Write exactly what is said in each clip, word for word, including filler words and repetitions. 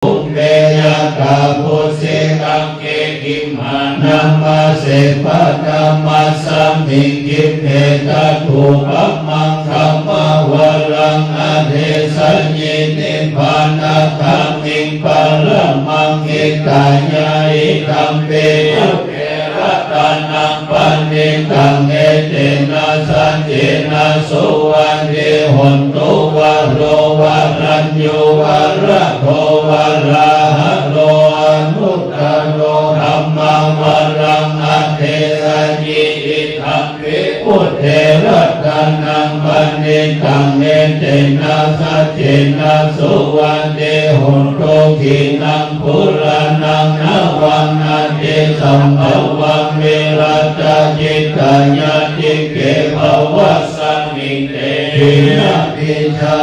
Pubbe yathā phussitaṃ iddhimānamase padamasmiṃ khippetha thūpamaṅ- gamavaraṃ adesayi nibbānagāmiṃ paramaṃ hitāya. Idampi buddhe ratanaṃ paṇītaṃ etena saccena suvatthi hotu. Varo varaññū varado varāharo anuttaro dhammavaraṃ adesayi. Idampi buddhe ratanaṃ paṇītaṃ etena saccena suvatthi hotu. Khīṇaṃ purāṇaṃ navaṃ natthi sambhavaṃ virattacittāyatike bhavasmiṃ te khīṇabījā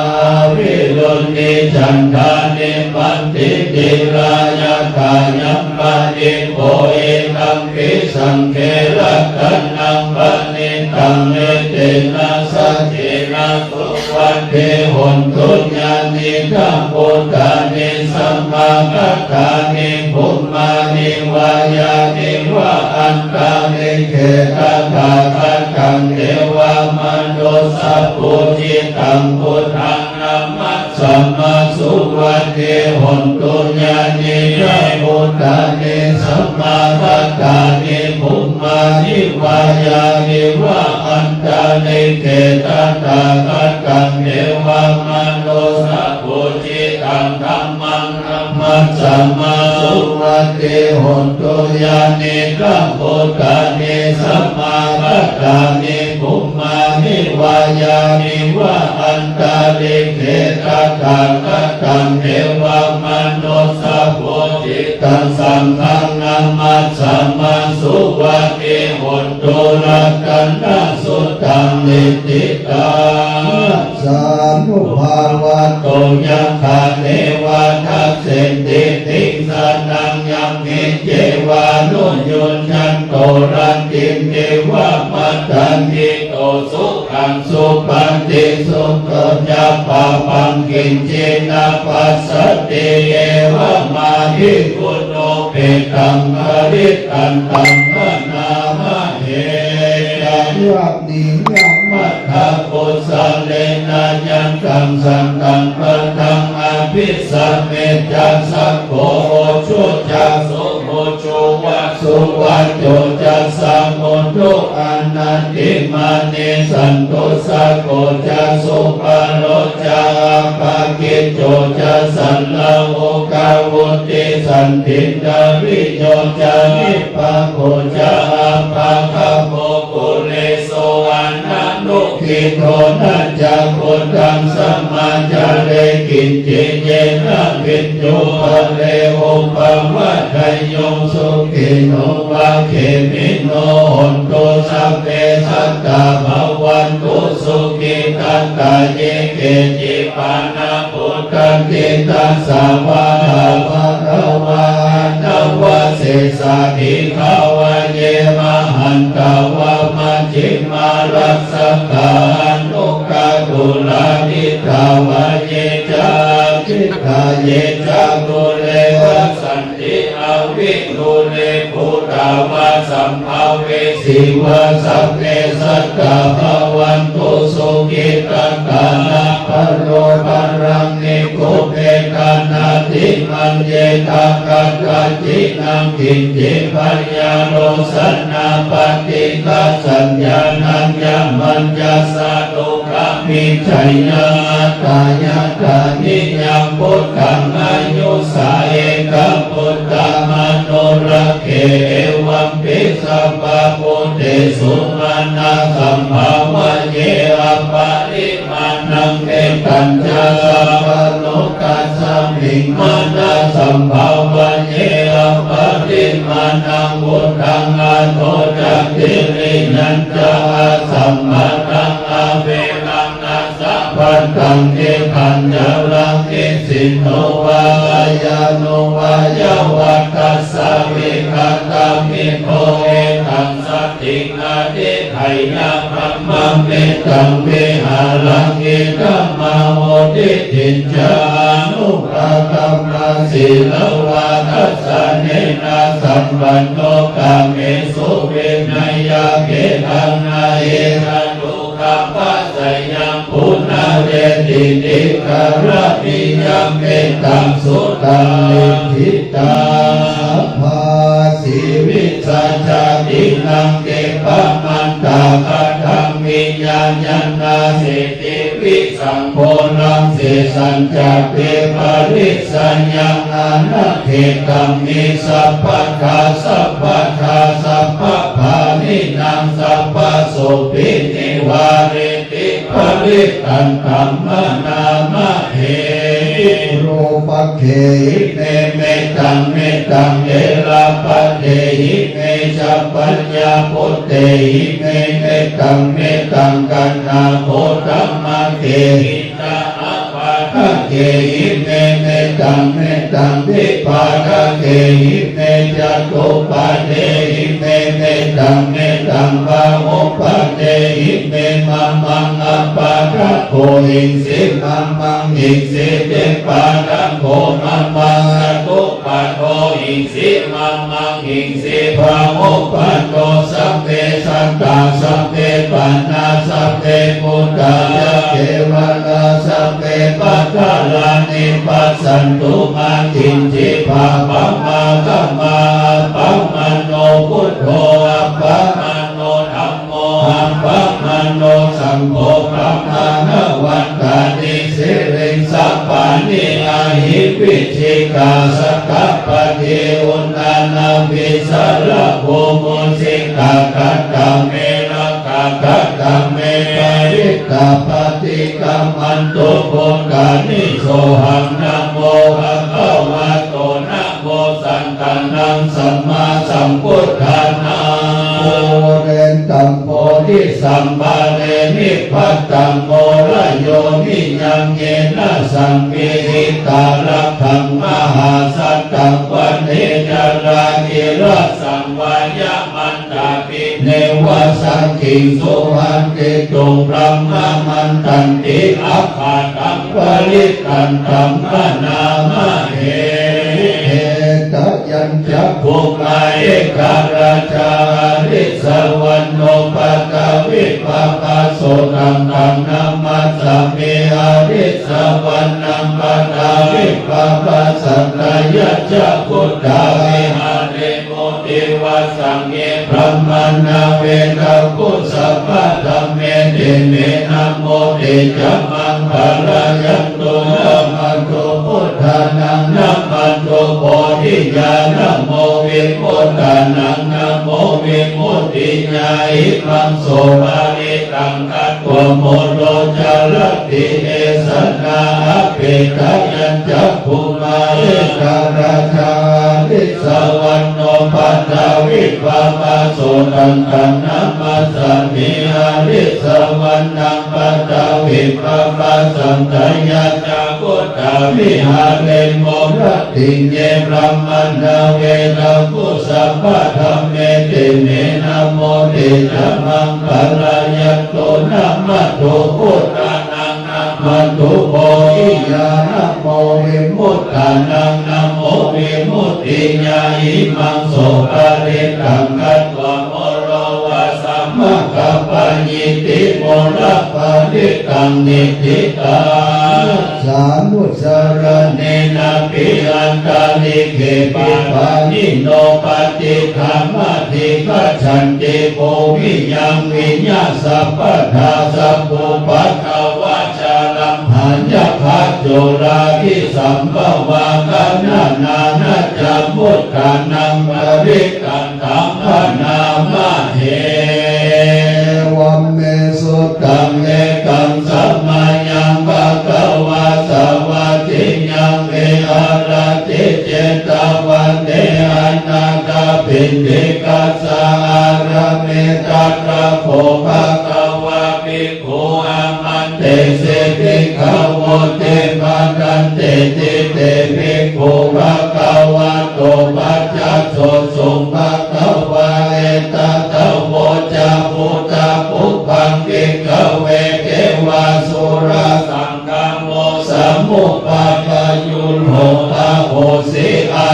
avirūḷhichandā nibbanti dhīrā yathāyampadīpo. Idampi saṅghe ratanaṃ paṇītaṃ etena saccena suvatthi hotu. Yānīdha bhūtāni samāgatāni bhummāni vā yāni va antalikkhe tathāgataṃ devamanussapūjitaṃ buddhaṃ namas- sāma suvatthi hotu. Yānīdha bhūtāni samāgatāni bhummāni vā yāni va antalikkhe tathāgataṃ devamanussapūjitaṃ dhammaṃ namas- sāma suvatthi hotu. Yānīdha bhūtāni samāgatāni bhummāni vā yāni va antalikkhe tathāgataṃ devamanussapūjitaṃ saṅghaṃ namas- sāma suvatthi hotu. Ratanasuttaṃ. Niṭṭhitaṃ sānubhāvato yaṃ khāṇe va dassenti tiṃsanaṃ yamhi cevānuyuñjanto rattindiva matandito sukhaṃ supati sutto ca pāpaṃ kiñci na passati evamādiguṇūpetāṃ parittaṃ taṃ bhaṇāma- he. Karaṇīyamattha kusalena yan taṃ santaṃ padaṃ abhisamecca sakko ujū ca suhujū va suvaco cassa mudu anatimānī santussako ca subharo ca appakicco ca sallahukavutti santindriyo ca nipako ca appagabbho kulesu ananugiddho na ca khuddaṃ samācare kiñci yena viññū pare upavadeyyuṃ. Sukhino va khemino hontu sabbe sattā bhavantu sukhitattā. Ye keci pāṇabhūtatthi tasā vā thāvarā vā anavasesā dīghā vā ye mahantā vā majjhimā rassakā aṇukathūlā diṭṭhā vā ye ca adiṭṭhā ye ca dūre vasanti avidūre bhūtā vā sambhavesī vā sabbe sattā bhavantu sukhitattā. Na paro paraṃ nikubbetha nātimaññetha katthaci naṃ kiñci byārosanā paṭighasaññā nāññamaññassa dukkhamiccheyya. Attā yathā niyaṃ buddhaṃ āyusā ekaputtamanurakkhe evampi sabbabhūtesu mānasambhāvaye aparimāṇaṃ. Mettañca sabbalokasmiṃ mānasambhāvaye aparimāṇaṃ uddhaṃ adho ca tiriyañca asambādhaṃ averaṃ asapattaṃ. Tiṭṭhañcaraṃ nisinno vā sayāno vā yāvatassa vigatamiddho etaṃ satiṃ adhiṭṭheyya brahma Mettaṃ vihāraṃ idhamāhu. Diṭṭhiñca anupagamma sīlavā dassanena sampanno, kāmesu vineyya gedhaṃ, na hi jātu gabbhaseyyaṃ punaretīti. Karaṇīyamettaṃ suttaṃ niṭṭhitaṃ. Sabbāsīvisajātīnaṃ khippamantaṃ kataṃ viññāya, na sīti visaṃ ghoraṃ. Sesañca viparissayaṃ anakhettaṃ hi sabbadā sabbattha sabbapāṇinaṃ sabbasopi nivāreti parittaṃ taṃ bhaṇāma he. Virūpakkhehi me mettaṃ, mettaṃ erāpathehi me ca, paññāputtehi me mettaṃ, mettaṃ kaṇhāgodamākehi ca, apādakehi me mettaṃ, mettaṃ dipādakehi me ca, catuppadehi me mettaṃ, mettaṃ bahuppadehi me. Mamaṃ appādako hiṃsi, mamaṃ hiṃsi dipādako, mamaṃ catuppado hiṃsi, mamaṃ hiṃsi bahuppado. Sabbe sattā sabbe pāṇā sabbe bhūtā ca kevalā, sabbe bhadrāni passantu, mā kiñci pāpam āgamā. Appamāṇo buddho, appamāṇo dhammo, appamāṇo saṅgho, pamāṇavantāni siriṃsapāni, ahi vicchikā satapadī uṇṇānābhī sarabū mūsikā. Katā me rakkhā, katā me parittā, paṭikkamantu bhūtāni. Sohaṃ namo bhagavato, namo sattannaṃ sammāsambuddhānaṃ. Pūrentam bodhisambhāre nibbatamaṅgalayoginam, yena saṅgihitā rāgaṃ mahāsattaṃ, vane carāhilasaṃ vāya mantapi neva saṅghiṃsu, hantītum brahmamantanti, akkhātaṃ parittantaṃ bhaṇāma he. Ettāyañca bhummā ekarājā harissavaṇṇo paṭhavippabhāso, taṃ taṃ namassāmi harissavaṇṇaṃ paṭhavippabhāsantaṃ. Yañca buddhā viharemu divassaṃ ye brāhmaṇā vedagū sabbadhamme, te me namo te ca maṃ pālayantu. Namatthu buddhānaṃ namatthu bodhiyā, namo vimuttānaṃ namo vimuttiyā. Imaṃ so parittaṃ katvā moro carati esanā. Apetayañca bhummā ekarājā harissavaṇṇo paṭhavippabhāso, taṃ taṃ namassāmi harissavaṇṇaṃ paṭhavippabhāsantaṃ. Yañca buddhā viharemu rattiṃ ye brāhmaṇā vedagū sabbadhamme, te me namo te ca maṃ pālayantu. Namatthu buddhānaṃ namatthu bodhiyā, namo vimuttānaṃ namo vimuttiyā. Imaṃ so parittaṃ katvā moro vāsamakappayīti, moro parittaṃ niṭṭhitaṃ. Sānusāraṇena pi antalikkhe pi pāṇino patiṭṭhāmadikajjhanti, bhūmiyaṃ viññāya sabbadā sabbupaddavā ca. Rāmā yakkhā corakisabbavā, kaṇhā nānāca bhūtānaṃ parittā taṃ bhaṇāma he. Evaṃ me sutaṃ. Ekaṃ samayaṃ bhagavā sāvatthiyaṃ viharati jetavane anāthapiṇḍikassa ārāme. Tatra kho bhagavā bhik khu āmantesi bhikkhavoti. Bhadanteti te bhikkhū bhagavato paccassosuṃ. Bhagavā etadavoca. Bhūtā pubbaṃ bhikkhave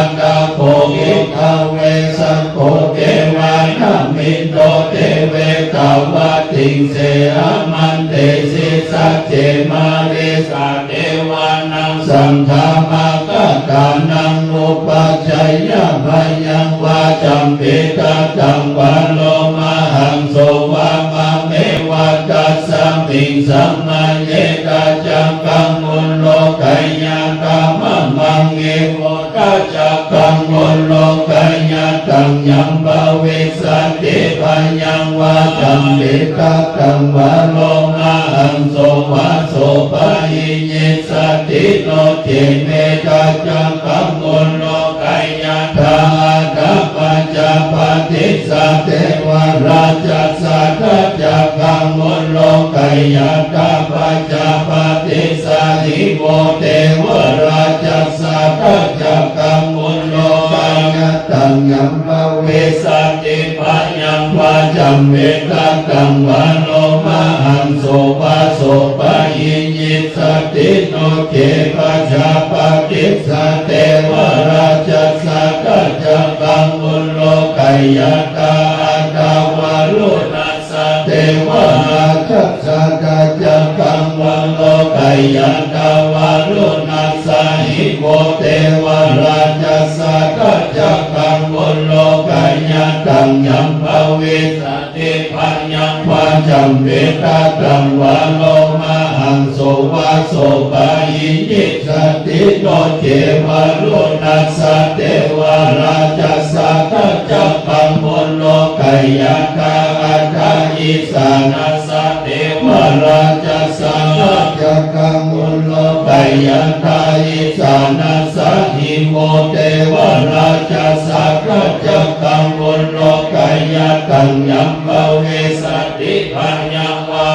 Tato bhikkhave sakko devānaminto devetvā tiṃsehamantesi sacce marissa devānaṃ saddhammakkhatānaṃ upajjhāyā bhayaṃ vā cāpi tattaṃ vā lomahaṃso vā mame vā tasmiṃ samaye dhajaggaṃ ullokayatha mamaṃ ivo dhajaggaṃ ullokayathaṃ yam bhavissati bhayaṃ vā cāpi tattaṃ vā lomahaṃso vā so pahiññissati no ce me dhajaggaṃ ullokayatha atha paccapattissa devarājassa dhajaggaṃ ullokayatha paccapattissa hi vo devarājassa dhajaggaṃ ullokayathaṃ yam bhavissati bhayaṃ vā cāpi tattaṃ vā lomahaṃso vā so pahiññissati no ce paccapattissa devarājassa dhajaggaṃ ullokayatha atha varuṇa ssa devarājassa dhajaggaṃ ullokayatha varuṇassa hi vo devarājassa dhajaggaṃ ullokayathaṃ yam bhavissati bhayaṃ vā cāpi tattaṃ vā lomahaṃso vā so pahiññi ssati no ce varuṇassa devarājassa dhajaggaṃ ullokayatha atha isāṇassa devarājassa dhajaggaṃ ullokayatha isāṇassa hi vo devarājassa dhajaggaṃ ullokayathaṃ yam bhavissati bhayaṃ vā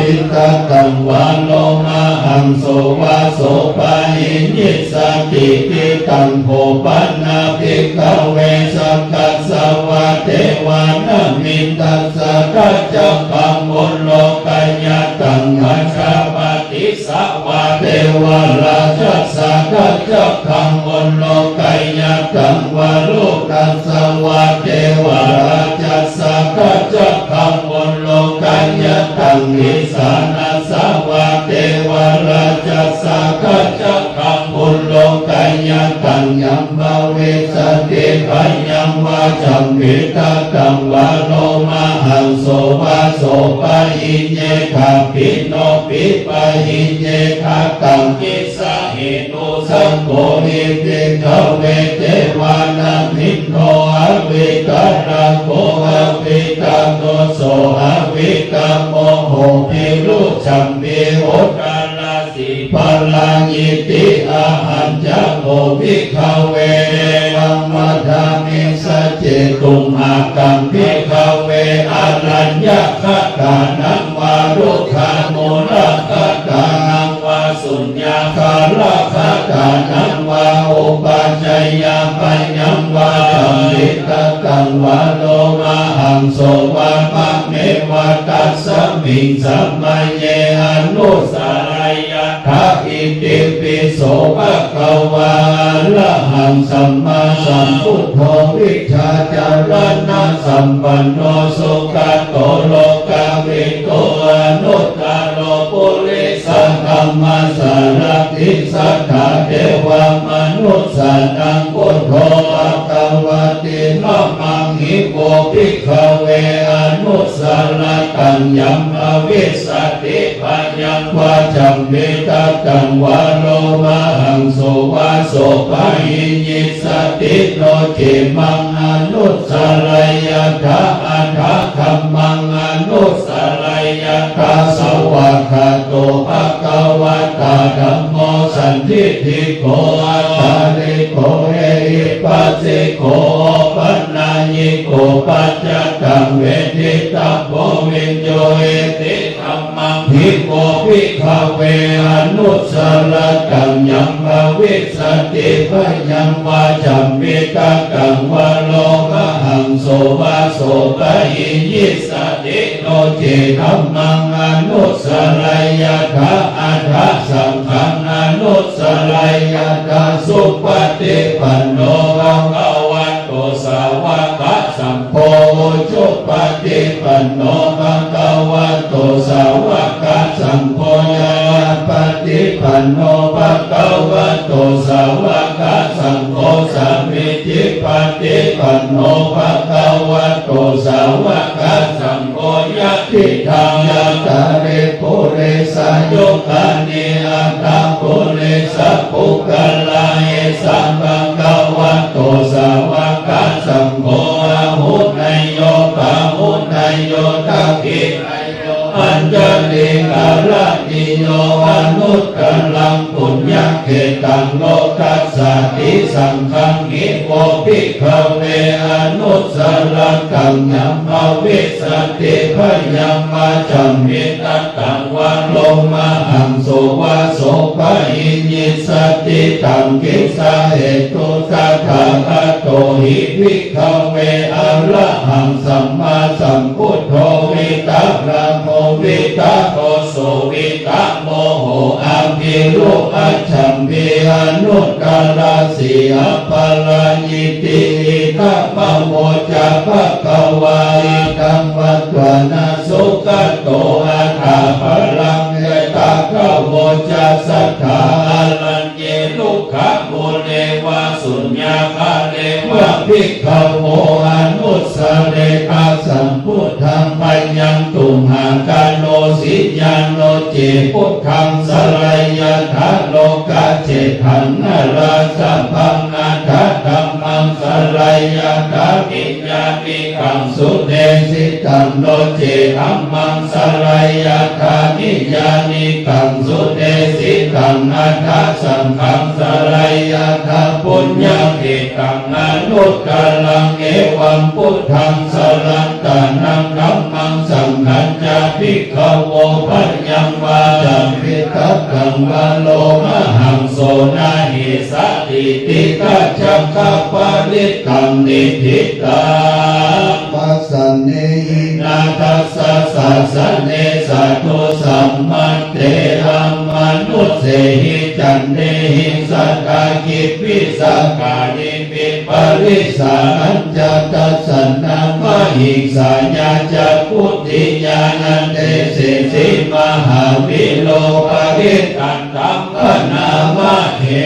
cāpi tattaṃ vā lomahaṃso vā so pahiññissati. Idaṃ kho pana bhikkhave sakkassa vā devānamindass a dhajaggaṃ ullokayathaṃ paccapattissa vā devarājassa dhajaggaṃ ullokayathaṃ varuṇassa vā devarājassa dhajaggaṃ ullokayathaṃ isāṇassa vā devarājassa dhajaggaṃ ullokayathaṃ yam bhavissati bhayaṃ vā cāpi tattaṃ vā lomahaṃso vā so pahiññe khamhi no pi pahiññe kataṃ kissa hetu sakko hi bhikkhave devānamindo avitarago avitadoso avitamoho bhiruchampi uttarā sī parāyiti. Ahañca kho bhikkhave evaṃ vadāmi sacce tumhākaṃ bhikkhave araññakatānaṃ vā rukkhamūlakatānaṃ vā suññāgāraṭṭhakatānaṃ vā upajjhāyā bhayaṃ vā cāpi tattaṃ vā lomahaṃso vā mame vā tasmiṃ samaye anussarayyātha. Itipi so bhagavā arahaṃ sammāsambuddho vijjācaraṇasampanno sugato lokavidū anuttaro purisadammasārathi satthā devamanussānaṃ buddho bhagavāti. Dhammaṃ hi vo bhikkhave anusarattaṃ yam bhavissati bhayaṃ vā cāpi tattaṃ vā lomahaṃso vā so pahiññissati no ce maṃ anusarayyātha. Atha dhammaṃ anusarayyātha. Svākkhāto bhagavatā dhammo sandiṭṭhiko akāliko ehipassiko opanayiko paccattaṃ veditabbo viññūhīti. Dhammaṃ hi vo bhikkhave anusarattaṃ yam bhavissati bhayaṃ vā champitakkaṃ vā lomahaṃso vā sopāyissati. No ce dhammaṃ anussarayyātha atha saṅghaṃ anussarayyātha. Supaṭipanno bhagavato sāvakasaṅgho, ujupaṭipanno bhagavato sāvakasaṅgho, ñāyapaṭipanno bhagavato sāvakasaṅgho, sāmīcipaṭipanno bhagavato sāvakasaṅgho, yadidaṃ cattāri purisayugāni aṭṭha purisapuggalā, esa bhagavato sāvakasaṅgho, āhuneyyo pāhuneyyo dakkhiṇeyyo añjalikaraṇīyo, anuttaraṃ puññakkhettaṃ lokassāti. Saṅghaṃ hi vo bhikkhave anussarattaṃ yam bhavissati bhayaṃ vā champitakkaṃ vā lomahaṃso vā sopāyissati. Taṃ kiṃ sā hetu? Tathāgato hi bhikkhave arahaṃ sammāsambuddho, vītarāgo vītadoso vītamoho avirūḷhacchambī anuttarāsi aparājitī. Idamavoca bhagavā. Idamvatvāna sugato athaparaṃ etadavoca: Satthā araññe rukkhamūle vā suññāgāre vā bhikkhavo anussaretha sambuddhaṃ. Bhayaṃ tumhākarosi yā no ce buddhaṃ sarayyātha lokaccettaṃ nārāsabhaṃ. Atha dhammaṃ sarayyātha niyyānikaṃ sudesitaṃ. No ce dhammaṃ sarayyātha niyyānikaṃ sudesitaṃ, atha saṅghaṃ sarayyātha puññakkhettaṃ anuttaraṃ, evaṃ buddhaṃ sarantānaṃ dhammaṃ saṅghañca bhikkhavo bhayaṃ vā champitakkaṃ vā lomahaṃso na hessatīti. Tacchakaparittaṃ. Niṭṭhitaṃ pasannīhi nāthassa sāsane, sādhu sammatthe amanussehi, caññehi sadā kiṃ vītakāni vipparissahañca. Tassannā mahīsāyā cakkhukkhiyā, na te sesi mahāvīro, parittaṃ taṃ bhaṇāma he.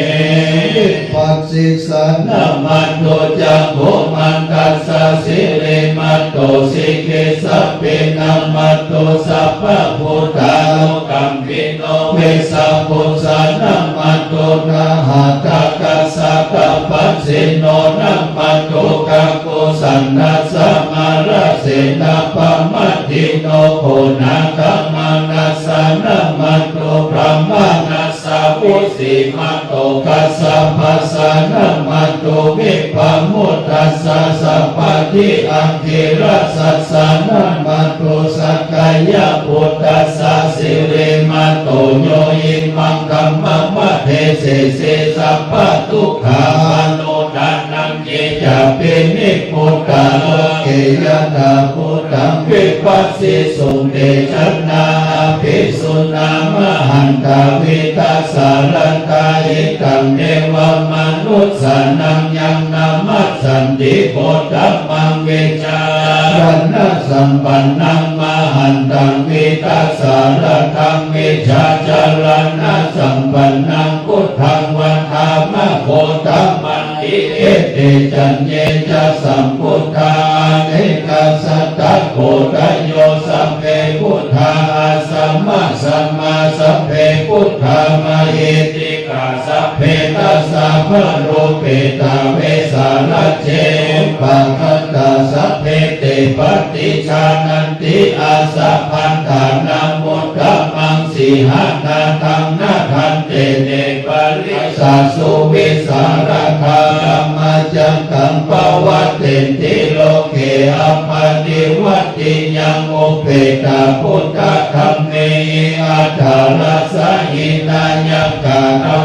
Passissa namatthu, cakkhumantassa sirīmato, sikhissapi namatthu, sabbabuddhānukam pino, vessabhussa namatthu, nhātakassa tapassino, namatthu kakusandhassa mārasenāpamaddino, koṇāgamānassa namatthu, brāhmaṇassa vusīmato, kassapassā namatthu, vippamuttassa sabbadhi, aṅgīrasassa namatthu, sakyaputtassa sirīmato, yo imaṃ dhammamadesesi, sabbadukkhāpanūdanaṃ, ye cāpi nibbuttā loke, yathābhūtaṃ vipassisuṃ, te janā apisuṇā, mahantā vītasāradā, itaṃ devamanussānaṃ, yaṃ namassanti buddhaṃ, maṃ vijācaraṇasampannaṃ, mahantaṃ vītasāradaṃ, vijācaraṇasampannaṃ, buddhaṃ vandāma gotamanti. Ete caññe ca sambuddhā, anekasatakoṭayo, sabbe buddhā asamasamā, sabbe buddhā mahiti kā, sabbe dasabalūpetā, vesālajjhe upagadantā, sabbe te paṭijānanti, asapattahamuttamaṃ, sīhanāthaṃ nadanti, te parisāsu vītarāgā, dhammacakkaṃ pavattenti loke, appaṭivattiyaṃ uppeṭā, buddhadhammehi attarājahīnā, yaṃ katvāna kaṃ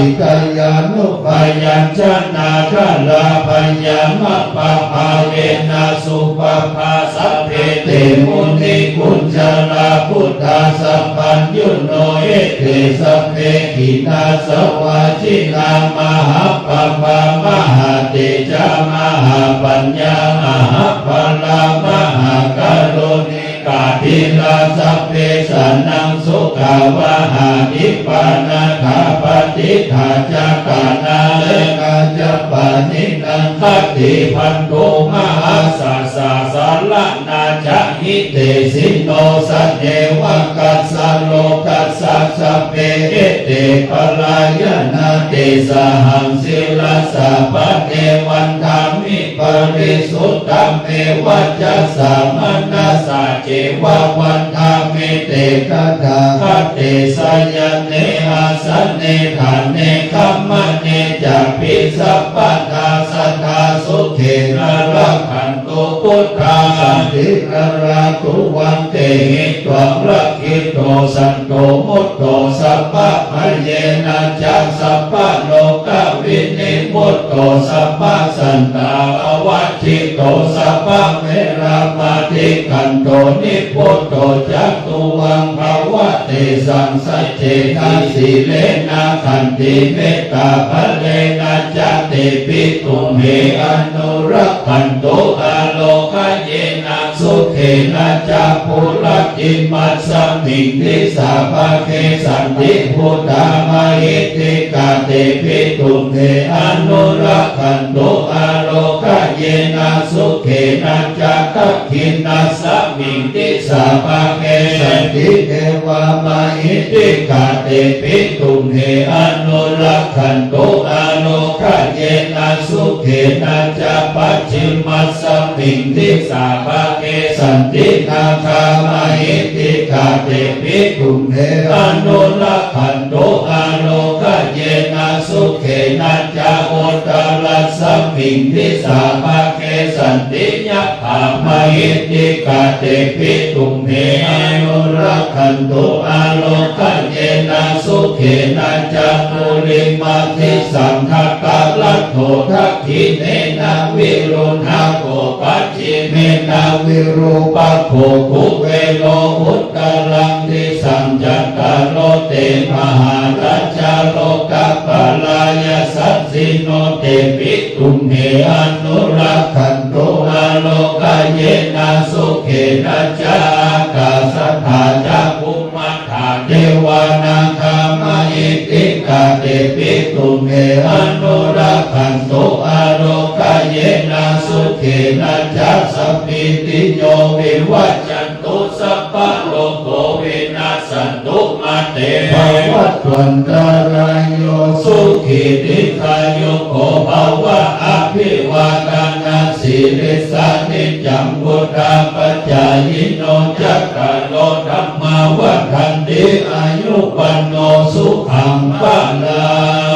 Ittayānupayañjanagārabhayamadabhāvena supabbā sabbe te munikuñjarabhūtā sapaññuno ete sabbe khinasāvā jinā mahappabhā mahatejā mahapaññā mahabbalā mahākāruṇi kā dhīrā sabbe jānaṃ sukhā vahā nibbanātha patiṭṭhā ca tāṇā lekhā ca pahīnaṃ khattibaṇḍu mahāsājā saraṇā ca hitesino. Sajjeva kassā lokassa sabbe ete parāyanā tesahaṃ sirasā pade vandāmi parisuddhā me vacasā manasā ceva vandāmi te tathāgate sayane āsane ṭhāne gamane cāpi sabbadā sadā sukhena rakkhantu buddhā santī narā tuvaṃ tehi tvaṃ rakkhito santo mutto sabbabhayena ca sabbarogavinimutto sabbasantāpa vajjito sabbaveramatikkanto nibbuto ca tuvaṃ bhava tesaṃ saccena sīlena khantimettābalena ca tepi tumhe anurakkhantu ārogayena sukhena ca buddhatimāsmiṃ disābhāge santi buddhā mahiddhikā tepi tumhe anurakkhantu ārogayena sukhena ca dakkhiṇāsmiṃ disābhāge santi devā mahiddhikā tepi tumhe anurakkhantu ārogayena sukhena ca pacchimā smiṃ disābhāge santi nāgā mahiddhikā tepi tumhe anurakkhantu ārogayena sukhena ca uttarasmiṃ disābhāge santi yakkhā mahiddhikā tepi tumhe anurakkhantu ārogayena sukhena ca purimaṃ disaṃ dhataraṭṭho dakkhiṇena viruḷhako pacchimena virūpakkho kuvero uttaraṃ disaṃ cattāro te mahārājā lokapālā yasassino tepi tumhe anurakkhantu ārogayena sukhena ca ākāsaṭṭhā ca bhumma ṭṭhā devā nāgā mahiddhikā tepi tumhe anurakkhantu ārogayena sukhena ca sabbītiyo vivajjantu sabbarogo vinassantu mā te bhavatvantarāyo sukhī dīghāyuko bhava. Abhivādanasīlissa niccaṃ vuḍḍhāpacāyino cattāro dhammā vaḍḍhanti āyu vaṇṇo sukhaṃ balaṃ.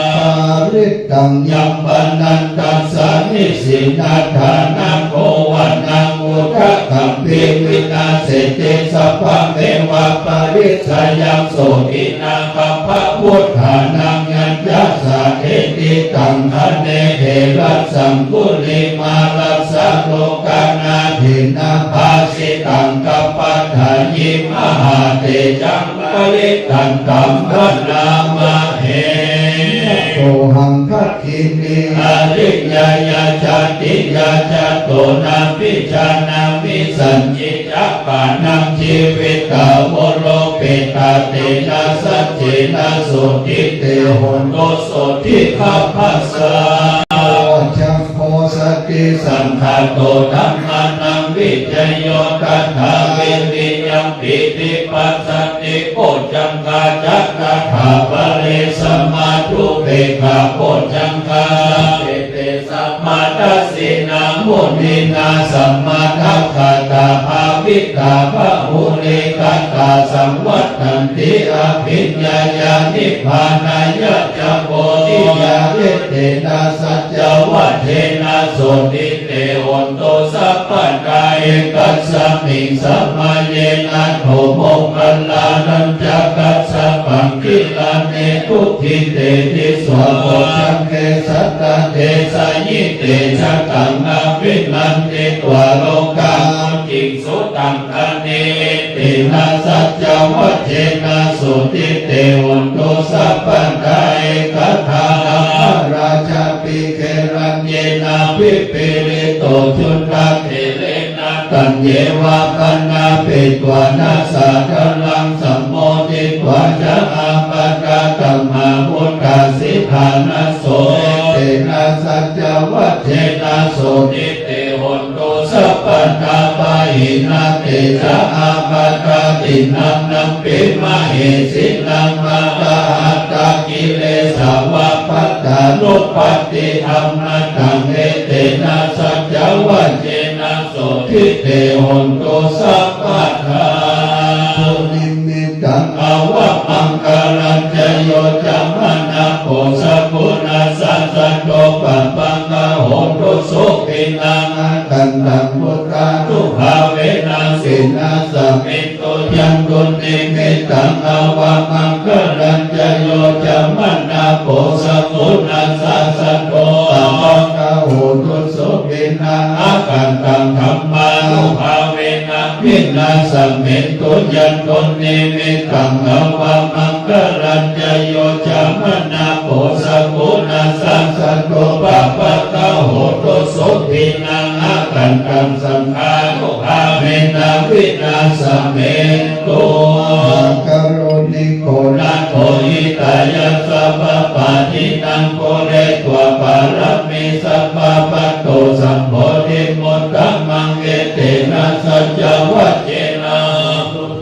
Parittaṃ yam bhaṇantassa nisinnaddhānaṃ ko vanaṃ udakaṃ pi vinasseti sabbameva parissayaṃ sotthinā gabbhavuṭṭhānaṃ yaññassa ṭhititaṃ ṭhāne therassaṅgulimālassa lokanathena bhāsitaṃ kappatthāyi mahātejaṃ parittaṃ taṃ bhaṇāma he. Namohaṃ dakkhiṇe ariyāya jātiyā jāto nābhijānāmi sañcicca pāṇaṃ jīvitā voropetā tena saccena sotthi te hotu sotthi gabbhassa. Bojjhaṅgo satisaṅkhāto dhammānaṃ vicayo tathā vīriyampīti passaddhi bojjhaṅgā ca tathāpare samādhupekkhabojjhaṅgā sabbe te sammādassina muninā sammadakkhātā bhāvitā bahulīkatā saṃvattanti abhiññāya nibbānāya ca bodhiyā etena saccavajjena sotthi te hotu sabbadā. Ekasmiṃ samaye nātho moggallānañca kassapaṃ gilā ane dukkhite disvabojjhaṅge satta desayi te jagaṃ abhinanditvā rogā mucciṃsu taṅkhaṇe. Etena saccavajjena sotthi te hontu sabbadā. Ekadā dhammarājāpi gelaññenābhipīḷito cundattherena taññeva bhaṇāpetvāna sādaraṃ sammoditvā ca ābādhā tamhā vuṭṭhāsi ṭhānaso. Etena saccavajjena sotthi te hontu sabbadā. Pahīnā te ca ābādhā tiṇṇannampi mahesinaṃ. Mātā attakilesā va bhātaduppaṭidaṃ mataṃ. Etena saccavajjena sotthi te hontu sabbadā. Yandunnimittaṃ avamaṅgalañca yo cāmanāpo sakuṇassa saddo pāpaggaho dussupinaṃ akantaṃ buddhānubhāvena vināsamentu. Yandunnimittaṃ avamaṅgalañca yo cāmanāpo sakuṇassa saddo pāpaggaho dussupinaṃ akantaṃ dhammānubhāvena vināsamentu. Yandunnimittaṃ avamaṅgalañca yo cāmanāpo sakuṇassa saddo pāpaggaho dussupinaṃ akantaṃ saṅghānubhāvena vināsamentu. Mahākāruṇiko nātho hitāya sabbapāṇinaṃ pūretvā pāramī sabbā patto sambodhimuttamaṃ. Etena saccavajjena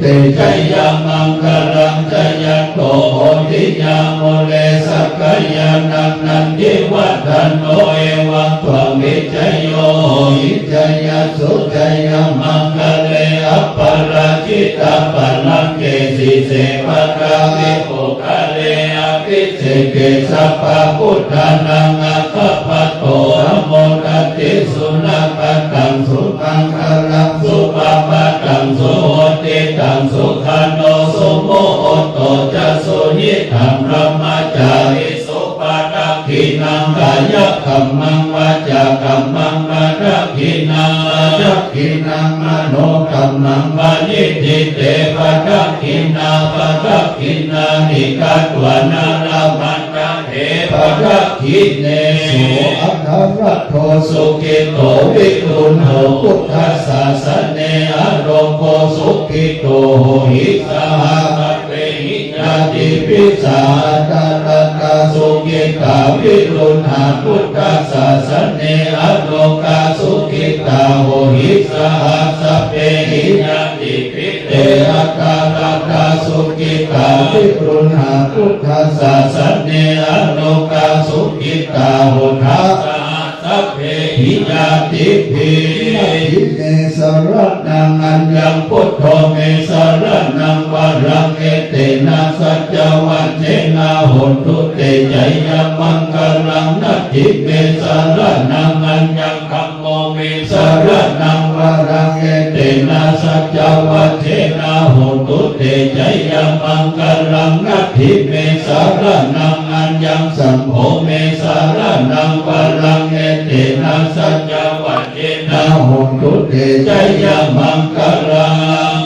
te jayamaṅgalaṃ. Jayanto bodhiyā mūle sakyānaṃ nandivaḍḍhano evaṃ tvaṃ vijayo hohi jayassu jayamaṅgale aparājitapallaṅke sīse paṭhavipokkhare abhi seke sabbabuddhānaṃ aggappatto pamodati. Sunakkhattaṃ sumaṅgalaṃ supabhātaṃ suhuṭṭhitaṃ sukhaṇo sumuhutto ca suyiṭṭhaṃ brahmacārisu padakkhiṇaṃ kāyakammaṃ vācākammaṃ padakkhiṇaṃ padakkhiṇaṃ manokammaṃ paṇidhī te padakkhiṇā padakkhiṇāni katvāna labhantatthe padakkhiṇe. So atthaladdho sukhito viruḷho buddhasāsane arogo sukhito hohi saha sabbehi ñātibhi. Saha atthaladdhā sukhitā viruḷhā buddhasāsane arogā sukhitā hohi saha sabbehi ñātibhi. Te atthaladdhā sukhitā viruḷhā buddhasāsane arogā sukhitā hotha saha sabbehi ñātibhi. Natthi me saraṇaṃ aññaṃ buddho me saraṇaṃ varaṃ etena saccavajjena hotu te jayamaṅgalaṃ. Natthi me saraṇaṃ aññaṃ dhammo me saraṇaṃ varaṃ etena saccavajjena hotu te jayamaṅgalaṃ. Natthi me saraṇaṃ aññaṃ saṅgho me saraṇaṃ varaṃ etena saccavajjena hotu te jayamaṅgalaṃ.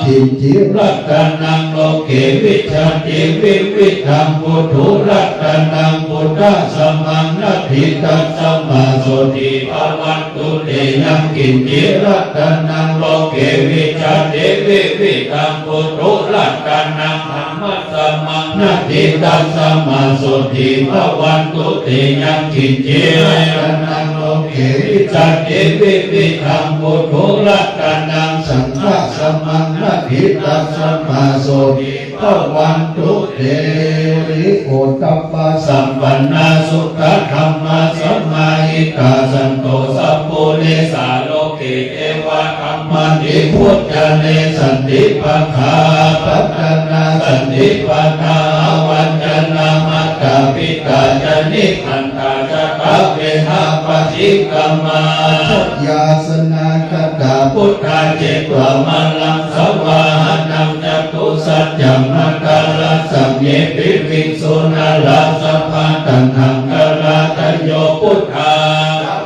Kiñci ratanaṃ loke vijjati vividhaṃ puthu ratanaṃ buddhasamaṃ natthi tasmā sotthī bhavantu te. Yaṃ kiñci ratanaṃ loke vijjati vividhaṃ puthu ratanaṃ dhammasamaṃ natthi tasmā sotthī bhavantu te. Yaṃ kiñci ratanaṃ loke vijjati vividhaṃ puthu ratanaṃ saṅghasamaṃ natthi tasmā sotthī bhavantu te. Hiriyottappasampannā sukkadhammasamāhitā santo sappurisā loke devadhammāti pūjalē santi pakkhā pattanā santi padā avañcanā mātā pitā กา จา นิ กัน ตา จะ ตา เว ทา ปะ ฏิ กรรมา อาชญาสนาคตา พุทธา เจ ตวา มา รัง สวา หา นัง จตุ สัจ จะ มา ตา ระ สัง เย ปิ วิง สุ นา รา สภา ตัณ หัง คา รา ตะ โย พุทธา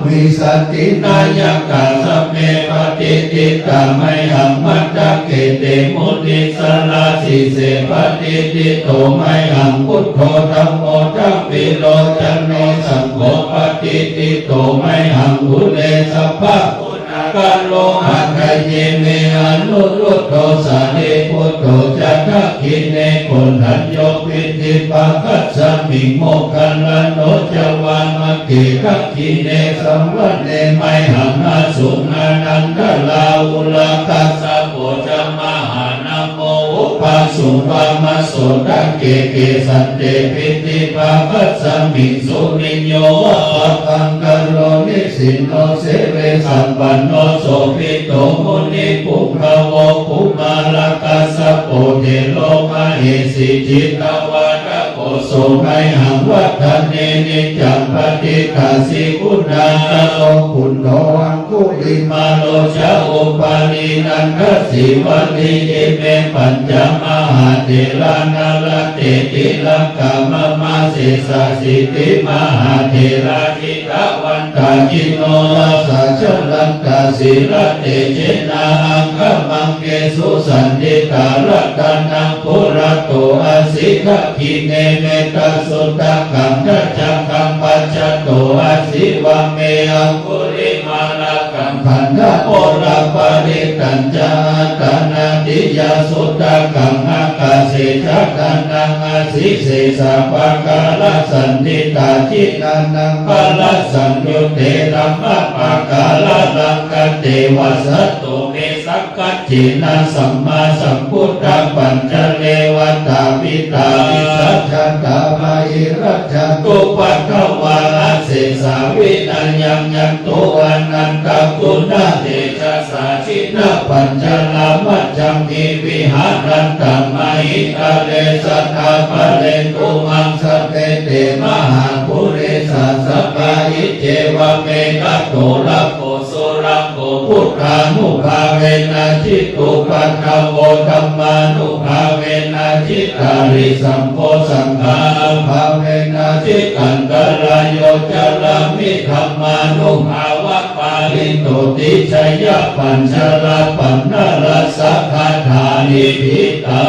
วิ สัน ติ นา ยะ กา สะ เม ปะ ฏิ ฏฐิ ตา มะ หัง มัต ตะ เก เต มุ นิ ส รา สี เส ปะ ฏิ ฏ ฐิ โต มะ หัง พุท โธ ธัม โม ท วี โร จ โน สัง โฆ ปะ ฏิ ฏ ฐิ โต มะ หัง อุ เร สะ ภะ ปุ ณา กา โล หัต ถ เย เม อ นุ รุ ด โธ สา รี ปุต โต จะ ทัก ขิ เณ โกณฑัญ โญ ปิ ฏิ ปา คัส สะ มิง โม ค คัล ล โน จะ วา มะ เก ทัก ขิ เณ สะ วะ เน มะ หัง อา สุง อา นัน ท รา หุ ล คัส สะ โป จะ มะ หา นะ โม อุ บา สุง วา มะ โส ตะ เก เก สัน เต ปิ ฏิ ปา คัส สะ มิง สุ ริ โย วะ ปะ ปัง กะ โร นิ สิน โน เส เว สัม ปัน โน โส ภิ โต มุ นิ ปุง กะ โว กุ มา ระ คัส สะ โป เถ โร มะ เห สี จิ ต วา ทะ โก โส มะ หัง วัฑ ฒ เน นิ จ จัง ปะ ฏิ ฏ ฐา สี กุ ณา กะ โว กุณ โฑ อัง คุ ลิ มา โล จะ อุ ปาลี นัน ท สี วะ ลี อิ เม ปัญ จ มหา เถ รา นา ระ เต ติ ระ กา มะ มะ เส สา สี ติ มหา เถ รา จิ ต วัน ตา จิ โน รา สา จะ รัน ตา สี ระ เต เจ นา อัง คะ มัง เก สุ สัน ทิ ตา รัต นัง ปุ ระ โต อา สี ทัก ขิ เณ เม ต สุ ต กัง ทะ จะ กัง ปัจ จ โต อา สี วา เม อัง คุ ลิ มา ระ กัง ขัน ทะ โม ระ ปะ ริ ตัญ จะ อา ตา นา ติ ยา สุ ต กัง อากา เส จะ ตา นัง อา สี เส สา ปะ กา ระ สัน ทิ ตา จิ นา นัง ปะ ระ สัง ยุ เต ธัม มะ ปะ กา ระ รัง คะ เต วะ สะ โต เม สัง ฆ เจ นะ สัม มา สัม พุท ธะ ปัญ จะ เร วะ ตา ปิ ตา วิ สัช ชา ตา มะ หิ รัชชา ตุ ปัท ทะ วา อา เส สา วิ นะ ยัง ยัน ตุ อา นัน ทะ กุณ ะ เต จะ สา จิ นะ ปัญ จะ รา มะ จัง หิ วิ หา รัน ตัง มะ หิ ตะ เร สะ ถา ปะ เร ตุ มัง สะ เป เต มะ หา ปุ ริ สะ สะ ปะ หิ เจ วะ เม ฆะ โต ระ โข สุ ระ โข พุทธา นุ ภา เว นะ จิ ตุ ปัท ทะ โว ธัม มา นุ ภา เว นะ จิ ตาริ สัง โฆ สัง ฆา นุ ภา เว นะ จิ กัน ต รา โย จะ รา มิ ธัม มา นุ ภา วะ ปา ลิ โต ติ ชะ ยะ ปัญ จะ รา ปัณ ณ ร สะ คา ถา นิ ภิ ตา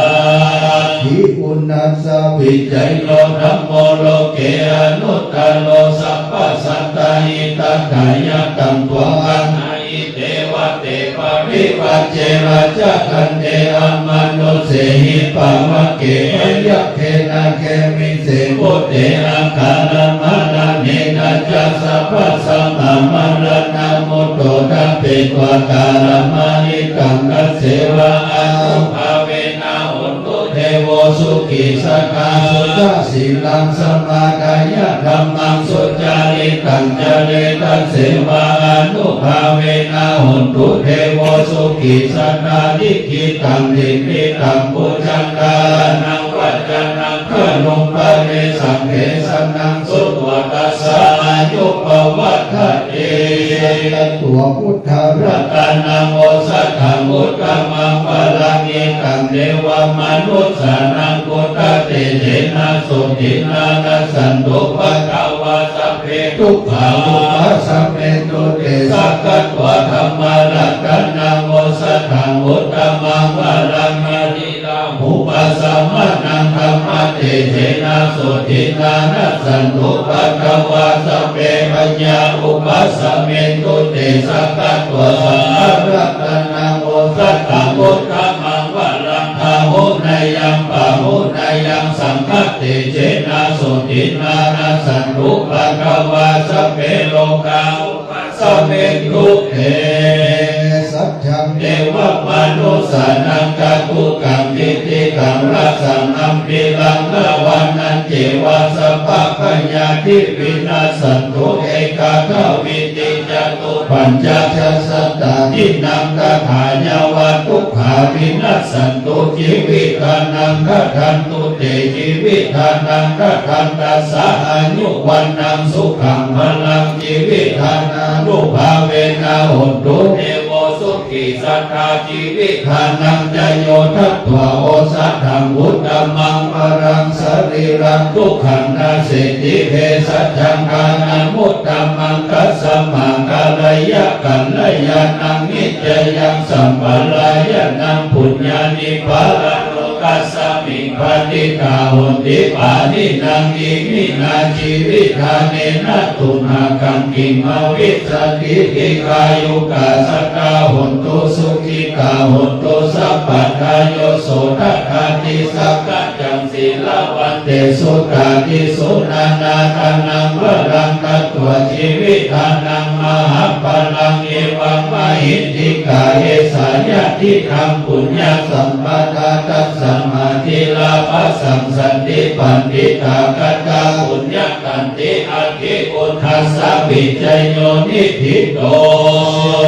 หิ ปุณณัส สะ วิ จะ โย ธัม โม โล เก อ นุต ตะ โร สัพ พะ สัต ตะ หิ ตะ ถะ ยะ ตัง ตวง กัง หา หิ เต วะ เต ปะ ริ วะ เจ ระ จะ คัน เต อ มะ นุส เส หิ ปะ วะ เก พะ ยะ เข นะ เข วิ เส ภู เต อา กา ระ มะ ระ เน นะ จะ สัพ พะ สะ มะ มะ ระ นะ มุต โต ทะ เป ตวา กา ระ มะ หิ ตัง ทัส เส วะ อ นุ ภา เว นะ โหน ตุ เท โว สุขิ สะ ทา สุ ตะ สี ลัง สะ มา ทะ ยะ ธัม มัง สุ จา ริ ตัง จะ เร ทัส เส วะ อ นุ ภา เว นะ โหน ตุ เท โว สุขิ สะ ทา ทิ ขิ ตัง ทิฏ ฐิ ตัง ปุ จัง กา ระ นัง วัจ จะ นะ กะ รุง ปะ เร สัง เท สะ นัง สุ ต วะ ทัส สะ อา ยุ ปะ วัฏ ฐะ เต สัก ต วะ พุทธา รัต นัง โอ สะ ถัง อุต ตะ มัง วะ รัง หิ ตัง เต วะ มะ นุส สา นัง พุท ธ เต เจ นะ โส ทิ นา รัส สัน ตุ ปะ ทะ วา สัพ เพ ทุก ขา อุปา สะ เม ตุ เต สัก ต วะ ธัม มา รัต นัง โอ สะ ถัง อุต ตะ มัง วะ รัง หิ รา หุ ปะ สะ มะ นัง ธัม มะ เต เจ นะ โส ทิ นา รัส สัน ตุ ปะ ทะ วา สัพ เพ พะ ยา อุปา สะ เม ตุ เต สัก ต วะ ธัม มา รัต นัง โอ สะ ถัง อุต ตะ มัง วะ รัง อา หุ เน ยัง ปะ หุ เน ยัง สัง ฆ เต เจ นะ โส ทิ นา รัส สัน ตุ ปะ ทะ วา สัพ เพ โล กา อุปา สะ เม ตุ เต สัจ จัง เต วะ มะ นุส สานัง คาตุกัง กิติกัง รัสสัง อัมภิรัง อาวานัญเจวะ สัพพะพยาธิ วินัสสันตุ เอกัคควิติ จตุปัญจะชะสัตตาทินัง ตถา ยาวะ ทุกขา วินัสสันตุ จีวิธานัง คัดฉันตุ เต จีวิธานัง คัดฉันตัสสะ อายุ วัณณัง สุขัง พลัง จีวิธานานุภาเวนะ โหนตุ เต โว สุขี สัตถา จีวิธานัง จะโย ทัตถวา โอสะถัง อุตตมัง วรัง สะรีรัง ทุกขัง นาสสีติ เภสัชชัง ทานะ มุตตมัง คัสสะมะ กัลยะ กัลยาณัง นิจจะยัง สัมปะทายานัง ปุญญานิ ปะระโลกัสมิง ปะฏิฏฐา โหนติ ปาณินัง อิมินา จีวิธาเนนะ ตุมหัง คัง กิง ภวิสสะติ ดีฆายุกา สัตตา โหนตุ สุขิตา โหนตุ สัพพะทา โย โส ทัตถา ติสักกัจจัง สีลาวันเตสุ ตาดิสุ นานาทานัง วรัง ทัตถวา จีวิธานัง มหาพลัง เอวัง มหิทธิกา เอสา ยะถิธัง ปุญญะสัมปะทา ตัสสะ มา ทีระ ปะสัง สันติ ปัณฑิตา กัตตา ปุญญะ ขันติ อัคคิ อุทธัสสะ วิจโย นิฏฐิโต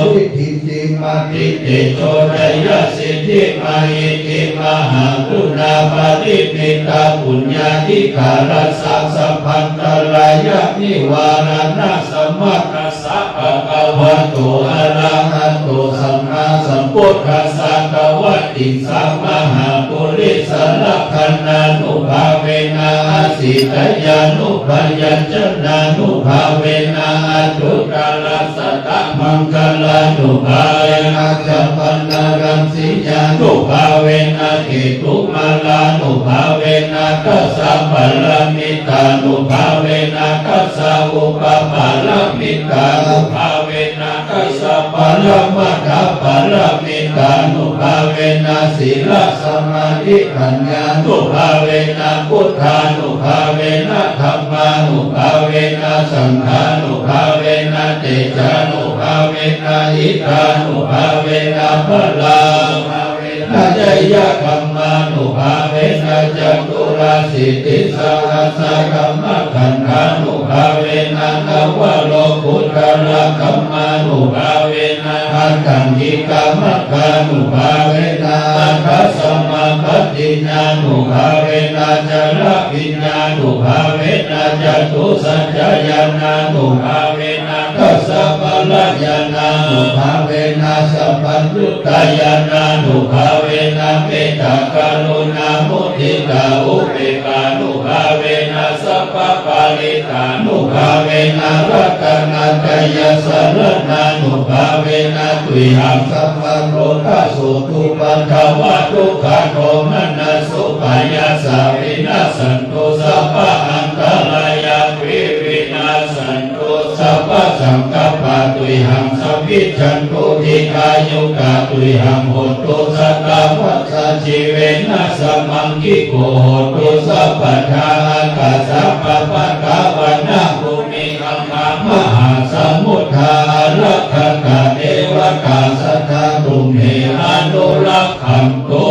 สิริ กิตติ มติ เตโช จะยะ สิทธิ มหิทธิ มหากุณา ปะริมิตตา ปุญญาธิการัสสะ สัพพันตรายะ นิวาระณะ สะมัคคัสสะ ภะคะวะโต อะระหะโต สัมมาสัมพุทธัสสะ ตวะติงสะ มหาปุริสะลักขณานุภาเวนะ อสีตยานุพยัญชนานุภาเวนะ อนุตตรัสสะ ตะมังคลานุภาเวนะ สัพพันนรังสียานุภาเวนะ เกตุมาลานุภาเวนะ ทัสสะ ปะระมิตตานุภาเวนะ ทัสสะ อุปปะระมิตตานุภาเวนะ ทัสสะ ปะระมัตถะ ปะระมิตตานุภาเวนะ สีละ สมาธิ ปัญญานุภาเวนะ พุทธานุภาเวนะ ธัมมานุภาเวนะ สังฆานุภาเวนะ เตจานุภาเวนะ อิทธานุภาเวนะ พะลานุภาเวนะ นะ จะยะ ธัมมานุภาเวนะ จตุราสีติสหัสสะ ธัมมะขันธานุภาเวนะ นวโลกุตตะ ธัมมานุภาเวนะ อัตถังกิกะ มัคคานุภาเวนะ อัตถะ สมาปัตติญานุภาเวนะ จะละวิญญาณุภาเวนะ จตุสัจจะญาณานุภาเวนะ ทัสสะ ปะระญาณานุภาเวนะ สัพพัญญุตตะญาณานุภาเวนะ เมตตากรุณามุทิตาอุเบกขานุภาเวนะ สัพพะปะริตตานุภาเวนะ รัตนะตะยะสะระณานุภาเวนะ ตุยหัง สัพพะโรคะโสกะอุปัดดะวะ ทุกขาโทมนัสสุปายาสา วินัสสันตุ สัพพะอันตะรายา วิ วินัสสัน ตุ สัพพะสังกัปปา ตุยหัง สะมิจฉันตุ ดีฆายุกา ตุยหัง โหนตุ สะตะวัสสะ จีเวนะ สะมังคิโก โหนตุ สัพพะทา อากาสะ ปะปะทะ วะนะ ภูมิ อังคามหาสมุทธา อารักขะ เทวะตา สัทธา ตุมเห อนุรักขันตุ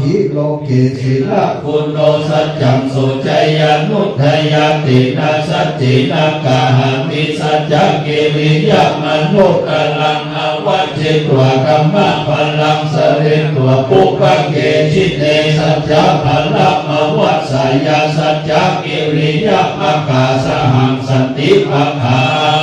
ทิโลเก สีละ ปุณโณ สัจจัง โส จะยานุทะยา เตนะ สัจเจนะ กาหามิ สัจจะกิริยะมะนุตตะรัง อะวัจฉิตวา ธัมมะพะลัง สะเรตวะ ปุพพะเก จิเน สัจจะพะละมะวัสสะยา สัจจะกิริยะมะกาสะหัง สันติมะกา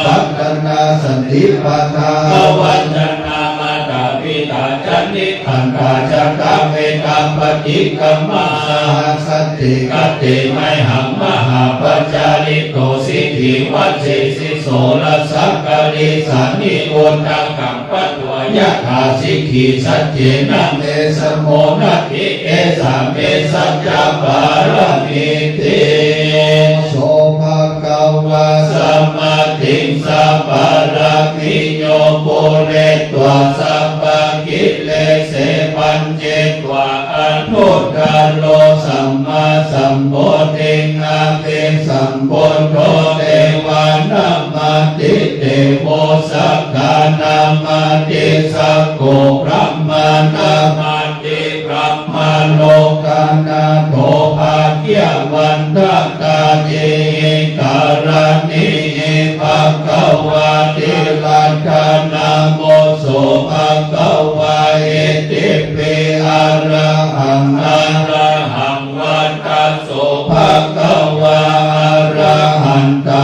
ปัตตะนา สันติปะทา ภะวัญชนา มาตาปิตา จะนิ ขันธา จะตะเวตา ปะฏิกรรมะ สะหัสสะ เต กะเต มะหัง มหาปัจจาริโต สิกขี วะเสสิ โส รสะ กะลิสานิ อุทะกัง ปะทวา ยะถา สิกขี สัจเจนะ เม สะโม นะติ เอสา เม สัจจะปะระมิตติ โส ภะคะวา สะมะติง สะปะระมิโย ปูเรตวา สัพพะกิเลเส ปัญเจตวา อนุตตะโร สัมมาสัมโพธิง อะภิสัมพุทโธ เตวานะมะติ เตโว สักกานะมะติ สักโข บรหมานะม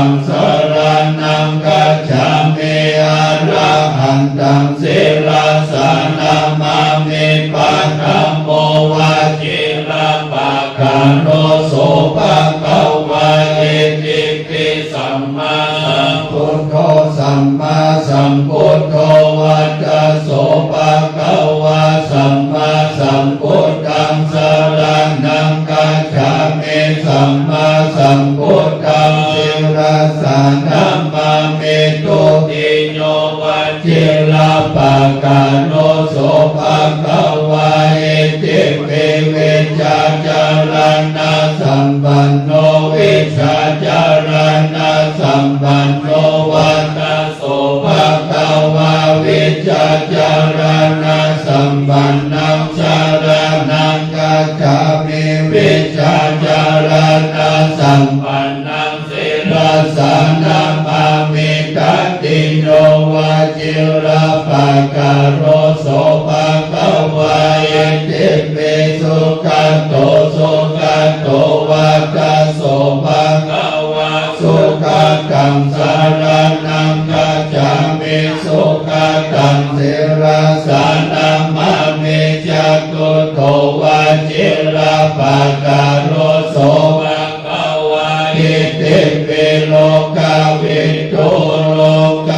ง สรณัง คัจฉามิ อรหันตัง ศิรสา นะมามิ ปัตถโม วชิรปากขานุ สุภะคะวา อิติปิ สัมมาสัมพุทโธ สัมมาสัมพุทโธ วัตถโส ภะคะวา สัมมาสัมพุทธัง สรณัง คัจฉามิ สัมมาสัมพุทธัง ศิรสา นะมามิ ทุติโย วชิรปากขานุ สุภะคะวา อิติปิ วิชชาจารณสัมปันโน วิชชาจารณสัมปันโน วัตถโส ภะคะวา วิชชาจารณสัมปันนัง สรณัง คัจฉามิ วิชชาจารณสัมปันนัง ศิรสา นะมามิ ตติโย วชิรปากขานุ สุภะคะวา อิติปิ สุขโต สุขโต วัตถโส ภะคะวา สุขตัง สรณัง คัจฉามิ สุขตัง ศิรสา นะมามิ จตุตโต วชิรปากขานุ สุภะคะวา อิติปิ โลกวิดู โลก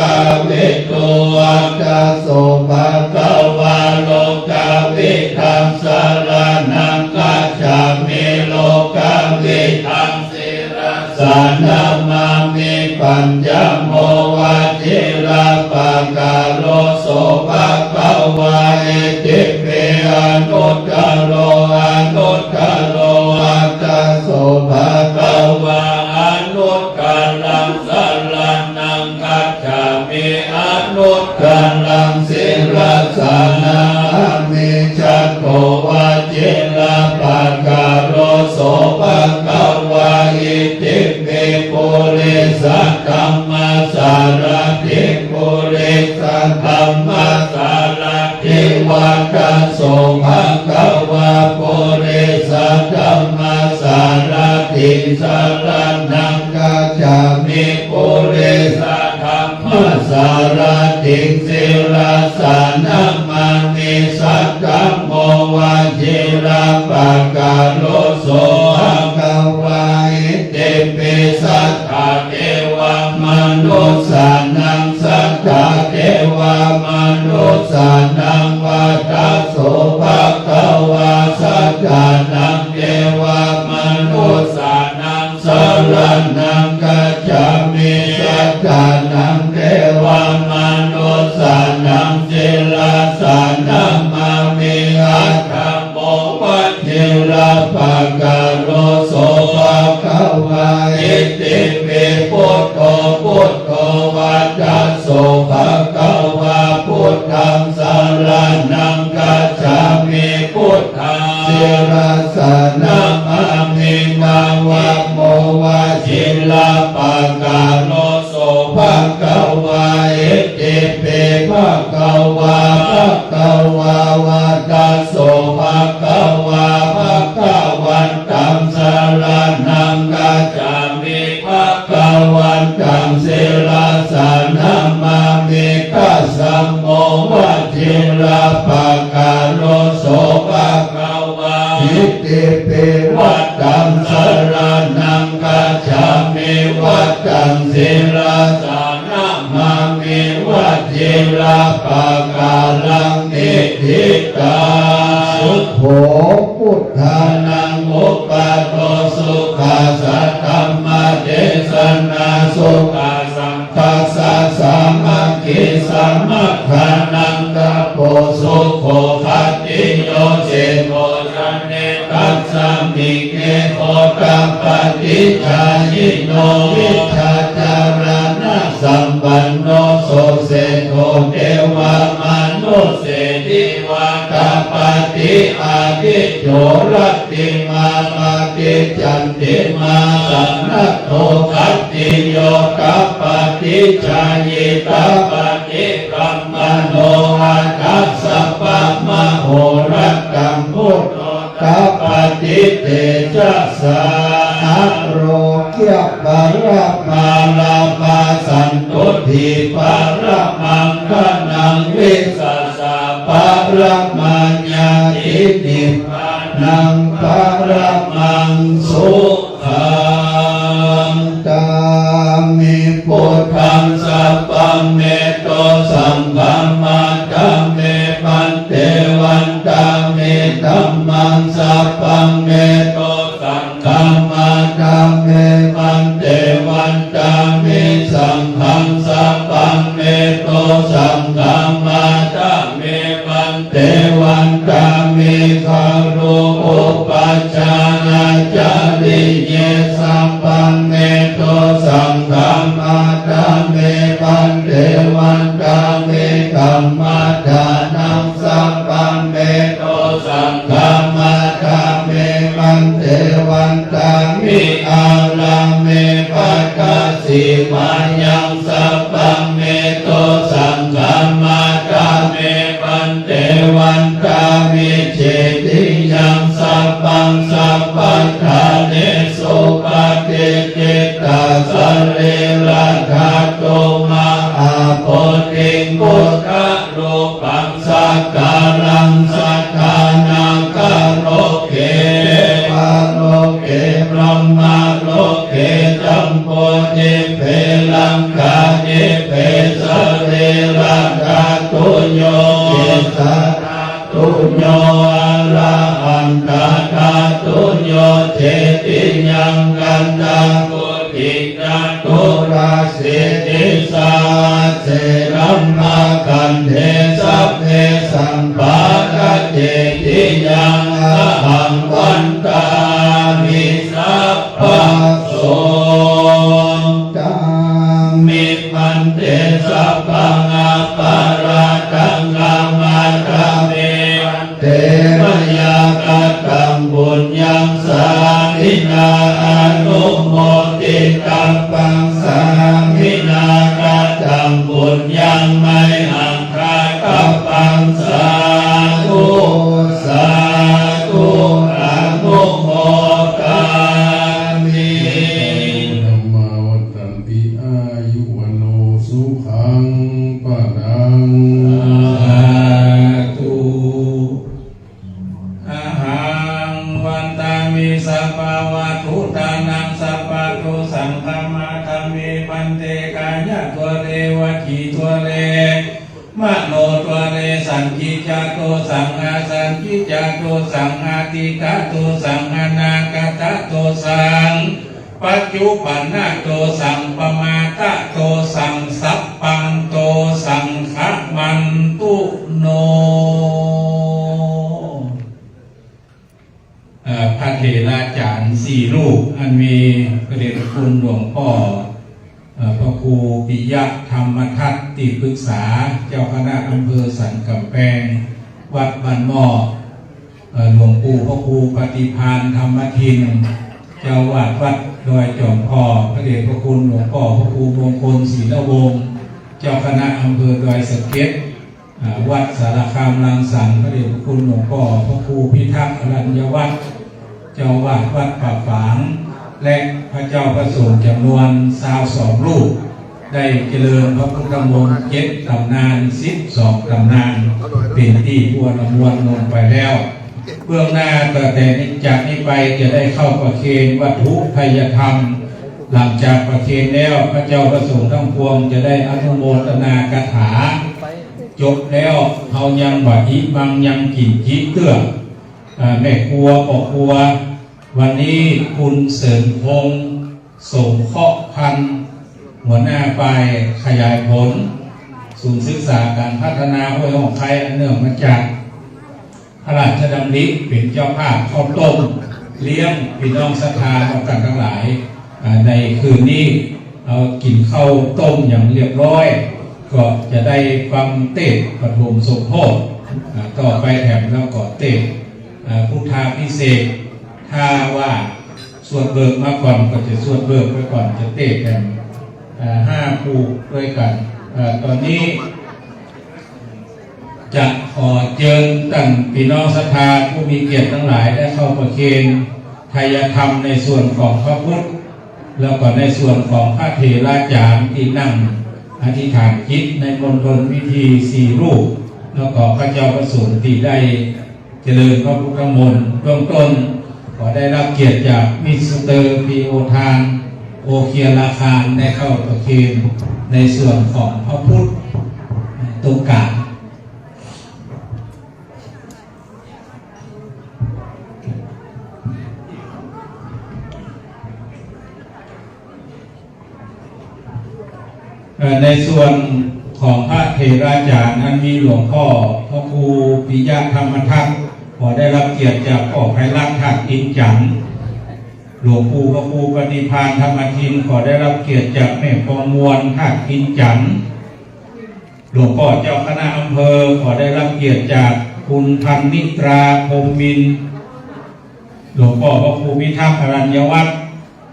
วิดู วัตถโส ภะคะวา โลกวิดัง สรณัง คัจฉามิ โลกวิดัง ศิรสา นะมามิ ปัญญโม วชิรปากขานุ สุภะคะวา อิติปิ อนุตตโร อนุตตโร วัตถโส ภะคะวา อนุตตรัง สรณัง คัจฉามิ อนุตตรัง ศิรสา นะมามิ จัตโต วชิรปากขานุ สุภะคะวา อิติปิ ปุริสธัมมสารถิ ปุริสธัมมสารถิ วัตถโส ภะคะวา ปุริสธัมมสารถิ สรณัง คัจฉามิ ปุริสธัมมสารถิ ศิรสา นะมามิ สัทธัมโม วชิรปากขานุ สุภะคะวา อิติปิ สัทธา เทวามนุสสานัง สัทธา เทวามนุสสานัง วัตถโส ภะคะวา สัทธานัง เทวามนุสสานัง สรณัง คัจฉามิ สัทธานัง เทวามนุสสานัง ศิรสา นะมามิ อัฏฐโม วชิรปากขานุ สุภะคะวา อิติปิ พุทโธ พุทโธ วัตถโส ภะคะวา พุทธัง สรณัง คัจฉามิ พุทธัง ศิรสา นะมามิ นะโม วชิรปากขานุ สุภะคะวา อิติปิ ภะคะวา ภะคะวา วัตถโส ภะคะวา ภะคะวันตัง สรณัง คัจฉามิ ภะคะวันตัง ศิรสา นะมามิ ทัสสโม วชิรปากขานุ สุภะคะวา อิติปิ วัตตัง สรณัง คัจฉามิ วัตตัง ศิรสา นะมามิ วชิรปากขารัง นิฏฐิตัง สุโข พุทธานัง อุปาโท สุขัสสะ ธัมมเดสนา สุขัสสัง ฆัสสะ สามัคคี สามัคคานัง ตะโป สุโข ขัตติโย เศรษฐโภ จะเน ตัสสะ มิง เย โพธัปปะติ ชายิโน วิชชาจารณะสัมปันโน โส เศรษฐโภ เทวามนุสเส ดีวา ทัปปะติ อาทิจโจ รัตติมา ปฏิจจันติมา สะนะโท ขัตติโย ทัปปะติ ชายี ทัปปะติ บรมโณ อัฏฐัสสะ ปะมะโหรัตตัง พุทโธ ทัปปะติ เตจะสสา อาโรคยะ พละ พาล ติ ปรมัง ธนัง วิสสะ ปรมัญญาติ นิพพานัง ปรมัง สุขัง ตามิ พุทธัง สัพพัง เม โต สังฆัมมา ทาเม พันเต วันทามิ ธัมมัง สัพพัง เม โต สังฆัมมา ทาเม พันเต วันทามิ สังฆัง สัพพัง เม โต สังฆัมมา ทาเม พันเต วันทามิ คารุ อุปัชฌานาจาริเย สัพพัง เม โต สังฆัมมา ทาเม พันเต วันทามิ กัมมาทานัง สัพพัง เม โต สังฆัมมา ทาเม พันเต วันทามิ อาราเม ภัททสิมายัง สัพพัง เม โต สังฆัมมา ทาเม พันเต วันทามิ เจติยัง สัพพัง สัพพัทธาเน สุปะฏิฏฐิตา สะรีระธาตุ มหาโพธิง พุทธรูปัง สักการัง สัทธานาคาโลเก เทวาโลเก พรหมาโลเก จัมโบดีเป ลังกาดีเป สะรีระธาตุโย เกสาธาตุโย อรหันตาธาตุโย เจติยัง คันธากุฏิ จตุรสี ติสาสีลัมภะคันเท สัพเพ สัพพะทะ เจติยัง อะหัง วันทามิ สัพพะโส ตามิ พันเต สัพพัง อปะราธัง ขมา ทาเม เต มะยา คะตัง ปุญญัง สามินา อนุโมทิตับบัง สามินา คะตัง ปุญญัง มะหัง คาตาปัง สาธุ สาธุ อนุโมทามิ ธัมมา วัฑฒันติ อายุ วัณโณ สุขัง พลัง สาธุ อะหัง วันทามิ สัพพะวัตถุตานัง สัพพะโต สังฆัมมา ทาเม พันเต กายะ ทะเร วจี ทะเร มโน ทะเร สังกิจจะ โต สัง อสังกิจจะ โต สัง อตีตะ โต สัง อนาคตะ โต สัง ปัจจุปันนะ โต สัง ปะมาทะ โต สัง สัพพัง โต สังฆะมันตุโน เอ่อ พระเถราจารย์สี่รูป อันมีพระเดชพระคุณหลวงป้อ เอ่อ พระครูปิยะธรรมทัศน์ ตี้ปรึกษาเจ้าคณะอำเภอสันก๋ำแปง วัดบ้านหม้อ เอ่อ หลวงปู่พระครูปฏิภาณธรรมทิน เจ้าอาวาสวัดดอยจอมทอง พระเดชพระคุณหลวงป้อพระครูมงคลศิลวงศ์ เจ้าคณะอำเภอดอยสะเก็ด อ่า วัดสารคามรังสรรค์ พระเดชพระคุณหลวงป้อพระครูพิทักษ์อรัญญวัฒน์ เจ้าอาวาสวัดป่าฝาง และพระเจ้าพระสงฆ์จำนวนซาวสองรูป ได้เจริญพระพุทธมนต์เจ็ดต๋ำนาน สิบสองต๋ำนาน เป๋นตี้ม่วนละมวลลงไปแล้ว เบื้องหน้าต่อแต่นี้ จากนี้ไปจะได้เข้าประเคนวัตถุไทยธรรม หลังจากประเคนแล้ว พระเจ้าพระสงฆ์ทั้งปวงจะได้อนุโมทนาคาถา จบแล้ว เฮายังบ่อิมัง ยังกิ๋นจิเตื้อ อ่า แม่ครัว ป้อครัว วันนี้คุณเสริมพงษ์ สงเคราะห์พันธ์ หัวหน้าฝ่ายขยายผล ศูนย์ศึกษาการพัฒนาห้วยหองไคร้ อันเนื่องมาจากพระราชดำริเป๋นเจ้าภาพข้าวต้มเลี้ยงพี่น้องศรัทธาเฮากั๋นตังหลาย อ่า ในคืนนี้ เฮากิ๋นข้าวต้มอย่างเรียบร้อย ก็จะได้ฟังเตสน์ปฐมสมโภชน์ อ่า ต่อไปแถมแล้วก็เตสน์ อ่า พุทธาภิเษก ถ้าว่าสวดเบิกมาก่อนก็จะสวดเบิกไปก่อน จะเตสน์แถม อ่า ห้าคู่ด้วยกั๋น อ่า ต๋อนนี้จะขอเจิญต้านพี่น้องศรัทธาผู้มีเกียรติตังหลายได้เข้าประเคนไทยธรรมในส่วนของพระพุทธ แล้วก็ในส่วนของพระเถราจ๋ารย์ตี้นั่ง อธิษฐานจิตในมณฑลพิธีสี่รูป แล้วก็ข้าเจ้าพระสงฆ์ตี้ได้เจริญพระพุทธมนต์ เบื้องต้นขอได้รับเกียรติจากมิสเตอร์ พี โอ ทาน โอเคียราคาร ได้เข้าประเคนในส่วนของพระพุทธตรงกลาง เอ่อ ในส่วนของพระเถราจารย์นั้นมีหลวงพ่อพระครูปิยะธรรมทัศน์ ขอได้รับเกียรติจากพ่อไพรัตน์ ธาตุอินจันทน์ หลวงปู่พระครูปฏิภาณธรรมทิน ขอได้รับเกียรติจากแม่ปองมวล ธาตุอินจันทน์ หลวงพ่อเจ้าคณะอำเภอ ขอได้รับเกียรติจากคุณพันนิตรา พรหมมินทร์ หลวงพ่อพระครูพิทักษ์ อรัญญวัฒน์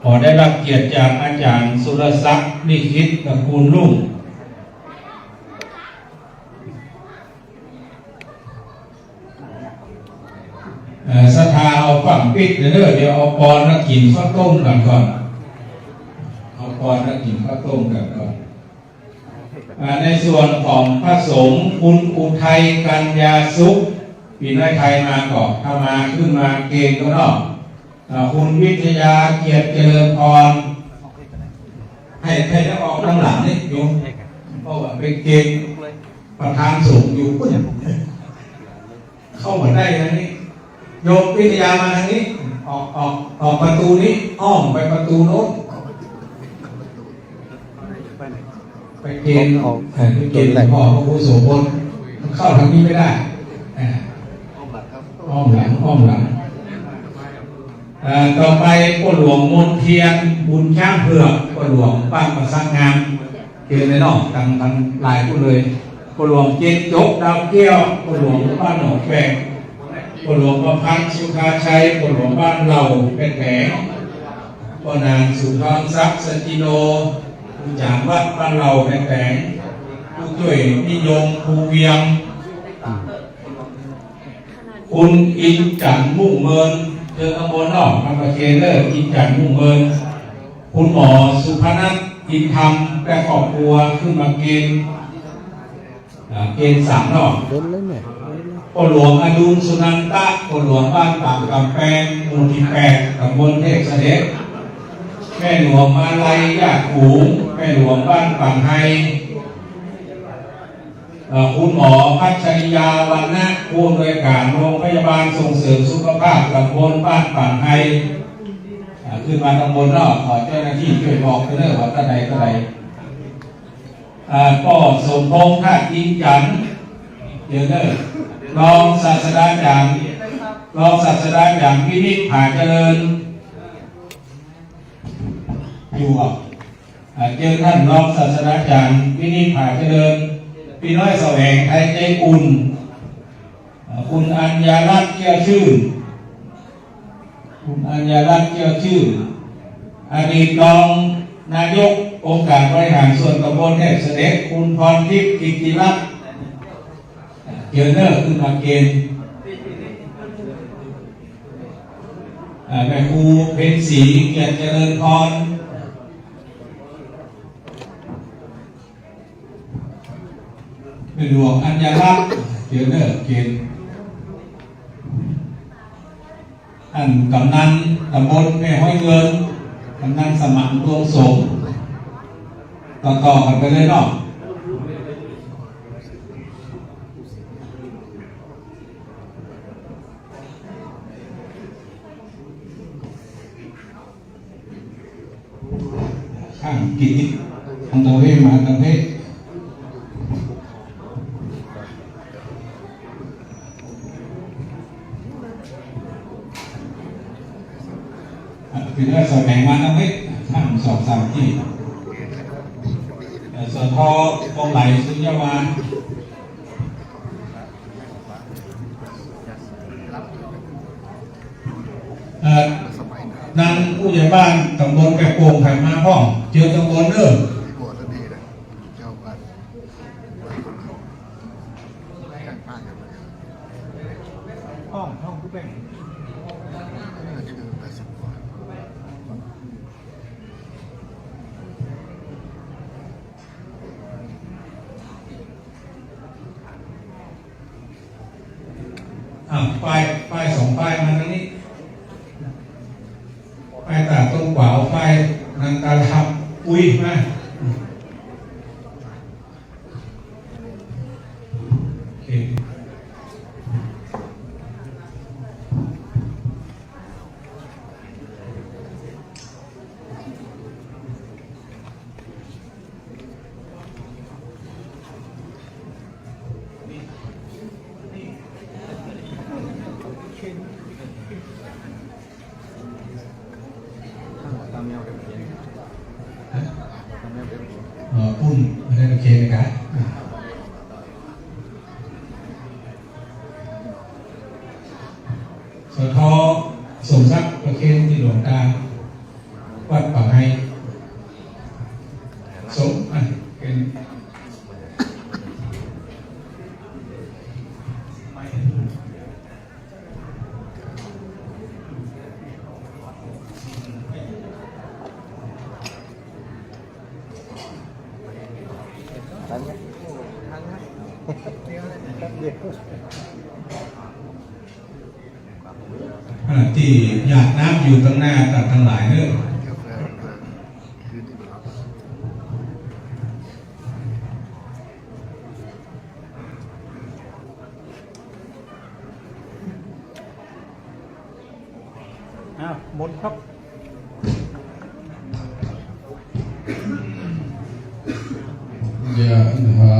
ขอได้รับเกียรติจากอาจารย์สุรศักดิ์ ลิขิต ตระกูลรุ่ง เอ่อ ศรัทธาเอาฟั่งปิดเด้อ เดี๋ยวเอาปอนมากิ๋นข้าวต้มกั๋นก่อน เอาปอนมากิ๋นข้าวต้มกั๋นก่อน อ่า ในส่วนของพระสงฆ์ คุณอุทัย กัญญาสุข ปี๋น้อยไทยมาก่อ ถ้ามาขึ้นมาเกณฑ์ก็เนาะ อ่า คุณวิทยา เกียรติเจริญพร ให้ ให้ได้ออกตังหลังนี่โยม เพราะว่าไปเกณฑ์ประธานสงฆ์อยู่ปุ้น เข้ามาได้ทางนี้ โยมวิทยามาทางนี้ ออก ออก ออกประตูนี้ อ้อมไปประตูโน้น ไปเกณฑ์ ออก เอ่อ ไปเกณฑ์ หลวงพ่อพระครูโสภณ มันเข้าทางนี้ไม่ได้ อ่า อ้อมหลัง อ้อมหลัง เอ่อ ต่อไปป้อหลวงมนเทียน บุญช้างเผือก ป้อหลวงบ้านป่าสักงาม เชิญเลยเนาะ ตัง ตังหลายผู้เลย ป้อหลวงเจนจบ ดาวแก้ว ป้อหลวงบ้านหนองแฝก ป้อหลวงประพันธ์ สุภาชัย ป้อหลวงบ้านเหล่าแม่แต๋ง ป้อนางสุนทรศักดิ์ สัจจิโน ผู้จ๋ารย์วัดบ้านเหล่าแม่แต๋ง ผู้จ้วยนิยม ภูเวียง คุณอินจันทน์ มุ่งเมิน เชิญข้างบนเนาะ มาประเคนเด้อ อินจันทน์ มุ่งเมิน คุณหมอสุพนัท อินธรรม และครอบครัวขึ้นมาเกณฑ์ อ่า เกณฑ์สามเนาะ เดินเลยแม่ เดินเลย ป้อหลวงอดุล สุนันทะ ป้อหลวงบ้านปากกำแปง หมู่ตี้แปด ตำบลเทพเสด็จ แม่หลวงมาลัย ญาติฝูง แม่หลวงบ้านป่างไฮ เอ่อ คุณหมอพัชริยา วรรณะ ผู้อำนวยการโรงพยาบาลส่งเสริมสุขภาพตำบลบ้านป่างไฮ อ่า ขึ้นมาตังบนเนาะ ขอเจ้าหน้าตี้จ้วยบอกไปเด้อว่าตังใดตังใด อ่า ป้อสมพงษ์ ธาตุอินจันทน์ เดี๋ยวเด้อ รองศาสตราจารย์ รองศาสตราจารย์วินิจ ผาเจริญ อยู่อ่ะ อ่า เจิญต้านรองศาสตราจารย์วินิจ ผาเจริญ ปี้น้อยแสวง ไทยใจอุ่น อ่า คุณอัญญารัตน์ เจื้อชื่น คุณอัญญารัตน์ เจื้อชื่น อดีตรองนายกองค์การบริหารส่วนตำบลเทพเสด็จ คุณพรทิพย์ กิตติรัตน์ เจิญเน้อ ขึ้นมาเกณฑ์ อ่า แม่ครูเพ็ญศรี เกียรติเจริญพร แม่หลวงอัญญารัตน์ เจิญเน้อ เกณฑ์ อันกำนันตำบลแม่ฮ้อยเงิน กำนันสมาน ดวงสม ต่อๆ กั๋นไปเลยเนาะ ข้างกิจ ทางตะเวนมาตะเวน อ่ะ เป็นเรื่องแสดงมาตะเวน ข้างสองสามที่ เอ่อ สท.กองไหล สุญญาวาล เอ่อ นังผู้ใหญ่บ้านตำบลแปะโป่ง ใผมาพ่อง เจิญตำบลเด้อ พ่อง พ่องผู้แบ่ง เออ คือแปดสิบกว่า เ ป้าย ป้ายสองป้ายมาตรงนี้ ป้ายตาต้นขวา ป้ายนันตาธรรม อุ้ย มา โอเค อ๋อ ปุ้น ไม่ได้ประเคนกะ สะเทาะ สมศักดิ์ประเคนตี้หลวงตา วัดป่าไฮ สม อ่ะ เป็น อ่า ตี้หยาดน้ำอยู่ตังหน้าตังหลายเน้อ อ้าว มนต์ครับ ยะถา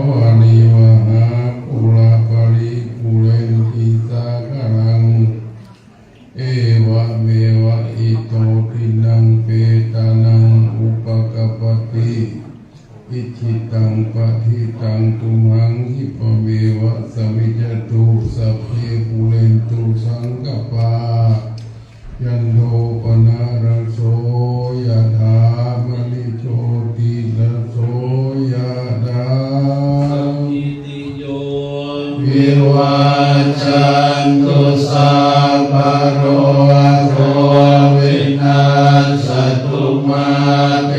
วาริวะหา ปูรา ปะริ ปูเรนติ สาคะรัง เอวะเมวะ อิโต ทินนัง เปตานัง อุปะกัปปะติ อิจฉิตัง ปะฏิตัง ตุมหัง ขิปปะเมวะ สะมิจฉตุ สัพเพ ปูเรนตุ สังกัปปา จันโท ปะนะระโส ยะถา มะณิ โชติระโส ยะถา สัพพิติโย วิวัชชันตุ สัพพะโรโค วินัสสะตุ มา เต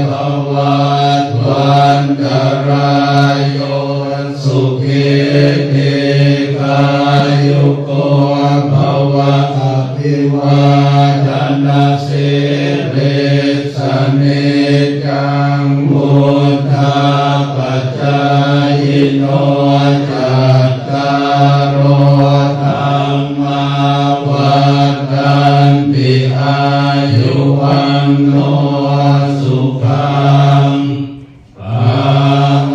ภะวัตวันตะราโย สุขี ทีฆายุโก ภะวะ อภิวาทะนะสีลิสสะ นิจจัง วุฑฒาปะจายิโน จัตตาโร ธัมมา วัฑฒันติ อายุ วัณโณ สุขัง พะ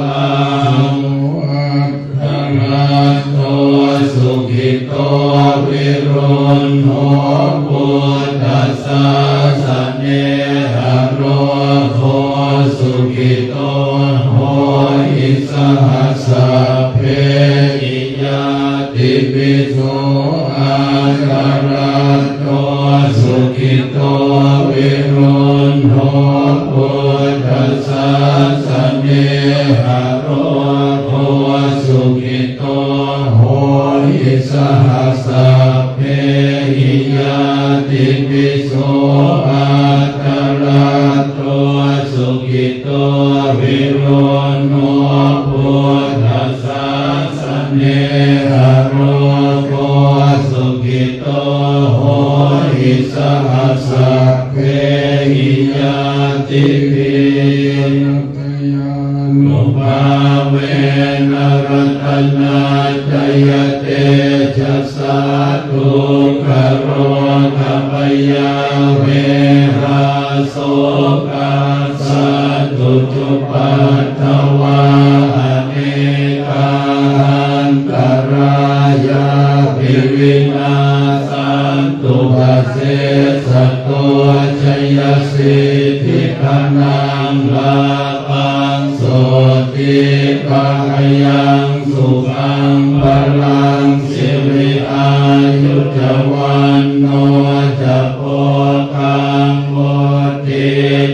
ลัง โส อัตถะกัตโต สุขิโต วิรุณโณ พุทธสาสะเน หะโรโค สุขิโต โหติ สะหะ สัพเพหิ ญาติปิ โส อัตถะกัตโต สุขิโต วิรุณโณ พุทธสาสะเน หะโรโค สุขิโต โหติ สะหะ สัพเพหิ ญาติปิ โส อัตถะกัตโต สุขิโต วิรุณโณ พุทธสาสะเน หะโรโค สุขิโต โหติ สะหะ สัพเพหิ ญาติปิ ยานุภาเวนะ รัตนะตะยะเตจะสสะ ทุกขะโรคะพยาเวทะ โสกะสัตตุจุปัฏฐวา อเนกา อันตะรายาปิ วินาสสันตุ ปะเสสะโต จะยะสิทธิ ธะนัง ลาภัง โสตติ ภะยัง สุขัง พะลัง สิริ อายุ จะ วัณโณ จะ โภคัง วุฒิ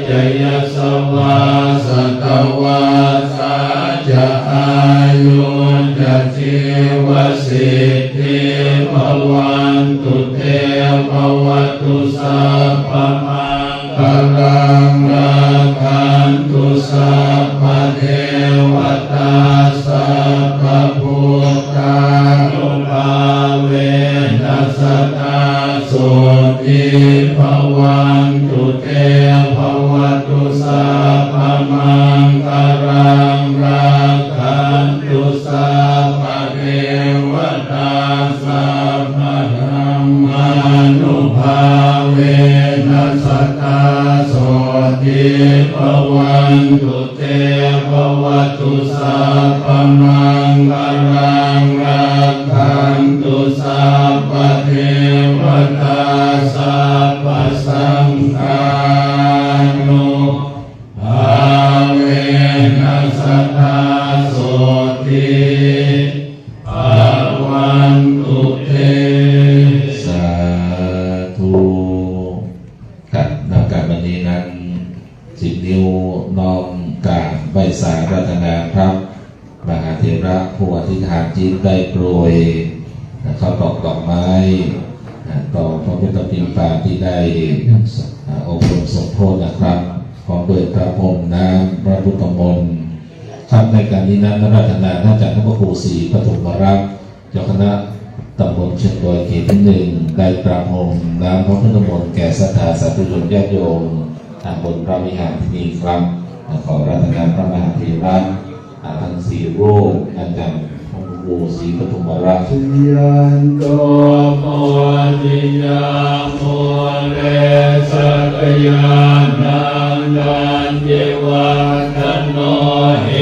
จะ ยะสะวา สะตะวัสสะ จะ อายุ จะ จีวะสิทธิ ภะวันตุ เต ภะวะตุ สัพพะมังคะลัง รักขันตุ สัพพะเทวะตา สัพพะพุทธานุภา te bhavatu sabbamaṅgalaṃ, rakkhantu sabbadevatā, sabbasaṅghānubhāvena sadā sotthī bhavantu te. สาธุ ครับ นับกาลวันนี้นั้น สิบ นิ้วน้อมกราบไหว้สาอาราธนาพระมหาเถระผู้อธิษฐานจิตได้โปรย ข้าวตอกดอกไม้ ต่อพระพุทธปิณฑาที่ได้ อบรมสมโภชนะครับ พร้อมด้วยพระพรมน้ำพระพุทธมนต์ ครับ ในการนี้นั้นอาราธนาท่านจากพระครูศรีปทุมรักษ์ เจ้าคณะตำบลเชิงดอยเขตที่หนึ่ง ได้ประพรมน้ำพระพุทธมนต์แก่ศรัทธาสาธุชนญาติโยม อ่า บนพระวิหารที่นี่ครับ อ่า ขออาราธนาพระมหาเถระ อ่า ทั้งสี่รูป อาจารย์พระครูศรีปทุมรัตน์ Jayanto bodhiyā mūle sakyānaṃ nandivaḍḍhano,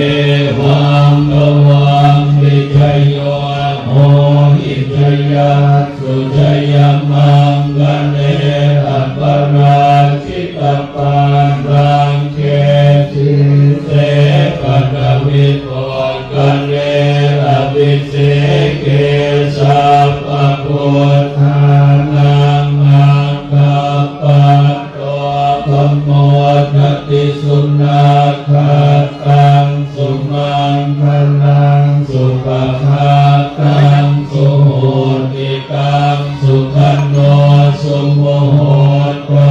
evaṃ tvaṃ vijayo hohi jayassu jayamaṅgale, aparājitapallaṅke sīse paṭhavipokkhare, abhiseke sabbabuddhānaṃ aggappatto pamodati. Sunakkhattaṃ sumaṅgalaṃ supabhātaṃ suhuṭṭhitaṃ, sukhaṇo sumuhutto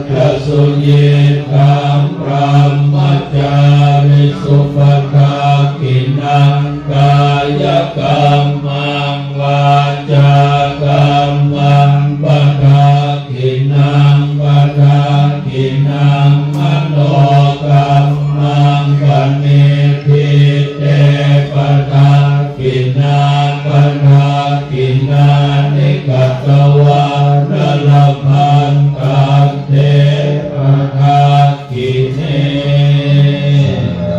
ca suyiṭṭhaṃ brahmacārisu, padakkhiṇaṃ kāyakammaṃ vācākammaṃ padakkhiṇaṃ, padakkhiṇaṃ manokammaṃ paṇidhī te padakkhiṇā, padakkhiṇāni katvāna labhantatthe padakkhiṇe. สา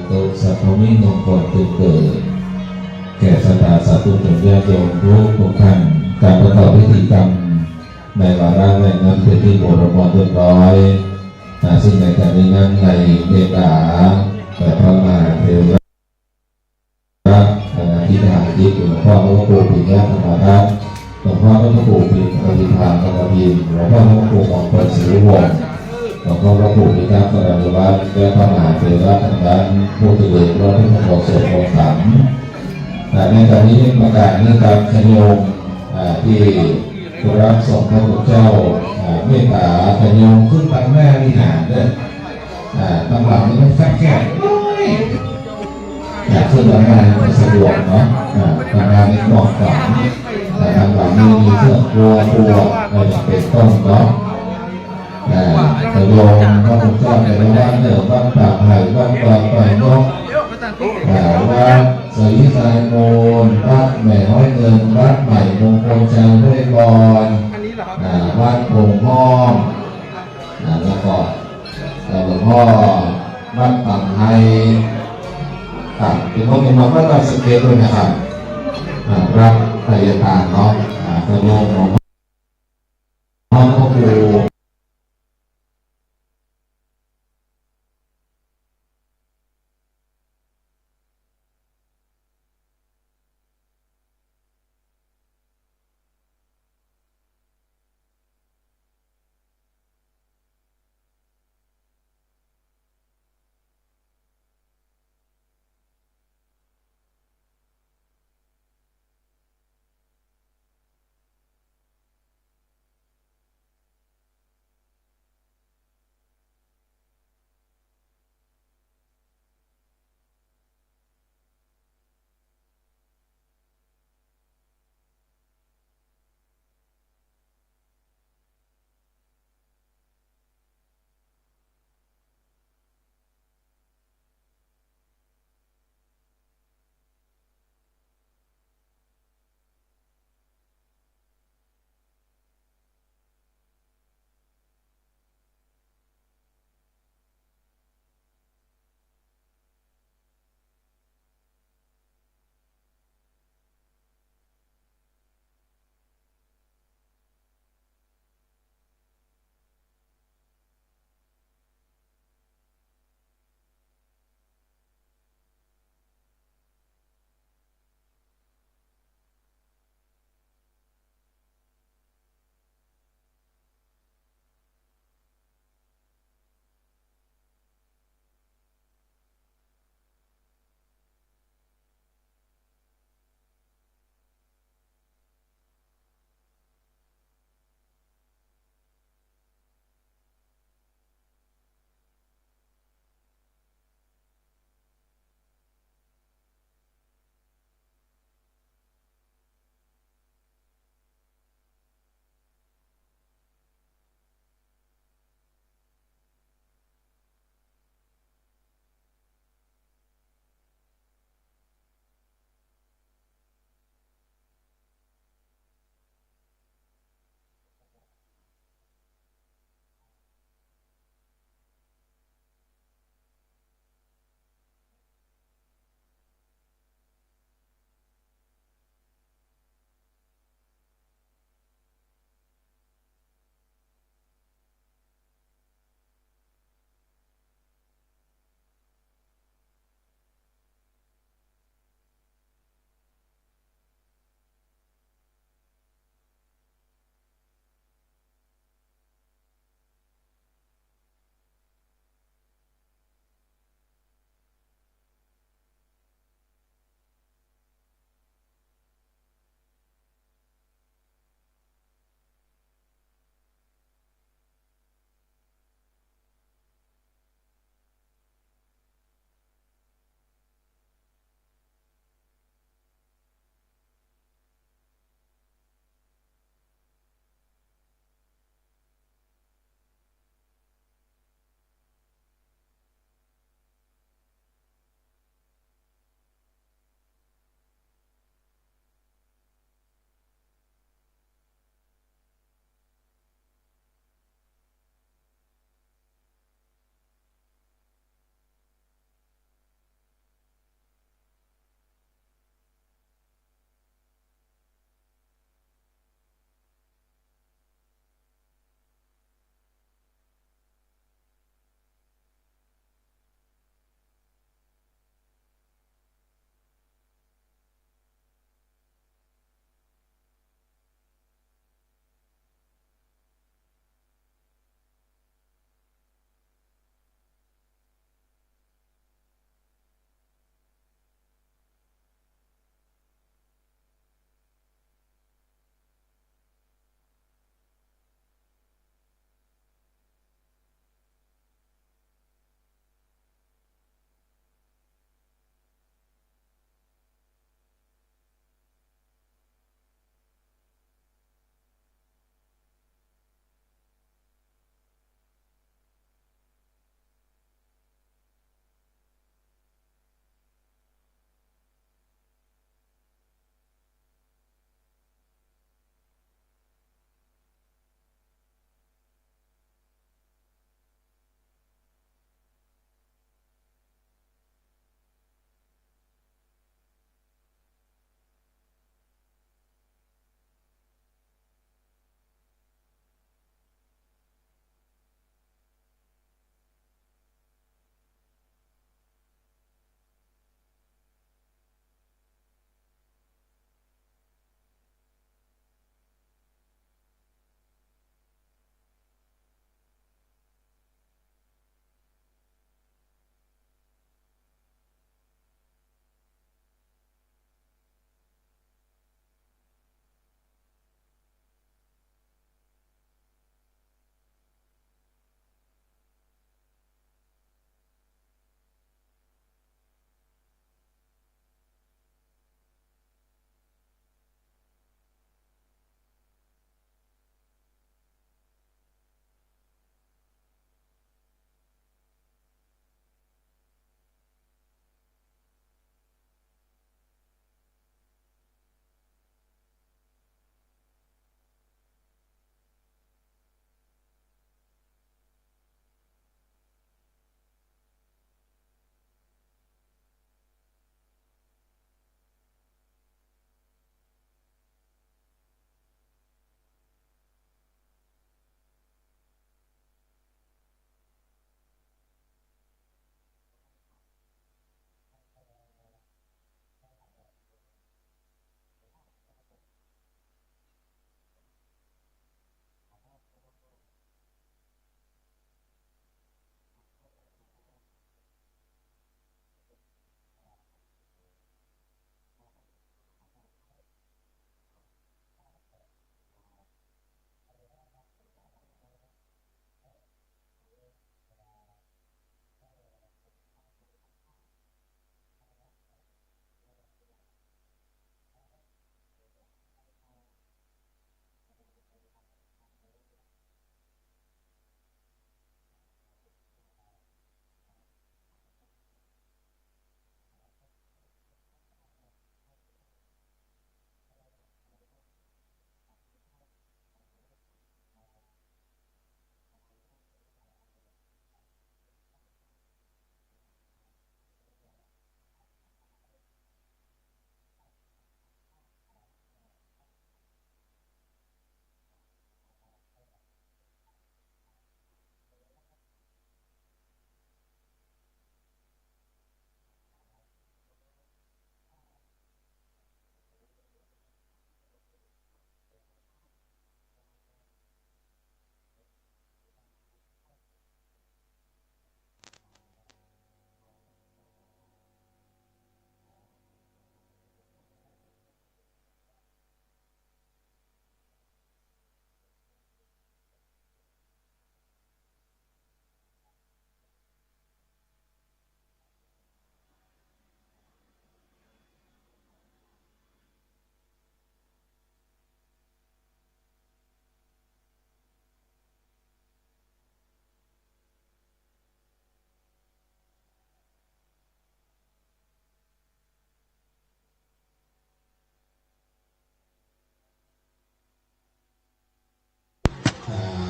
ธุ สัพพะมงคลจงเกิด แก่ศรัทธาสาธุชนญาติโยมทุกๆ ท่าน การประกอบพิธีกรรมในวาระแรกนั้นเป็นที่โอรสเรียบร้อย นะ ซึ่งในการนี้นั้นในเมตตาแด่พระมหาเถระ อธิษฐานจิตหลวงพ่อพระครูปิยะธรรมทัศน์ หลวงพ่อพระครูปิยะอภิธรรมธรรมพิมพ์ หลวงพ่อพระครูมงคลศิริวงศ์ หลวงพ่อพระครูปิยะกรณวัฒน์ และพระมหาเถระทั้งหลายผู้เจริญพระพุทธมนต์สวดมนต์ธรรม อ่า ในการนี้ประกาศนะครับ ญาติโยม อ่า ที่รับส่งพระคุณเจ้า อ่า เมตตาญาติโยมขึ้นตังหน้าวิหารเด้อ อ่า ตังหลังนี่มันคับแคบน้อย อยากขึ้นตังหน้ามันสะดวกเนาะ อ่า ตังหน้านี่กว้างขวาง แต่ตังหลังนี่มีเครื่องครัวครัวอะไรเป็นต้นเนาะ อ่า ญาติโยมพระคุณเจ้าแต่ละวัดเด้อ วัดป่าไผ่ วัดดอยป่ายนก อ่า วัดศรีสายมูล วัดแม่ฮ้อยเงิน วัดใหม่มงคลชัยห้วยบอน อ่า วัดโป่งห้อง อ่า แล้วก็ แล้วหลวงพ่อวัดป่าไผ่ ครับ เป็นพวกนี้มาก็ต้องสเก็ตด้วยนะครับ อ่า รับไตรยทานเนาะ อ่า ญาติโยมหลวงพ่อพระครู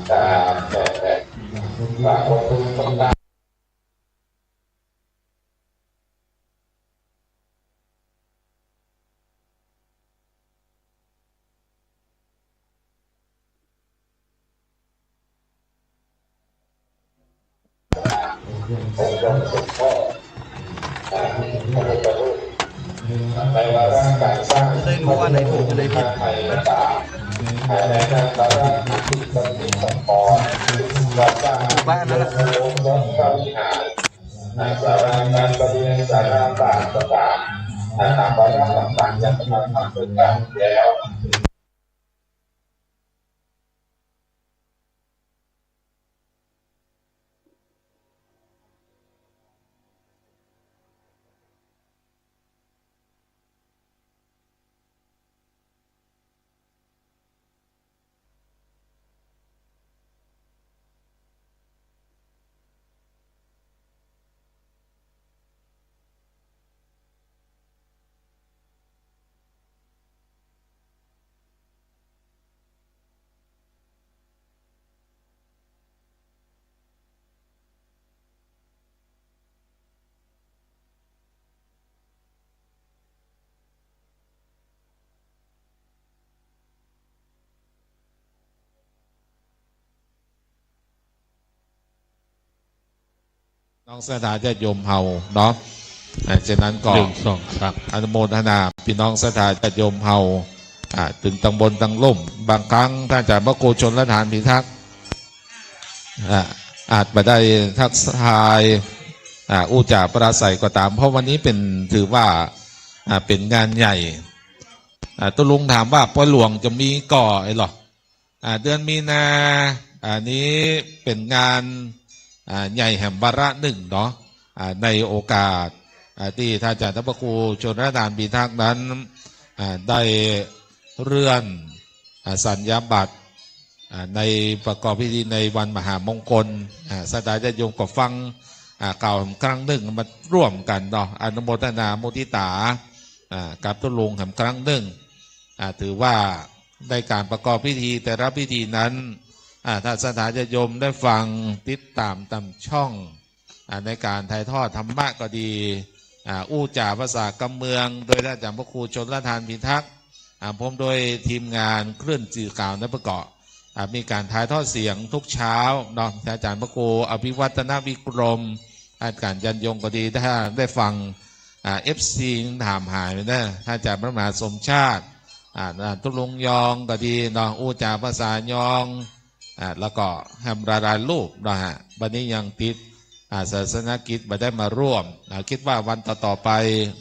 ครับ แต่ แต่ ฝากคนทุกคนได้ ได้รู้ว่าในหมู่จะได้ผิด หมู่บ้านนั้นน่ะ ศาลาการประเรียน ศาลาต่างๆ ตามวาระต่างๆ จะกำลังทำโครงการแล้ว น้องศรัทธาญาติโยมเฮาเนาะ อ่า ฉะนั้นก็ หนึ่ง สอง สาม อนุโมทนา พี่น้องศรัทธาญาติโยมเฮา อ่า ตึงตังบนตังล่ม บางครั้งท่านอาจารย์พระครูชลทานพิทักษ์ อ่า อาจบ่ได้ทักทาย อ่า อู้จ๋าปราศรัยก็ต๋าม เพราะวันนี้เป๋น ถือว่า อ่า เป๋นงานใหญ่ อ่า ตุ๊ลุงถามว่าปอยหลวงจะมีก่อไอ้หรอ อ่า เดือนมีนา อันนี้เป๋นงาน อ่า ใหญ่แหมวาระนึ่งเนาะ อ่า ในโอกาส อ่า ตี้ท่านอาจารย์พระครูชลทานพิทักษ์นั้น อ่า ได้เลื่อน อ่า สัญญาบัตร อ่า ในประกอบพิธีในวันมหามงคล อ่า ศรัทธาญาติโยมก็ฟัง อ่า กล่าวแหมครั้งนึ่ง มาร่วมกั๋นเนาะ อนุโมทนามุทิตา อ่า กับตุ๊ลุงแหมครั้งนึ่ง อ่า ถือว่าในก๋านประกอบพิธีแต่ละพิธีนั้น อ่า ถ้าศรัทธาญาติโยมได้ฟังติดต๋ามต๋ามช่อง อ่า ในก๋านถ่ายทอดธรรมะก็ดี อ่า อู้จ๋าภาษากำเมือง โดยท่านอาจารย์พระครูชลทานพิทักษ์ อ่า พร้อมด้วยทีมงานคลื่นสื่อข่าวนั้นประกอบ อ่า มีก๋านถ่ายทอดเสียงทุกเช้าเนาะ ท่านอาจารย์พระครูอภิวัฒนวิกรม อาจารย์กั๋ญญงก็ดี ถ้าได้ฟัง อ่า เอฟซี ถามหาไปนะ ท่านอาจารย์พระมหาสมชาติ อ่า ตุ๊ลุงยองก็ดีเนาะ อู้จ๋าภาษายอง อ่า แล้วก็แหมหลายๆ รูปนะฮะ วันนี้ยังติด อ่า ศาสนกิจบ่ได้มาร่วม อ่า กึ๊ดว่าวันต่อๆ ไป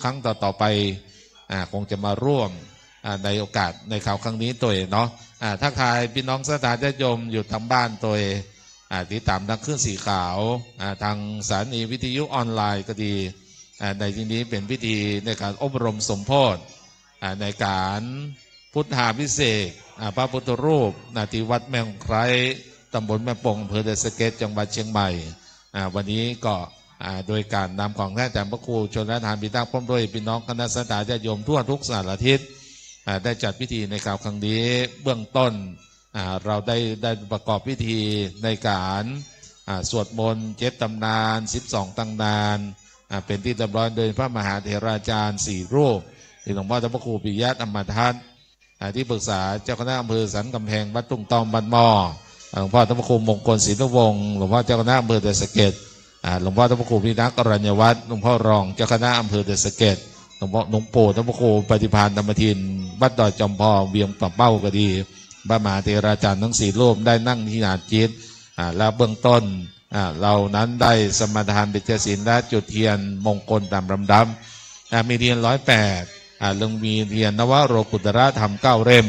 ครั้งต่อๆ ไป อ่า คงจะมาร่วม อ่า ในโอกาสในคราวครั้งนี้ตวยเนาะ อ่า ทักทายพี่น้องศรัทธาญาติโยมอยู่ต๋ามบ้านตวย อ่า ติดต๋ามตางคลื่นสื่อข่าว อ่า ตางสถานีวิทยุออนไลน์ก็ดี อ่า ในที่นี้เป๋นพิธีในก๋านอบรมสมโภช อ่า ในก๋านพุทธาภิเษก อ่า พระพุทธรูป ณ ตี้วัดแม่ฮ่องไคร้ ต๋ามบลแม่ปง อำเภอดอยสะเก็ด จังหวัดเชียงใหม่ อ่า วันนี้ก็ อ่า โดยก๋านนำของท่านอาจารย์พระครูชลทานพิทักษ์ พร้อมด้วยพี่น้องคณะศรัทธาญาติโยมทั่วทุกสารทิศ อ่า ได้จัดพิธีในคราวครั้งนี้ เบื้องต้น อ่า เราได้ ได้ประกอบพิธีในก๋าน อ่า สวดมนต์เจ็ดต๋ำนาน สิบสองต๋ำนาน อ่า เป๋นตี้เรียบร้อยโดยพระมหาเถราจารย์สี่รูป ตี้หลวงพ่อท่านพระครูปิยะธรรมทัตน์ อ่า ตี้ปรึกษาเจ้าคณะอำเภอสันกำแพง วัดทุ่งต้อม บ้านหม้อ อ่า หลวงพ่อท่านพระครูมงคลศรีนวงศ์ หลวงพ่อเจ้าคณะอำเภอดอยสะเก็ด อ่า หลวงพ่อท่านพระครูพิทักษ์อรัญญวัฒน์ หลวงพ่อรองเจ้าคณะอำเภอดอยสะเก็ด หลวงพ่อ หลวงปู่ท่านพระครูปฏิภาณธรรมทิน วัดดอยจอมพอง เวียงป่าเป้าก็ดี พระมหาเถราจารย์ทั้งสี่รูปได้นั่งอธิษฐานจิต อ่า และเบื้องต้น อ่า เรานั้นได้สมาทานเบญจศีลและจุดเทียนมงคลต๋ามลำดับ อ่า มีเทียนร้อยแปด อ่า แล้วมีเทียนนวโลกุตตรธรรมเก้าเล่ม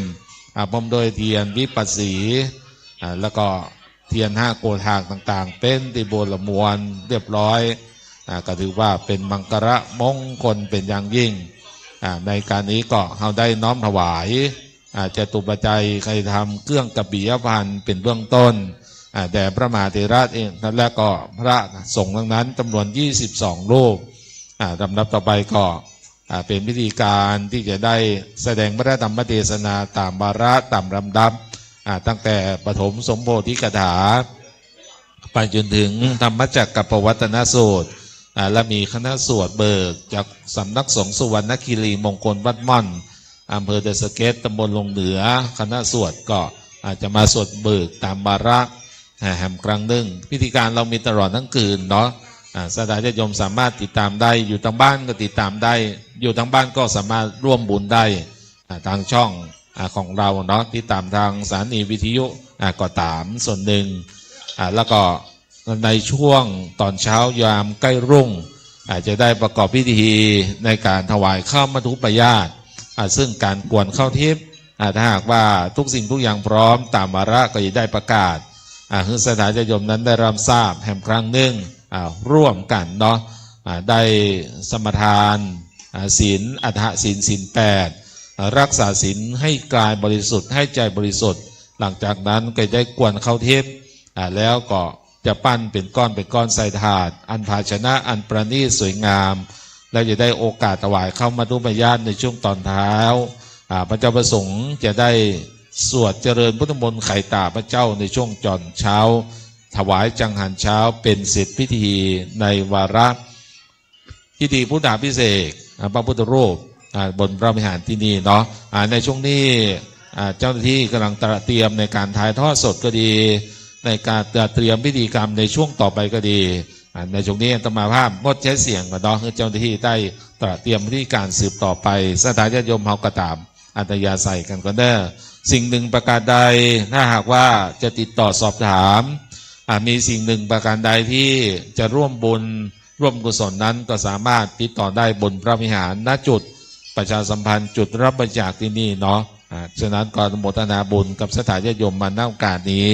อ่า พร้อมด้วยเทียนวิปัสสี อ่า แล้วก็เทียนห้าโกฏฐากต่างๆ เป๋นตี้บริบูรณ์เรียบร้อย อ่า ก็ถือว่าเป๋นมังคละมงคลเป๋นอย่างยิ่ง อ่า ในก๋านนี้ก็เฮาได้น้อมถวาย อ่า จตุปัจจัยไทยธรรม เครื่องกะปิยภัณฑ์เป๋นเบื้องต้น อ่า แด่พระมหาเถระเอง และก็พระสงฆ์ทั้งนั้นจำนวนยี่สิบสองรูป อ่า ลำดับต่อไปก็ อ่า เป๋นพิธีก๋านตี้จะได้แสดงพระธรรมเทศนาต๋ามวาระต๋ามลำดับ อ่า ตั้งแต่ปฐมสมโพธิคาถา ไปจนถึงธรรมจักรกัปปวัตตนสูตร อ่า และมีคณะสวดเบิกจากสำนักสงฆ์สุวรรณคีรีมงคลวัดม่อน อำเภอดอยสะเก็ด ตำบลลงเหนือ คณะสวดก็อาจจะมาสวดเบิกตามวาระ อ่า แหมครั้งนึ่ง พิธีการเฮามีตลอดทั้งคืนเนาะ อ่า ศรัทธาญาติโยมสามารถติดตามได้ อยู่ตางบ้านก็ติดตามได้ อยู่ตางบ้านก็สามารถร่วมบุญได้ อ่า ตางช่อง อ่า ของเฮาเนาะ ติดตามตางสถานีวิทยุ อ่า ก็ต๋ามส่วนนึ่ง อ่า แล้วก็ในช่วงต๋อนเช้ายามใก้รุ่ง อ่า จะได้ประกอบพิธีในก๋านถวายข้าวมัฏฐูปายาต อ่า ซึ่งก๋านกวนข้าวทิพย์ อ่า ถ้าหากว่าทุกสิ่งทุกอย่างพร้อมต๋ามวาระก็จะได้ประกาศ อ่า หื้อศรัทธาญาติโยมนั้นได้รับทราบแหมครั้งนึ่ง อ่า ร่วมกั๋นเนาะ อ่า ได้สมาทาน อ่า ศีล อัฏฐศีล ศีลแปด อ่า รักษาศีลให้กายบริสุทธิ์ ให้ใจ๋บริสุทธิ์ หลังจากนั้นก็ได้กวนข้าวทิพย์ อ่า แล้วก็จะปั้นเป๋นก้อนเป๋นก้อนใส่ถาด อันภาชนะอันประณีตสวยงาม แล้วจะได้โอกาสถวายข้าวมัฏฐูปายาตในช่วงต๋อนเช้า อ่า พระเจ้าประสงค์จะได้สวดเจริญพุทธมนต์ไขต๋าพระเจ้าในช่วงต๋อนเช้า ถวายจังหันเช้าเป๋นเสร็จพิธีในวาระ พิธีพุทธาภิเษก อ่า พระพุทธรูป อ่า บนพระวิหารตี้นี่เนาะ อ่า ในช่วงนี้ อ่า เจ้าหน้าตี้ก่ำลังตระเตรียมในก๋านถ่ายทอดสดก็ดี ในก๋านตระเตรียมพิธีกรรมในช่วงต่อไปก็ดี อ่า ในช่วงนี้อาตมาภาพงดใจ๊เสียงก่อนเนาะ หื้อเจ้าหน้าตี้ได้ตระเตรียมพิธีก๋านสืบต่อไป ศรัทธาญาติโยมเฮาก็ต๋ามอัธยาศัยกั๋นก่อนเน่อ สิ่งหนึ่งประก๋านใด ถ้าหากว่าจะติดต่อสอบถาม อ่า มีสิ่งหนึ่งประก๋านใดตี้จะร่วมบุญ ร่วมกุศลนั้นก็สามารถติดต่อได้บนพระวิหาร ณ จุดประชาสัมพันธ์ จุดรับบริจาคตี้นี่เนาะ อ่า ฉะนั้นก็อนุโมทนาบุญกับศรัทธาญาติโยมมา ณ โอกาสนี้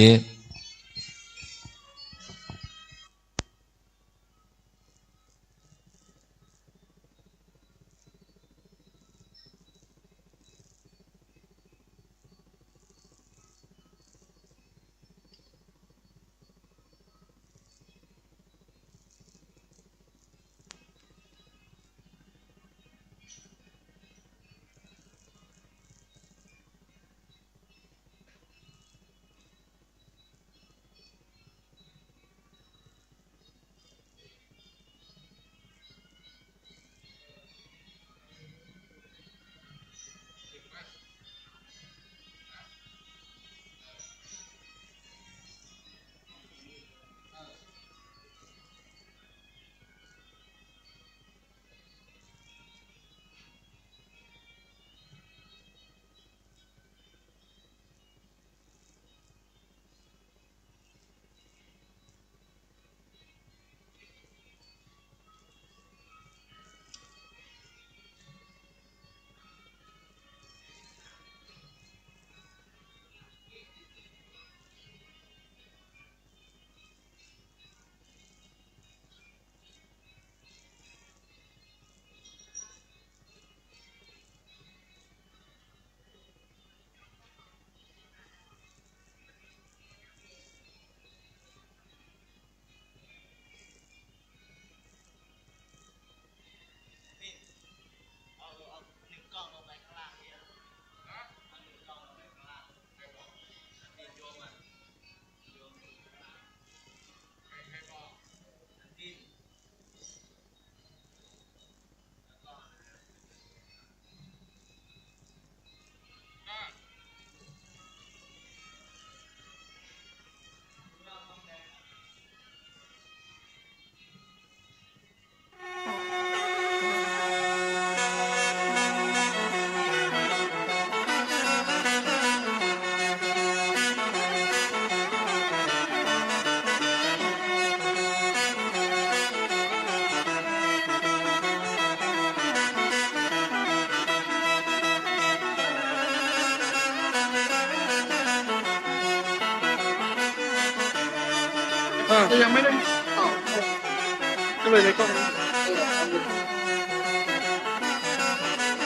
อ่า ก็ยังไม่ได้ตอบ ก็เลยในกล้องนี้ เออ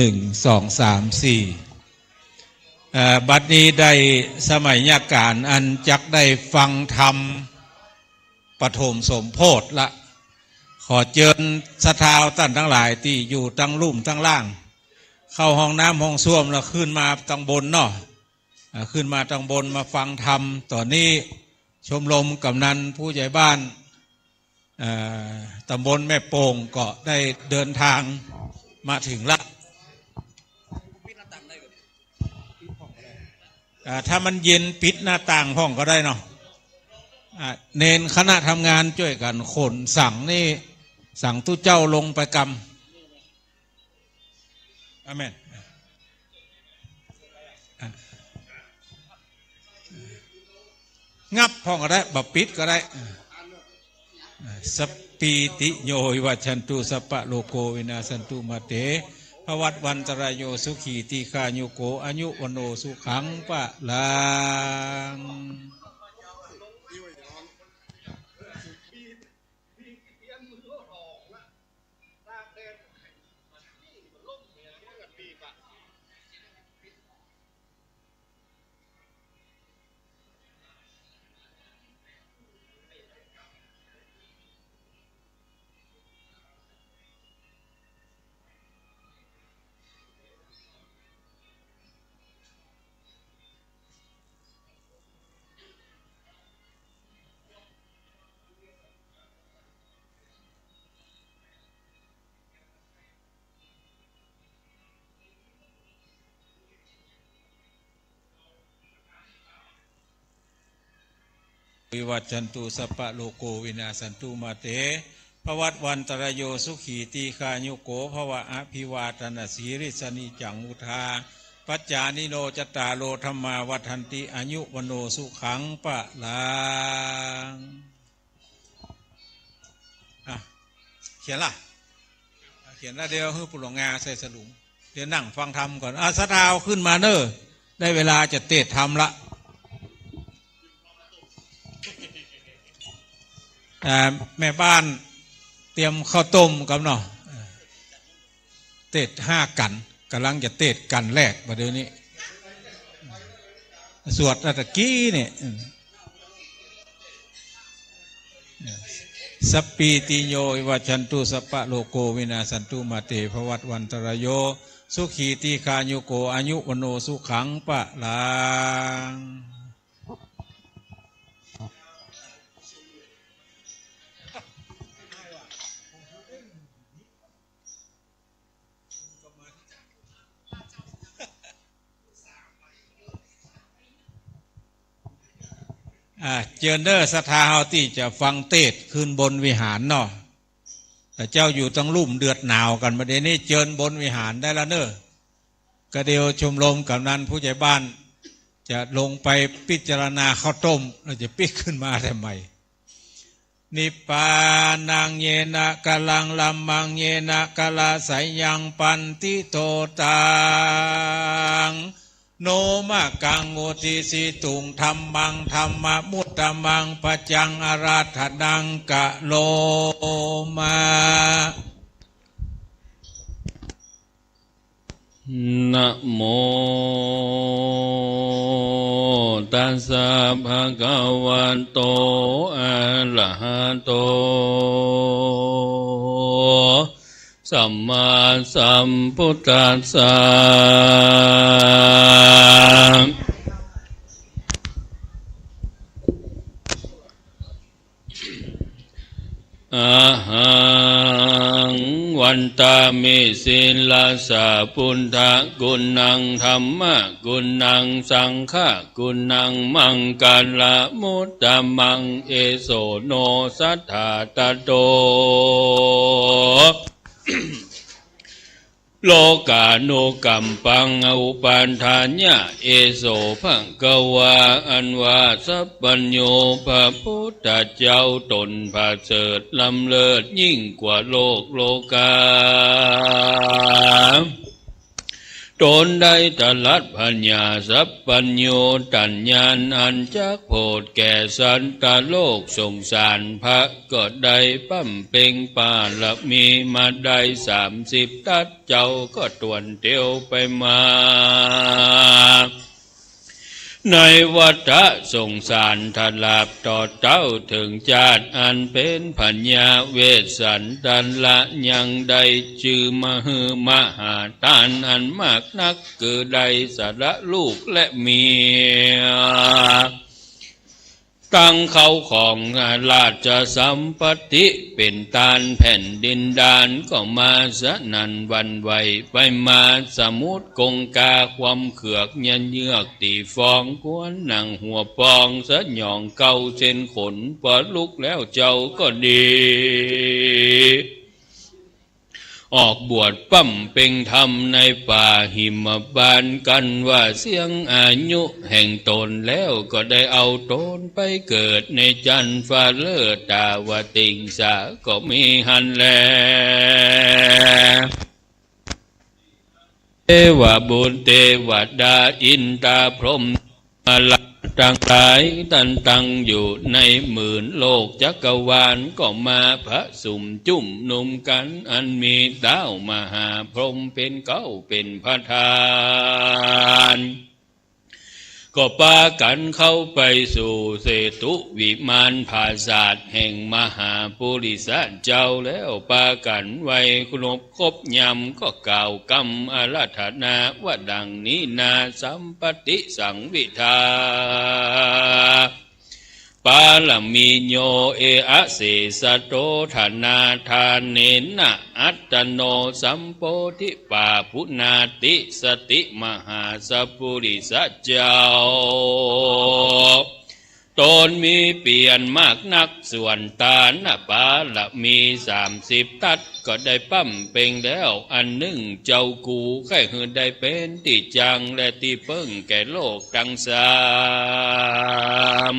นึ่ง สอง สาม สี่ เอ่อ บัดนี้ได้สมัยยการอันจักได้ฟังธรรมปฐมสมโภชละ ขอเจิญศรัทธาต้านตังหลายตี้อยู่ตังลุ่มตังล่าง เข้าห้องน้ำห้องส้วมแล้วขึ้นมาตังบนเนาะ อ่า ขึ้นมาตังบนมาฟังธรรม ต๋อนนี้ชมรมกำนันผู้ใหญ่บ้าน เอ่อ ตำบลแม่โป่งก็ได้เดินทางมาถึงละ อ่า ถ้ามันเย็นปิดหน้าต่างพ่องก็ได้เนาะ อ่า เณรคณะทำงานจ้วยกั๋นขนสังนี่ สังตุ๊เจ้าลงไปกำ อาเมน อ่ะ งับพ่องก็ได้ บ่ปิดก็ได้ สัปปีติโยวิวัชชันตุ สัปปะโรโควินาสสันตุมาเต ภวัตวันตรายโยสุขีทีฆายุโก อายุวโนสุขังพลังวิวัชชันตุ สัปปะโรโควินาสสันตุมาเต ภวัตวันตรายโยสุขีทีฆายุโกภวะ อภิวาทนสีลิสสะนิจจังวุฑฒาปจจายิโน จัตตาโรธัมมาวัฑฒันติ อายุวโนสุขังพลัง อ่ะ เขียนละ เขียนละ เดี๋ยวหื้อปุโรงงาใส่สลุง เดี๋ยวนั่งฟังธรรมก่อน อ่ะ ศรัทธาเอาขึ้นมาเน้อ ได้เวลาจะเตสน์ธรรมละ อ่า แม่บ้านเตรียมข้าวต้มกำเนาะ เตสน์ห้ากั๋น ก่ำลังจะเตสน์กั๋นแรกบ่าเดี่ยวนี้ สวดตะกี้เนี่ย สัปปีติโยวิวัชชันตุ สัปปะโรโควินาสสันตุมาเต ภวัตวันตรายโยสุขีทีฆายุโก อายุวโนสุขังพลัง อ่า เจิญเน้อศรัทธาเฮาตี้จะฟังเตสน์ขึ้นบนวิหารเนาะ แต่เจ้าอยู่ตังลุ่มเดือดหนาวกั๋นบ่าเดี่ยวนี้ เจิญบนวิหารได้ละเน้อ ก็เดี๋ยวชมรมกำนันผู้ใหญ่บ้านจะลงไปพิจารณาข้าวต้ม แล้วจะปิ๊กขึ้นมาทำไม นิพพานังเยนะกะลัง ธัมมังเยนะกะละสะยัง ปันทิโท ตัง โนมะกัง อุทิสิตุง ธัมมัง ธัมมะมุตตะมัง ปัจจัง อะรัตถะนัง กะโรมะ นะโม ตัสสะ ภะคะวะโต อะระหะโต สัมมาสัมพุทธัสสะ อะหัง วันตามิ ศิลสสะ พุทธะกุณัง ธัมมะกุณัง สังฆะกุณัง มังคะละมุตตะมัง เอโส โน สัทธา ตะโต โลกานุกัมปัง อุปาทายะ เอโส ภะคะวา อันว่าสัพพัญญูพระพุทธเจ้าต๋นประเสริฐล้ำเลิศยิ่งกว่าโลกโลกา ต ตนได้ตรัสปัญญาสัพพัญญู ตรัสญาณอันจักโผดแก่สัตว์โลกสงสาร พระก็ได้บำเพ็งบารมีมาได้สามสิบทัศ เจ้าก็ตวนเตียวไปมา ในวัฏสงสาร ตราบต่อเต้าเถิงจาติอันเป๋นพญาเวสสันดร ยังได้จื้อมหือมหาทานอันมากนัก คือได้สละลูกและเมีย ตังข้าวของราชสัมปติเป๋นตาน แผ่นดินดารก็มาสนั่นหวั่นไหวไปมา สมุทรคงคาความเคืองยันเยือก ตี้ฟ้องควรหนังหัวปอง สยองเกล้าเส้นขน ปอลุกแล้วเจ้าก็ดี ออกบวชบำเพ็งธรรมในป่าหิมบานต์ กันว่าเสี้ยงอายุแห่งตนแล้ว ก็ได้เอาตนไปเกิดในจั๊นฟ้าเลิศ ตาวติงสาก็มีหั้นแล เทวบุตรเทวดาอินตาพรหม มลาตังหลายตันตังอยู่ในหมื่นโลกจักรวาล ก็มาผะสุมจุมนุมกั๋น อันมีต้าวมหาพรหมเป๋นเก๊าเป๋นประธาน ก็ปากั๋นเข้าไปสู่เสตุวิมานผาสาทแห่งมหาปุริสะเจ้าแล้ว ปากั๋นไหว้เคารพ ครบยามก็กล่าวกำอาราธนาว่าดังนี้นา สัมปติสังวิทา ปารมีโย เออะเสสะโต ทนาทาเนนะ อัตตโน สัมโพธิปาปุนาติ สติมหาสะปุริสะเจ้า ตนมีเปียรมากนัก ส่วนตานปารมีสามสิบทัศ ก็ได้บำเพ็งแล้วอันนึ่ง เจ้ากูใค่หื้อได้เป๋นตี้จั้งและตี้เปิ้งแก่โลกตังสาม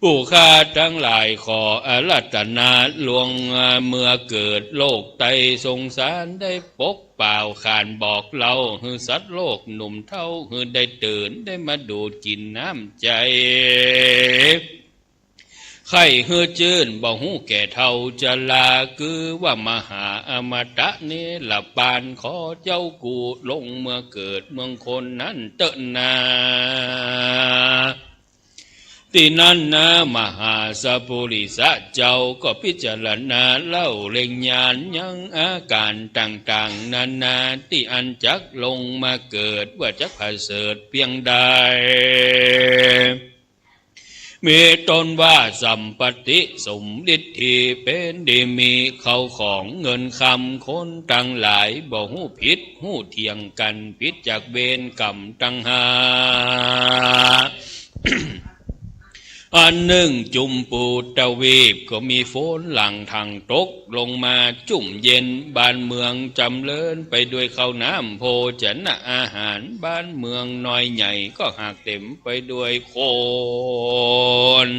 ผู้ข้าตังหลายขออาราธนาหลวง เมื่อเกิดโลกไตรสงสารได้ปก เป่าขานบอกเล่า หื้อสัตว์โลกหนุ่มเฒ่า หื้อได้ตื่น ได้มาดูดกิ๋นน้ำใจ๋ ใค่หื้อจื้น บ่ฮู้แก่เฒ่าจรา คือว่ามหาอมตะเนรปาน ขอเจ้ากูลงเมื่อเกิดเมืองคนนั้นเต๊อะนา ตี้นั้นนา มหาสะปุริสะเจ้าก็พิจารณาเล่าเล็งญาณยังอาก๋ารต่างๆ นานาตี้อันจักลงมาเกิดว่าจักประเสริฐเปียงใด มีต้นว่าสัมปติ สมฤทธี เป๋นดีมีเข้าของเงินคำ คนตังหลายบ่ฮู้ผิดฮู้เถียงกั๋น ผิดจากเวรกรรมตังห้า อันนึ่งจุมปูตวีปก็มีฝนหลั่งถังตกลงมาจุ่มเย็น บ้านเมืองจ๋ำเริญไปด้วยข้าวน้ำโภชนะอาหาร บ้านเมืองน้อยใหญ่ก็หากเต๋มไปด้วยคน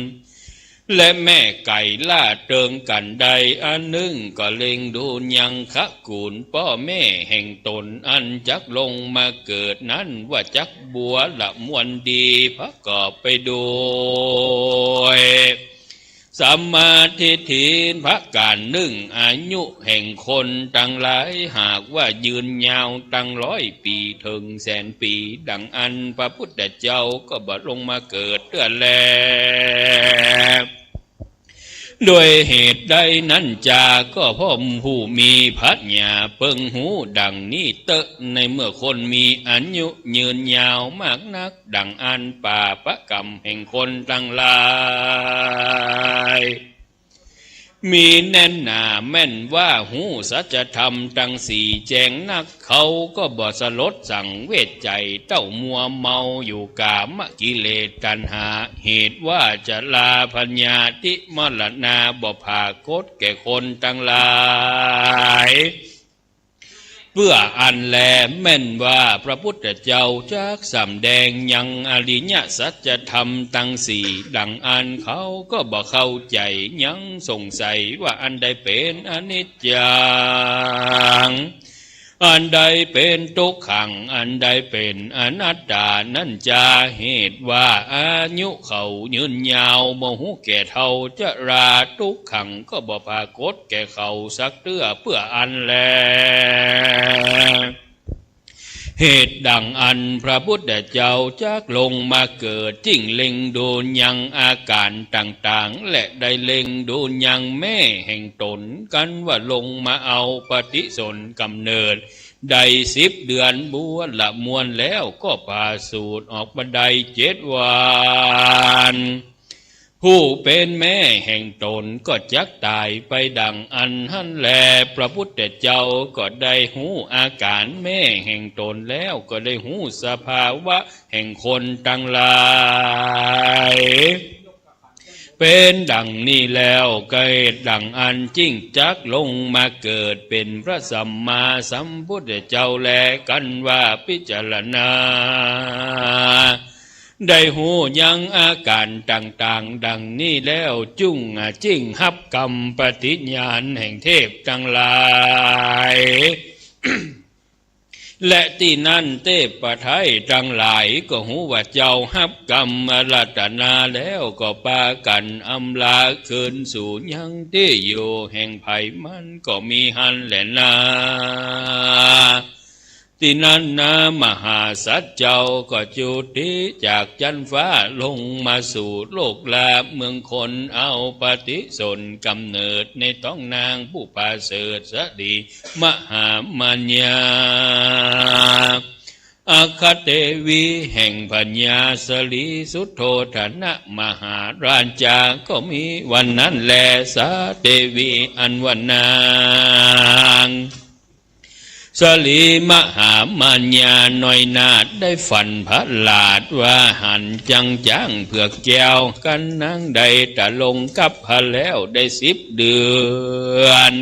และแม่ไก่ล่าเติงกั๋นได้ อันนึ่งก็เล็งดูยังขะกู๋นป้อแม่แห่งตนอันจักลงมาเกิดนั้นว่าจักบัวละมวลดี ประกอบไปด้วยสัมมาทิฏฐิประก๋ารนึ่ง อายุแห่งคนตังหลายหากว่ายืนยาวตังร้อยปี๋เถิงแสนปี๋ ดังอันพระพุทธเจ้าก็บ่ลงมาเกิดเตื้อแล ด้วยเหตุใดนั้นจา ก็เพราะผู้มีปัญญาเปิงฮู้ดังนี้เต๊อะ ในเมื่อคนมีอายุยืนยาวมากนัก ดังอันปาปกรรมแห่งคนตังหลาย มีแน่นหนาแม่นว่าฮู้สัจธรรมตังสี่แจ้งนัก เขาก็บ่สลดสังเวชใจ๋เต้ามัวเมาอยู่กามกิเลสตัณหา เหตุว่าจราพยาธิมรณาบ่ผากฏแก่คนตังหลาย เปื้ออั้นแลแม่นว่าพระพุทธเจ้าจักสำแดงยังอริยสัจธรรมตังสี่ ดังอันเขาก็บ่เข้าใจ๋ ยังสงสัยว่าอันใดเป๋นอนิจจัง อันใดเป๋นตุ๊กขัง อันใดเป๋นอนัตตานั้นจา เหตุว่าอายุเขายืนยาว บ่ฮู้แก่เฒ่าจรา ตุ๊กขังก็บ่ปรากฏแก่เขาสักเตื้อเปื้ออันแล เหตุดังอั้นพระพุทธเจ้าจักลงมาเกิด จึงเล็งดูยังอาก๋านต่างๆ และได้เล็งดูยังแม่แห่งต๋น กันว่าลงมาเอาปฏิสนธิกำเนิด ได้สิบเดือนบัวละมวลแล้ว ก็ประสูติออกมาได้เจ็ดวัน ผู้เป๋นแม่แห่งต๋นก็จักต๋ายไปดังอั้นหั้นแล พระพุทธเจ้าก็ได้ฮู้อาก๋านแม่แห่งต๋นแล้ว ก็ได้ฮู้สภาวะแห่งคนตังหลาย เป๋นดังนี้แล้ว ก็เหตุดังอั้นจึงจักลงมาเกิดเป๋นพระสัมมาสัมพุทธเจ้าแล กันว่าพิจารณา ได้ฮู้ยังอาก๋านต่างๆ ดังนี้แล้ว จุ่ง จึ่งฮับกำปฏิญาณแห่งเทพตังหลาย และตี้นั้นเทพไตรตังหลายก็ฮู้ว่าเจ้าฮับกำอาราธนาแล้ว ก็ปากั๋นอำลาคืนสู่ยังตี้อยู่แห่งใผมันก็มีหั้นแลนา ตี้นั้นนามหาสัตว์เจ้าก็จุติจากจั๊นฟ้าลงมาสู่โลกลาเมืองคน เอาปฏิสนธิกำเนิดในต๊องนางผู้ประเสริฐสลีมหามัญญา อัคคเทวีแห่งพญาสลีสุโธธนมหาราชา ก็มีวันนั้นแล สาเทวีอันว่านาง สลีมหามัญญาน้อยนาถได้ฝันประหลาดว่าหันจังจ๊างเผือกแก้ว กันนางได้ตะลงกับพระแล้วได้สิบเดือน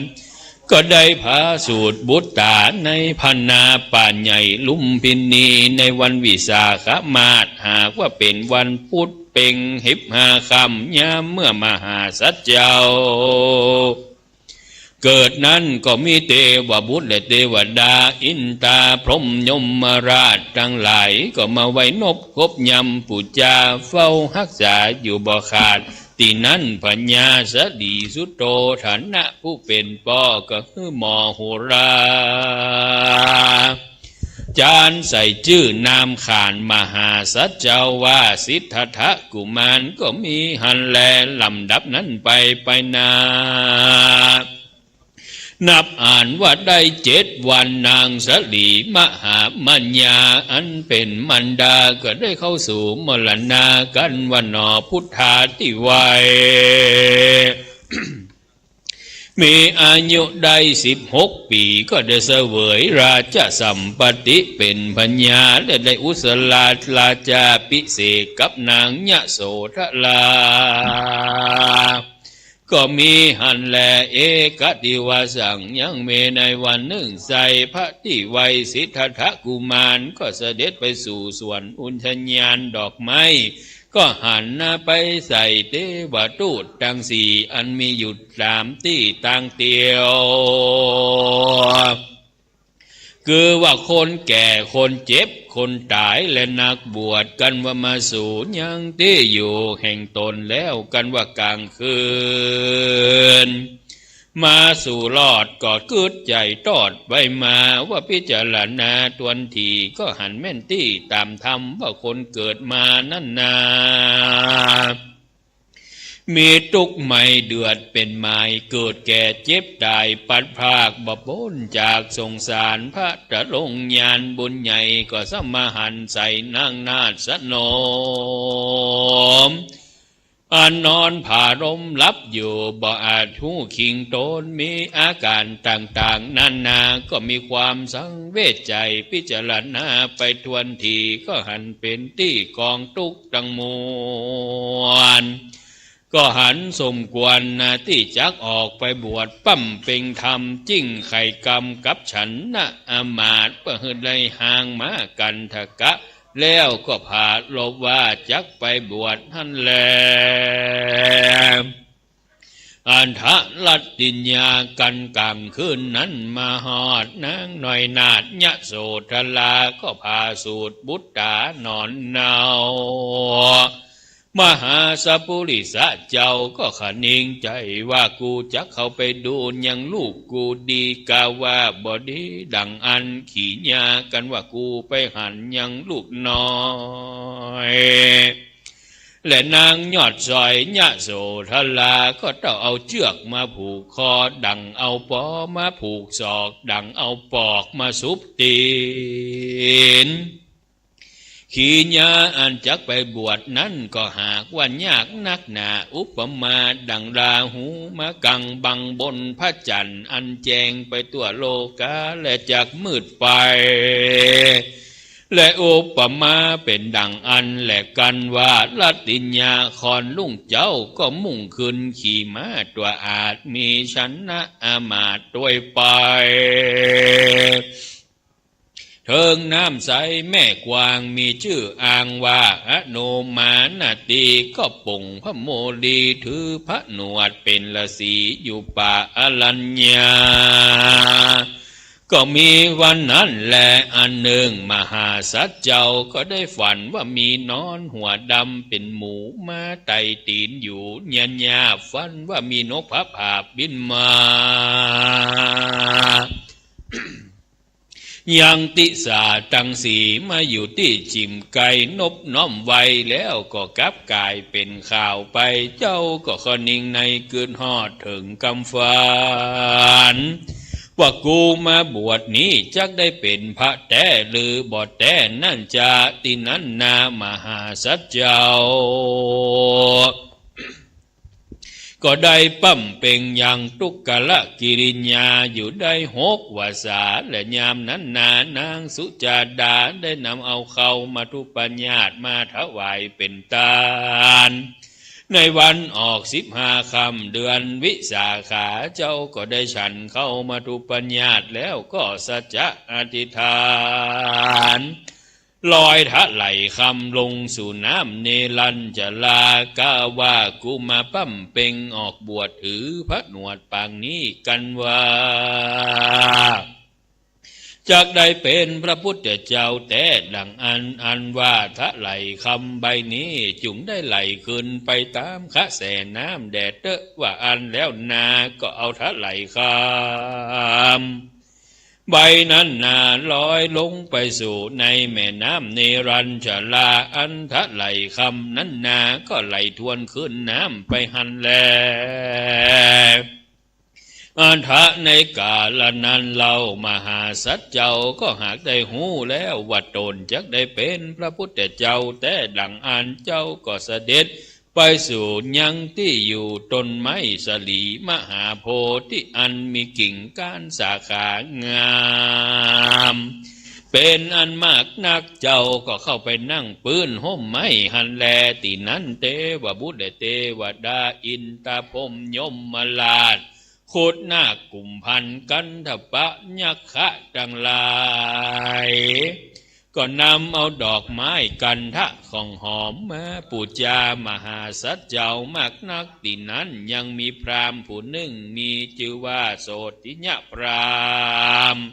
ก็ได้ประสูติบุตราในพนาป่าใหญ่ลุมพินีในวันวิสาขมาส หากว่าเป๋นวันพุธเพ็งสิบห้าค่ำ ยามเมื่อมหาสัตว์เจ้า เกิดนั้นก็มีเทวบุตรและเทวดา อินตาพรหมยมราชตังหลาย ก็มาไหว้นบกบยำปู๋จา เฝ้าฮักษาอยู่บ่ขาด ตี้นั้นพญาสลีสุโธธนะผู้เป๋นป้อ ก็หื้อหมอโหรา จารย์ใส่จื้อนามขานมหาสัตว์เจ้าว่าสิทธัตถกุมารก็มีหั้นแล ลำดับนั้นไปไปนา นับอ่านว่าได้เจ็ดวัน นางสลีมหามัญญาอันเป๋นมารดาก็ได้เข้าสู่มรณา กันว่าหนอพุทธาติไวย มีอายุได้สิบหกปี๋ ก็ได้เสวยราชสัมปัตติเป๋นพญา และได้อุสลาราชาภิเษกกับนางยโสธรา ก็มีหั้นแล เอกัตถิวาสัง ยังมีในวันนึ่งไช พระติไวยสิทธัตถกุมารก็เสด็จไปสู่สวนอุทยานดอกไม้ ก็หันหน้าไปใส่เทวทูตตังสี่อันมีอยู่ต๋ามตี้ตางเตียว คือว่าคนแก่ คนเจ็บ คนต๋าย และนักบวช กันว่ามาสู่ยังตี้อยู่แห่งต๋นแล้ว กันว่ากลางคืน มาสู่รอดก็กึ๊ดใจ๋ตอดไปมาว่าพิจารณาตวนถี่ ก็หันแม่นตี้ต๋ามธรรมว่าคนเกิดมานั้นนา มีตุ๊กข์ไหม้เดือดเป๋นหมาย เกิดแก่เจ็บต๋าย พลัดพรากบ่ป๊นจากสงสาร พระตะลงยานบุญใหญ่ ก็สมหันใส่นางนาฏสนม อันนอนผาลมหลับอยู่ บ่อาจฮู้คิงต๋น มีอาก๋านต่างๆ นานา ก็มีความสังเวชใจ๋ พิจารณาไปตวนถี่ ก็หันเป๋นตี้กองตุ๊กข์ตังมวล ก็หันสมควรนาตี้จักออกไปบวชบำเพ็งธรรม จึ่งใค่กำกับฉันนะอามาตย์ เปื้อหื้อได้ฮางม้ากันทกะ แล้วก็ปรารภว่าจักไปบวชหั้นแล อันทะรัตติญญากั๋น ก๋างคืนนั้นมาฮอด นางน้อยนาถยโสธราก็ผ่าสูตรปุตต๋านอนเนา มหาสัปปุริสะเจ้าก็คะเนงใจ๋ว่า กูจักเข้าไปดูยังลูกกูดี กาว่าบ่ดีดั่งอั้น ขีญากั๋นว่า กูไปหันยังลูกน้อย และนางยอดสอยยโสธราก็ต้องเอาเจื้อกมาผูกคอ ดั่งเอาปอมาผูกศอก ดั่งเอาปอกมาสุบตี๋น ขีญาอันจักไปบวชนั้นก็หากว่ายากนักหนา อุปมาดั่งราหูมากั๋งบังบนพระจั๋นทร์ อันแจ้งไปทั่วโลกา และจักมืดไป และอุปมาเป๋นดั่งอั้นแลกั๋นว่า รัตติญญาคอนลุ่งเจ้าก็มุ่งคืนขี่ม้าตั๋วอาด มีชนะอำมาตย์ตวยไป เถิงน้ำใสแม่กว้าง มีจื้ออ้างว่าอโนมานาตี ก็ป่งพระโมลี ถือพระหนวดเป๋นฤๅษีอยู่ป่าอรัญญา ก็มีวันนั้นแล อันนึ่ง มหาสัตว์เจ้าก็ได้ฝันว่ามีนอนหัวดำเป๋นหมูมาไต่ตี๋นอยู่ เยียะหยาบฝันว่ามีนกพระผาบบินมา ยังติสาตังสี่ มาอยู่ตี้จิ่มใก้ นบน้อมไหว้แล้วก็กลับก๋ายเป๋นข่าวไป เจ้าก็คะเนงในกึ๊ดฮอดเถิงกำฝัน ว่ากูมาบวชนี้จักได้เป๋นพระแต๊หรือบ่แต๊นั้นจา ตี้นั้นนามหาสัตว์เจ้า ก็ได้ปำเป็งยังทุกกะละกิริยาอยู่ได้หกวาสา และยามนั้นนา นางสุจาดาได้นำเอาข้าวมัทุปัญญาตมาถวายเป๋นตาน ในวันออกสิบห้าค่ำเดือนวิสาขา เจ้าก็ได้ฉันข้าวมัทุปัญญาตแล้วก็สะจะอธิษฐาน ลอยถะไหลคำลงสู่น้ำเนรัญชรา กาว่ากูมาปำเป็งออกบวชถือพระหนวดปางนี้กั๋นว่า จักได้เป๋นพระพุทธเจ้าแต๊ดั่งอั้น อันว่าถะไหลคำใบนี้จุ่งได้ไหลคืนไปต๋ามกระแสน้ำแด่เต๊อะ ว่าอั้นแล้วนาก็เอาถะไหลคำ ใบนั้นนาลอยลงไปสู่ในแม่น้ำเนรัญชรา อันถะไหลคำนั้นนาก็ไหลทวนคืนน้ำไปหั้นแล อันถะในกาละนั้นเล่า มหาสัตว์เจ้าก็หากได้ฮู้แล้วว่าต๋นจักได้เป๋นพระพุทธเจ้าแต๊ดั่งอั้น เจ้าก็เสด็จ ไปสู่ยังตี้อยู่ต้นไม้สาลีมหาโพธิ์ตี้อันมีกิ่งก้านสาขางาม เป๋นอันมากนัก เจ้าก็เข้าไปนั่งปื้นฮ่มไม้หั้นแล ตี้นั้นเตวบุตรและเตวดา อินทร์พรหมยมราช ครุฑนาคกุมภัณฑ์ กัณฑปะยักขะตังหลาย ก็นำเอาดอกไม้คันธะของหอมมาปู๋จามหาสัตว์เจ้ามากนัก ตี้นั้นยังมีพราหมณ์ผู้นึ่งมีจื้อว่าโสติยะพราหมณ์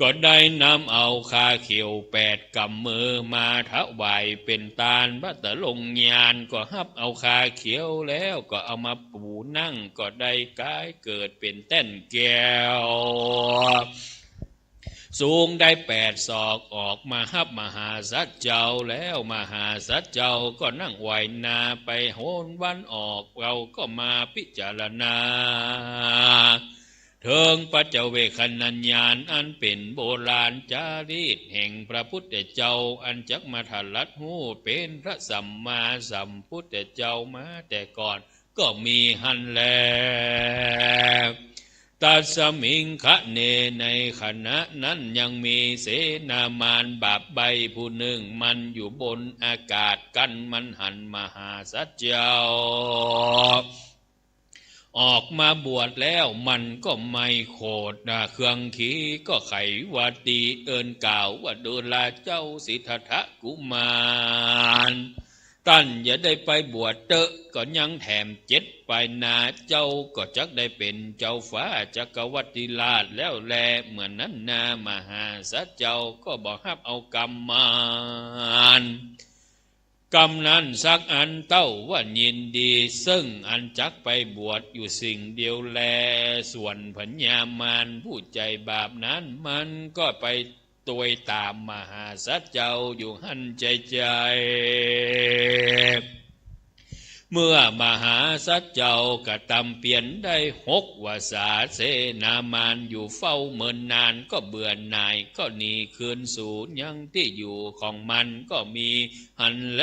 ก็ได้นำเอาคาเขียวแปดก๋ำมือมาถวายเป๋นตาน พระตะลงยานก็ฮับเอาคาเขียวแล้วก็เอามาปู๋นั่ง ก็ได้ก๋ายเกิดเป๋นแต้นแก้ว สูงได้แปดศอก ออกมาฮับมหาสัตว์เจ้าแล้ว มหาสัตว์เจ้าก็นั่งไหว้หน้าไปหนวันออก เฮาก็มาพิจารณา เถิงปัจจเวกขณญาณ อันเป๋นโบราณจารีตแห่งพระพุทธเจ้า อันจักมาตรัสฮู้เป๋นพระสัมมาสัมพุทธเจ้ามาแต่ก่อน ก็มีหั้นแล ตัสมิงขเณ ในขณะนั้นยังมีเสนามารบาปใบ้ผู้นึ่ง มันอยู่บนอากาศ กั๋นมันหันมหาสัตว์เจ้า ออกมาบวชแล้ว มันก็ไมโขดหน้าเครื่องขี ก็ไขวาตีเอิ้นกล่าวว่า ดูราเจ้าสิทธัตถะกุมาร ต้านจะได้ไปบวชเต๊อะ ก็ยังแถมเจ็ดปายนา เจ้าก็จักได้เป๋นเจ้าฟ้าจักรวรรดิราชแล้วแล เมื่อนั้นนา มหาสัจเจ้าก็บ่ฮับเอากำมัน กำนั้นสักอัน เต้าว่ายินดี ซึ่งอันจักไปบวชอยู่สิ่งเดียวแล ส่วนพญามารผู้ใจ๋บาปนั้น มันก็ไปตวยต๋ามมหาสัจเจ้าอยู่หั้นใจ๋ๆ เมื่อมหาสัจเจ้ากระตำเปียรได้หกวสา เสนามารอยู่เฝ้าเมินนาน ก็เบื่อหน่าย ก็หนีคืนสู่ยังตี้อยู่ของมันก็มีหั้นแล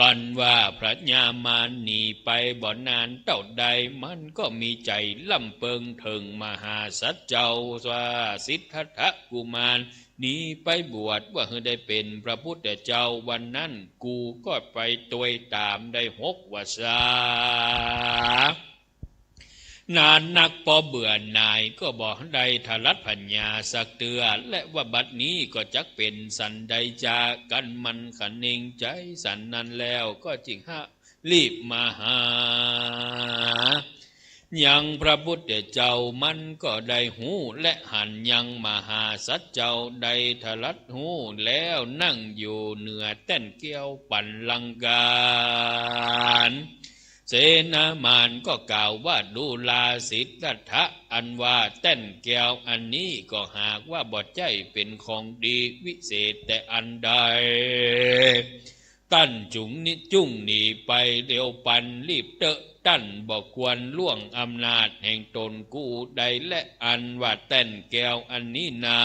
กันว่าพญามารหนีไปบ่นานเต้าใด มันก็มีใจ๋ร่ำเปิงเถิงมหาสัจเจ้าว่า สิทธัตถกุมารหนีไปบวช ว่าหื้อได้เป๋นพระพุทธเจ้า วันนั้นกูก็ไปตวยต๋ามได้หกวสา นานนักปอเบื่อหน่ายก็บ่ได้ทรัตถ์ผญาสักเตื้อ และว่าบัดนี้ก็จักเป๋นสันใดจา กันมันคะเนงใจ๋สันนั้นแล้ว ก็จึงหารีบมาหา ยังพระพุทธเจ้า มันก็ได้ฮู้และหันยังมหาสัจเจ้า ได้ทรัตถ์ฮู้แล้ว นั่งอยู่เหนือแต้นแก้วปัลลังก์ เสนามารก็กล่าวว่า ดูราสิทธัตถะ อันว่าแต้นแก้วอันนี้ก็หากว่าบ่ใจ้เป๋นของดีวิเศษแต่อันใด ต้านจุ่งหนี จุ่งหนีไปเร็วปันรีบเต๊อะ ต้านบ่ควรล่วงอำนาจแห่งต๋นกู้ใด และอันว่าแต้นแก้วอันนี้นา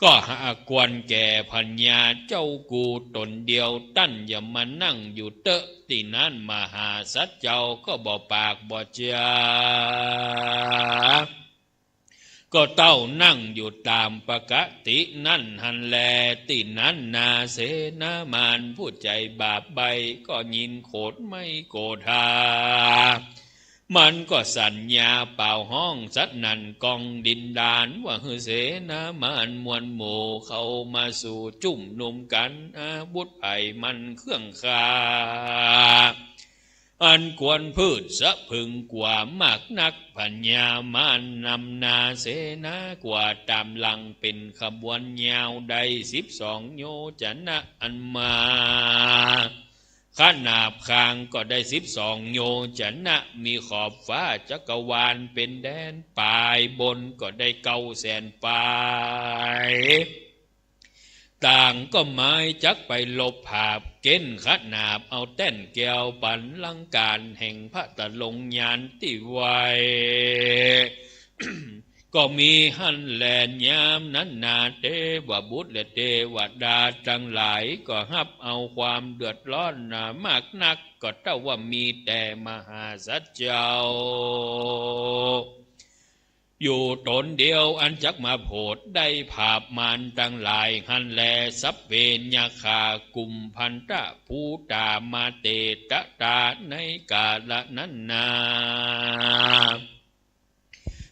ก็หากควรแก่พญาเจ้ากู้ต๋นเดียว ต้านอย่ามานั่งอยู่เต๊อะตี้นั้น มหาสัจเจ้าก็บ่ปากบ่จา ก็เต้านั่งอยู่ต๋ามปกตินั้นหั้นแล ตี้นั้นนา เสนามารผู้ใจ๋บาปใบ้ ก็ยินโขดไม้โกธา มันก็สัญญาเป่าฮ้องสนั่นก้องดินดาน ว่าหื้อเสนามารมวลหมู่เข้ามาสู่จุ่มนุมกั๋น อาวุธไผมันเครื่องฆ่า อันกวนพืชสะพรึงกว่ามากนัก พญามารนำนาเสนากว่าต๋ามหลังเป๋นขบวนยาวได้สิบสองโยจนะ อันมาขนาบข้างก็ได้สิบสองโยจนะ มีขอบฟ้าจักรวาลเป๋นแดน ปายบนก็ได้เก้าแสนปาย ต่างก็หมายจักไปลบผาบเก๊นขนาบเอาแต้นแก้วปัลลังก์แห่งพระตะลงยานตี้ไว้ ก็มีหั้นแล ยามนั้นนา เทวบุตรและเทวดาตังหลายก็ฮับเอาความเดือดร้อนนามากนัก ก็เต้าว่ามีแต่มหาสัจเจ้า อยู่ต๋นเดียวอันจักมาโผดได้ผาบมารตังหลายหั้นแล สัพเพ ยักขา กุมภันตะ ภูตา มาเต ตะตา ในกาละนั้นนา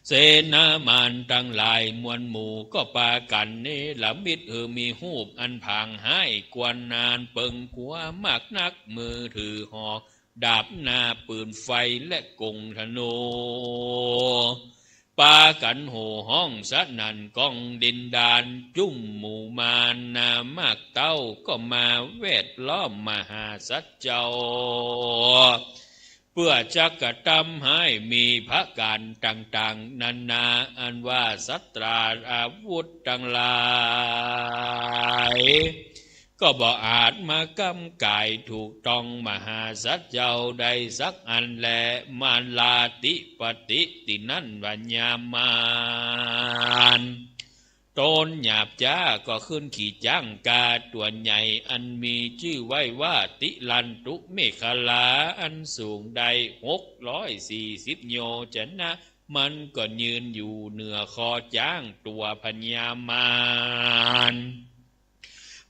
เสนามารตังหลายมวลหมู่ก็ปากั๋นเนรมิตหื้อมีฮูปอันผางฮ้ายกว่านานเปิงกั๋วมากนัก มือถือหอก ดาบหน้าปืนไฟและกงธนู ปากั๋นโห่ฮ้องสนั่นก้องดินดาน จุ่มหมู่มารนามากเต้าก็มาแวดล้อมมหาสัจเจ้า เปื้อจักกระตำฮ้ายมีผะก๋านต่างๆ นานา อันว่าสัตราอาวุธตังหลาย ก็บ่อาจมาก้ำก๋ายถูกต้องมหาสัจเจ้าได้สักอันแล มาลาธิปติตี้นั้นว่ายามมาร ต๋นหยาบจ๊าก็ขึ้นขี่จ๊างกาตั๋วใหญ่อันมีจื้อไว้ว่าติลันตุเมขลา อันสูงได้หกร้อยสี่สิบโยจนะ มันก็ยืนอยู่เหนือคอจ๊างตั๋วพญามาร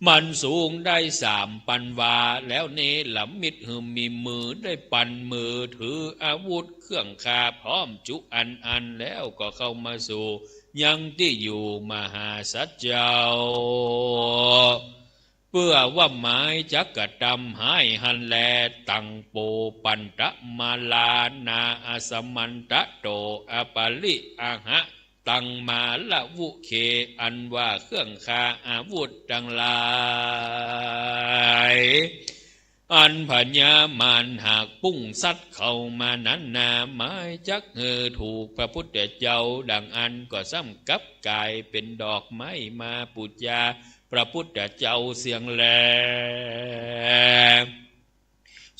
มันสูงได้สามปันวา แล้วเนรมิตหื้อมีมือได้ปันมือถืออาวุธเครื่องฆ่าพร้อมจุอันอัน แล้วก็เข้ามาสู่ยังตี้อยู่มหาสัจเจ้า ปื้อว่าหมายจักกระตำฮ้ายหั้นแล ตัง โปปันตะมาลานา อสมันตะโต อปะริอะหะ ตัง มาละวุเค อันว่าเครื่องคาอาวุธตังหลาย อันพญามารหากปุ้งสัตว์เข้ามานั้นนา หมายจักหื้อถูกพระพุทธเจ้า ดังอั้นก็ซ้ำกลับก๋ายเป๋นดอกไม้มาปู๋จาพระพุทธเจ้าเสี้ยงแล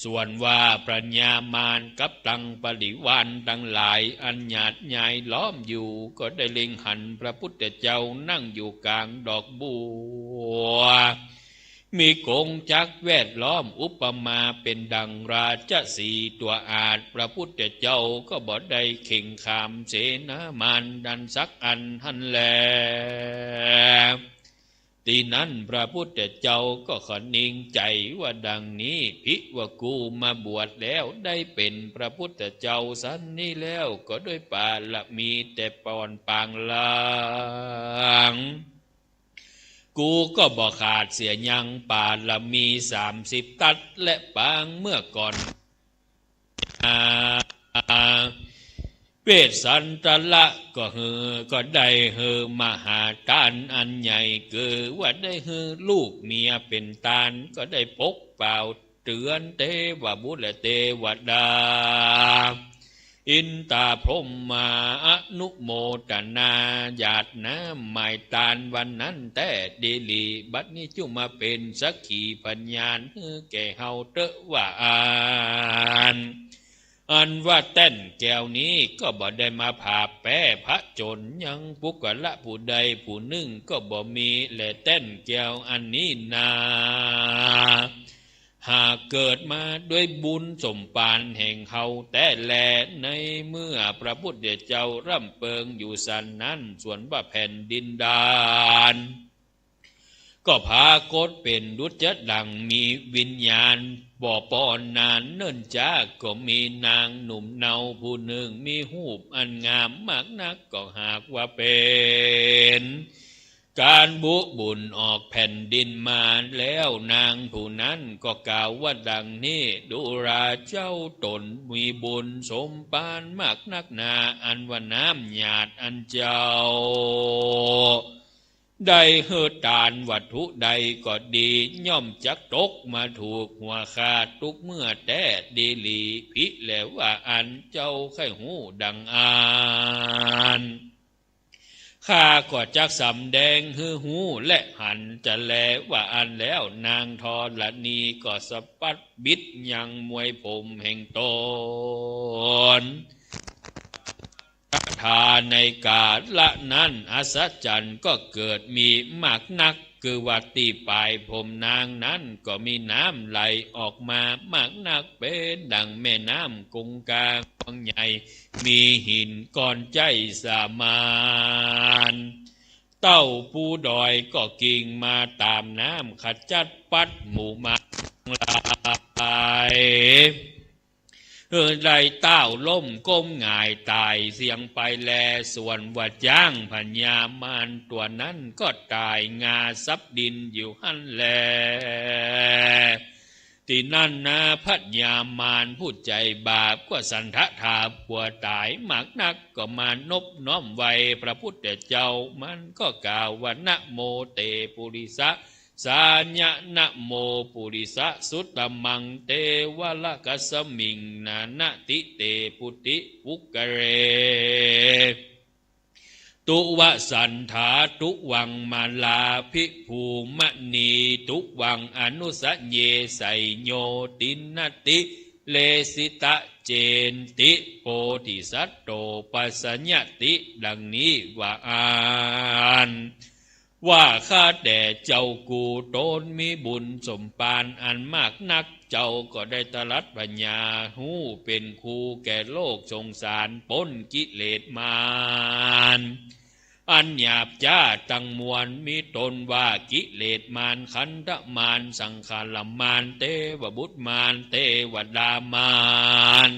ส่วนว่าพญามารกับตังบริวารตังหลาย อันหยาดยายล้อมอยู่ ก็ได้เล็งหันพระพุทธเจ้านั่งอยู่ก๋างดอกบัว มีกงจักรแวดล้อม อุปมาเป๋นดังราชสีห์ตั๋วอาชญ์ พระพุทธเจ้าก็บ่ได้เข็งขามเสนามารนั้นสักอันหั้นแล ตี้นั้นพระพุทธเจ้าก็ขะนิงใจ๋ว่าดังนี้ ภิกขุมาบวชแล้ว ได้เป๋นพระพุทธเจ้าสันนี้แล้ว ก็ด้วยปารมีแต่ปอนปางหลัง กูก็บ่ขาดเสียยังปารมีสามสิบตั๊ด และปางเมื่อก่อน เวสสันตระก็หื้อ ก็ได้หื้อมหาตานอันใหญ่ คือว่าได้หื้อลูกเมียเป๋นตาน ก็ได้ปกเป๋าเตือนเตวบุตรและเตวดา อินตาพรหมาอนุโมตนา หยาดน้ำหมายตานวันนั้นแต๊ดีหลี บัดนี้จุ่งมาเป๋นสักขีพยานหื้อแก่เฮาเต๊อะว่าอั้น อันว่าแต้นแก้วนี้ก็บ่ได้มาผาบแป๊ผจญยังปุคคละผู้ใดผู้นึ่งก็บ่มีแล แต้นแก้วอันนี้นา หากเกิดมาด้วยบุญสมภารแห่งเฮาแต๊แล ในเมื่อพระพุทธเจ้าร่ำเปิงอยู่สันนั้น ส่วนว่าแผ่นดินดาน ก็ผากฏเป๋นดุจดังมีวิญญาณ บ่ปอนนานเนิ่นจ๊า ก็มีนางหนุ่มเนาผู้นึ่ง มีฮูปอันงามมากนัก ก็หากว่าเป๋นก๋านบุบุญออกแผ่นดินมาแล้ว นางผู้นั้นก็กล่าวว่าดังนี้ ดูราเจ้า ตนมีบุญสมภารมากนักหนา อันว่าน้ำหยาดอันเจ้า ได้หื้อตานวัตถุใดก็ดี ย่อมจักตกมาถูกหัวข้าตุ๊กเมื่อแต๊ดีหลี ภิแลว่าอั้น เจ้าใค่ฮู้ดังอั้น ข้าก็จักสำแดงหื้อฮู้และหันจะแล ว่าอั้นแล้ว นางธรณีก็สะบัดบิดยังมวยผมแห่งตน คาถาในกาละนั้นอัศจรรย์ก็เกิดมีมากนัก คือว่าตี้ป๋ายผมนางนั้นก็มีน้ำไหลออกมามากนัก เป๋นดังแม่น้ำคงคากว้างใหญ่ มีหินก้อนใจ๊สมาน เต้าปูดอยก็กิ่งมาต๋ามน้ำ ขจัดปัดหมู่มารทั้งหลาย หื้อได้ต้าวล้มก้มหงายต๋ายเสี้ยงไปแล ส่วนว่าจ๊างพญามารตั๋วนั้นก็ต๋ายงาสับดินอยู่หั้นแล ตี้นั้นนา พญามารผู้ใจ๋บาปก็สันทะถาปัวต๋ายมากนัก ก็มานบน้อมไหว้พระพุทธเจ้า มันก็กล่าวว่า นะโมเตปุริสะ สาญะ นะโมปุริสะสุตตะมัง เตวะระกัสสะมิง นะนะติเตปุติปุคคะเล ตุวะสันทา ตุวังมาลาภิภูมะนี ตุวังอนุสะเย ไสโย ตินนะติเลสิตะ เจนติ โพธิสัตโต ปัสสะยะติ ดังนี้ว่าอั้น ว่าข้าแต่เจ้ากู ตนมีบุญสมภารอันมากนัก เจ้าก็ได้ตรัสปัญญาฮู้เป๋นครูแก่โลกสงสาร ป๊นกิเลสมาร อันหยาบจ๊าตังมวล มีต้นว่ากิเลสมาร ขันธมาร สังขารมาร เตวบุตรมาร เตวดามาร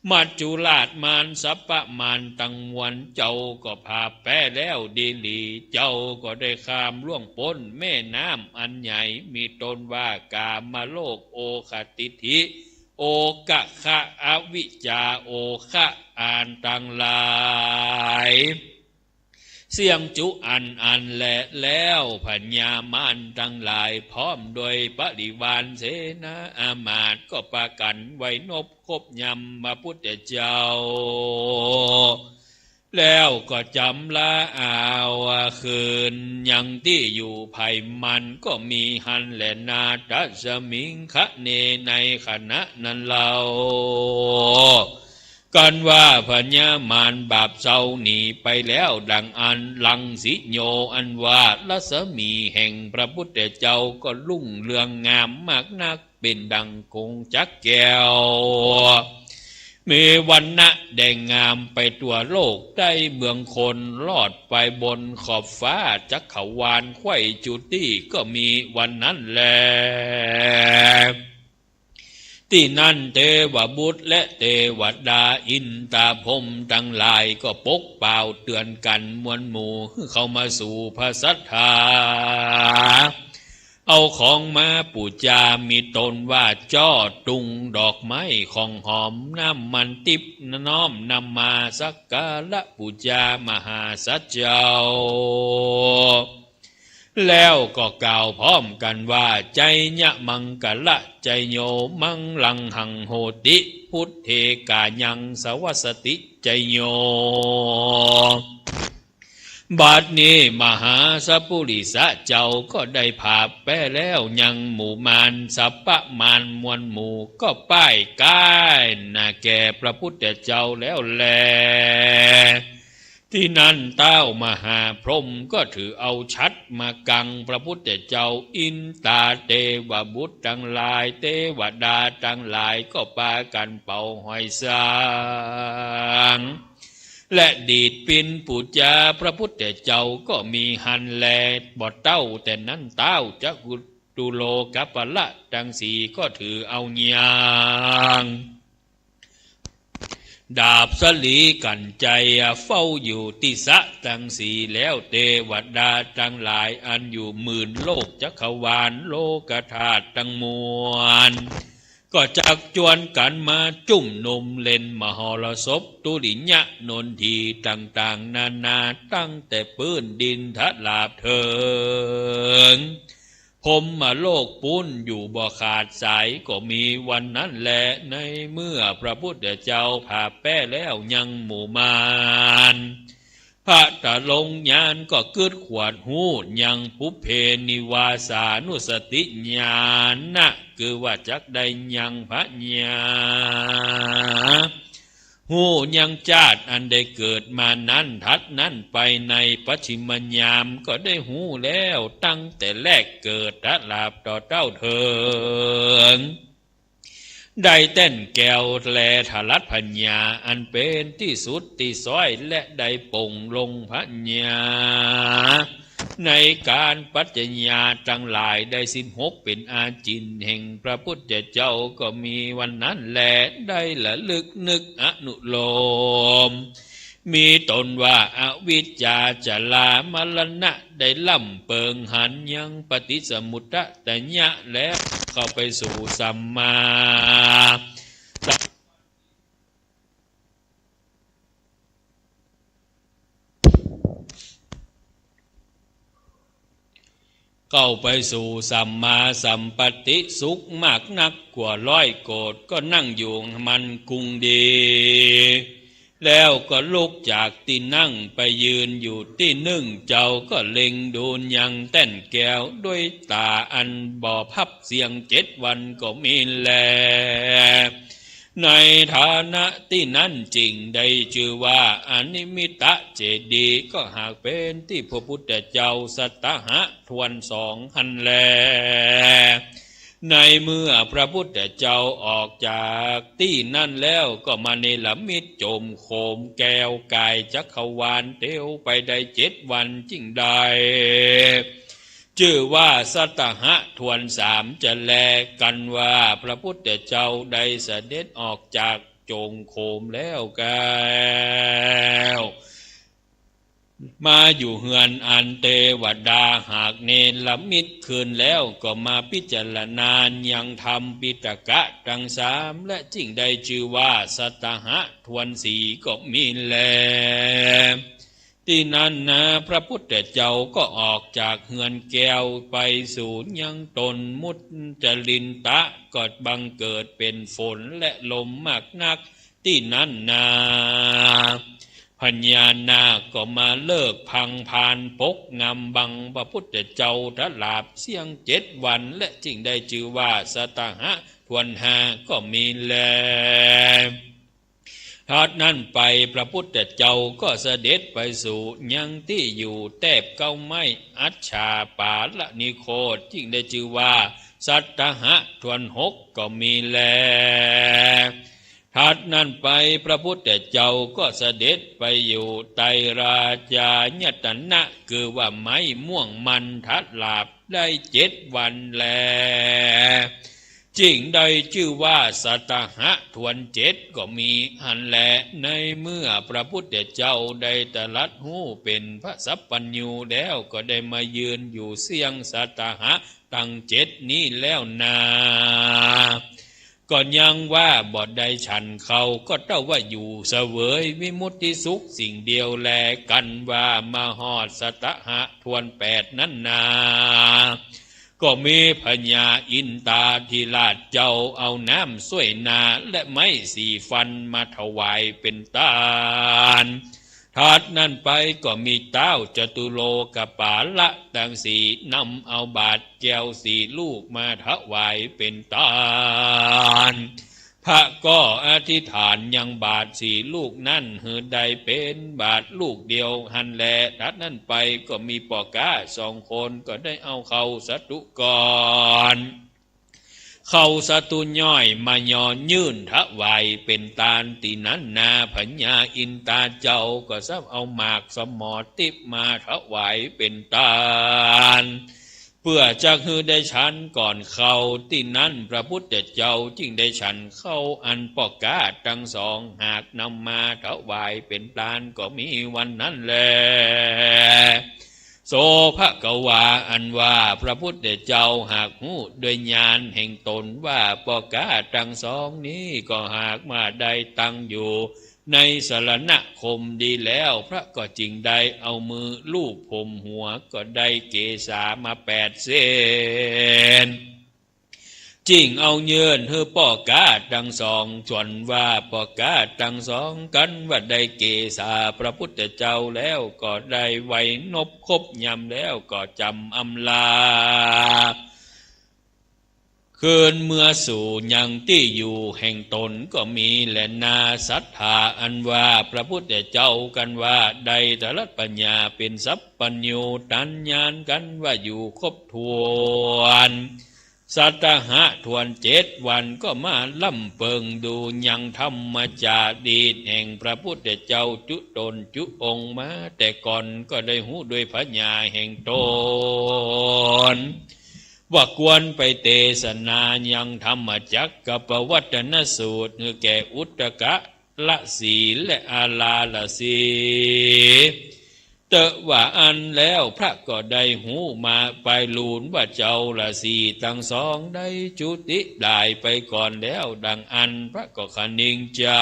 น มัจจุราชมารสัพพมารตังมวล เจ้าก็ผ่าแป๊แล้วดีหลี เจ้าก็ได้ข้ามล่วงป๊นแม่น้ำอันใหญ่ มีต้นว่ากามโลก โอคะติฏฐิ โอคะคะ อวิชชา โอคะ อันตังหลาย เสี้ยงจุอันอันแล แล้วพญามารตังหลาย พร้อมโดยบริวารเสนาอามาตย์ ก็ปากั๋นไหว้นบคบยำพระพุทธเจ้า แล้วก็จ๋ำลาเอาคืนยังตี้อยู่ใผมัน ก็มีหั้นแลนา ตัสมิง คะเน ในขณะนั้นเล่า กันว่าพญามารบาปเศร้าหนีไปแล้วดังอั้น รังสิโย อันว่ารัศมีแห่งพระพุทธเจ้าก็รุ่งเรืองงามมากนัก เป๋นดังกงจักรแก้ว มีวรรณะแดงงามไปทั่วโลก ใต้เมืองคน ลอดไปบนขอบฟ้าจักรวาล ใคว่จุติก็มีวันนั้นแล ตี้นั้นเตวบุตรและเตวดาอินตาพรหมตังหลาย ก็ปกเป่าเตือนกั๋นมวลหมู่ หื้อเข้ามาสู่พระศาสดา เอาของมาปู๋จา มีต้นว่าจ้อ ตุง ดอกไม้ ของหอม น้ำมันทิพย์ น้อมนำมาสักการะปู๋จามหาสัตว์เจ้า แล้วก็กล่าวพร้อมกั๋นว่า ไชยะมังคะละ ไชยโย มังลังหังโหติ พุทเท กายัง สวัสสติ ไชยโย บัดนี้มหาสัพปุริสะเจ้าก็ได้ผ่าแป๊แล้วยังหมู่มารสัพพมารมวลหมู่ ก็ป้ายก้ายหน้าแก่พระพุทธเจ้าแล้วแล ตี้นั้นเต๊ามหาพรหมก็ถือเอาฉัตรมากังพระพุทธเจ้า อินตาเตวบุตรตังหลาย เตวดาตังหลายก็ปากั๋นเป่าหอยสัง และดีดปินปู๋จาพระพุทธเจ้าก็มีหั้นแล บ่เต๊าแต่นั้นเต๊า จกุตุโลกปัลละตังสี่ก็ถือเอายัง ดาบสะหลีกั๋นไชยะ เฝ้าอยู่ตี้สะตังสี่ แล้วเตวดาตังหลายอันอยู่หมื่นโลกจักรวาลโลกธาตุตังมวล ก็จักจวนกั๋นมาจุ่มนุมเล่นมหรสพ ตุริยะนนทีต่างๆ นานา ตั้งแต่ปื้นดินทราบเถิงพรหมโลกปู๊นอยู่บ่ขาดสาย ก็มีวันนั้นแล ในเมื่อพระพุทธเจ้าผ่าแป๊แล้วยังหมู่มาร พระตะลงญาณก็กึ๊ดขวาดฮู้ยังปุพเพนิวาสานุสติญาณนะ คือว่าจักได้ยังพญา ฮู้ยังจาติอันได้เกิดมานั้น ถัดนั้นไปในปัจฉิมยามก็ได้ฮู้แล้ว ตั้งแต่แรกเกิดตราบต่อเต้าเถิง ได้แต้นแก้วแล ทรัตน์พญาอันเป๋นตี้สุดตี้ซ้อย และได้ปลงลงพญา ในก๋านปัจจยาตังหลายได้สิบหกเป๋นอาจิณแห่งพระพุทธเจ้า ก็มีวันนั้นแล ได้ระลึกนึกอนุโลม มีต้นว่า อวิชชา ชรา มรณะ ได้ล่ำเปิงหันยังปฏิสมุตตยะ แล้วเข้าไปสู่สัมมา เข้าไปสู่สัมมาสัมปติสุขมากนักกว่าร้อยโกฏ ก็นั่งอยู่มั่นคงดี แล้วก็ลุกจากตี้นั่งไปยืนอยู่ตี้นึ่ง เจ้าก็เล็งดูยังแต้นแก้วด้วยต๋าอันบ่พับเสี้ยงเจ็ดวันก็มีแล ในฐานะตี้นั้นจึงได้จื้อว่าอนิมิตตเจดีย์ ก็หากเป๋นตี้พระพุทธเจ้าสัตหะถ้วนสองหั้นแล ในเมื่อพระพุทธเจ้าออกจากตี้นั้นแล้ว ก็มาเนรมิตโจมโคมแก้วก๋ายจักรวาลเตียวไปได้เจ็ดวันจึงได้ จื้อว่าสัตหะถ้วนสามจะแล กันว่าพระพุทธเจ้าได้เสด็จออกจากโจ โจ๋งโขมแล้วแก้ว มาอยู่เฮือนอันเตวดาหากเนรมิตขึ้นแล้ว ก็มาพิจารณายังธรรมปิฎกะตังสาม และจึงได้จื้อว่าสัตตหะทวนสี่ก็มีแล ตี้นั้นนา พระพุทธเจ้าก็ออกจากเฮือนแก้วไปสู่ยังต้นมุจจลินตะ ก็บังเกิดเป๋นฝนและลมมากนัก ตี้นั้นนา พญานาคก็มาเลิกพังพานปกงำบังพระพุทธเจ้าตลาดเสี้ยงเจ็ดวัน และจึงได้จื้อว่าสัตตหะทวนห้าก็มีแล ถัดนั้นไปพระพุทธเจ้าก็เสด็จไปสู่ยังตี้อยู่แต๊บเก๊าไม้อัชชาปาลนิโคธ จึงได้จื้อว่าสัตตหะทวนหกก็มีแล ถัดนั้นไปพระพุทธเจ้าก็เสด็จไปอยู่ไตรราชายตนะ คือว่าไม้ม่วงมันทลาบได้เจ็ดวันแล จึงได้จื้อว่าสัตตหะทวนเจ็ดก็มีหั้นแล ในเมื่อพระพุทธเจ้าได้ตรัสฮู้เป๋นพระสัพพัญญูแล้ว ก็ได้มายืนอยู่เสี้ยงสัตตหะตังเจ็ดนี้แล้วนา ก็ยังว่าบ่ได้ฉันข้าว ก็เต้าว่าอยู่เสวยวิมุตติสุขสิ่งเดียวแล กันว่ามาฮอดสัตตหะทวนแปดนั้นนา ก็มีพญาอินทาธิราชเจ้าเอาน้ำส้วยหน้าและไม้สีฟันมาถวายเป๋นตาน ถัดนั้นไปก็มีเต๊าจตุโลกปาละตังสี่นำเอาบาตรแก้วสี่ลูกมาถวายเป๋นตาน พระก็อธิษฐานยังบาตรสี่ลูกนั้นหื้อได้เป๋นบาตรลูกเดียวหั้นแล ถัดนั้นไปก็มีป้อก๊าสองคนก็ได้เอาข้าวสาธุก่อน ข้าวสาธุย่อยมาย่อยื่นถวายเป๋นตานตี้นั้นนา พญาอินทาเจ้าก็ซ้ำเอาหมากสมอติ๊บมาถวายเป๋นตาน เปื้อจักหื้อได้ฉันก่อนข้าว ตี้นั้นพระพุทธเจ้าจึงได้ฉันข้าวอันป้อก๊าตังสองหากนำมาถวายเป๋นตานก็มีวันนั้นแล โสภควา อันว่าพระพุทธเจ้าหากฮู้ด้วยญาณแห่งต๋นว่าป้อก๊าตังสองนี้ก็หากว่าได้ตั้งอยู่ในสรณคมดีแล้ว พระก็จึงได้เอามือลูบผมหัวก็ได้เกศามาแปดเส้น จึงเอายื่นหื้อป้อก๊าตังสอง ส่วนว่าป้อก๊าตังสองกันว่าได้เกศาพระพุทธเจ้าแล้ว ก็ได้ไหว้นบครบยำแล้ว ก็จ๋ำอำลา คืนเมือสู่ยังตี้อยู่แห่งต๋นก็มีแลนา ศรัทธาอันว่าพระพุทธเจ้ากันว่าได้ตรัสปัญญาเป๋นสัพพัญญูตัญญาณกันว่าอยู่ครบถ้วน สัตตหะถ้วนเจ็ดวันก็มาล่ำเปิงดูยังธรรมจารีตแห่งพระพุทธเจ้าจุตนจุองค์มาแต่ก่อน ก็ได้ฮู้ด้วยปัญญาแห่งต๋น ว่าควรไปเตสนายังธรรมจักกัปปวัตตนสูตร หื้อแก่อุทกะละสีและอาลาละสี เต๊อะว่าอั้นแล้ว พระก็ได้ฮู้มาปายลูนว่าเจ้าละสีตังสองได้จุติต๋ายไปก่อนแล้ว ดังอั้นพระก็คะนิงใจ๋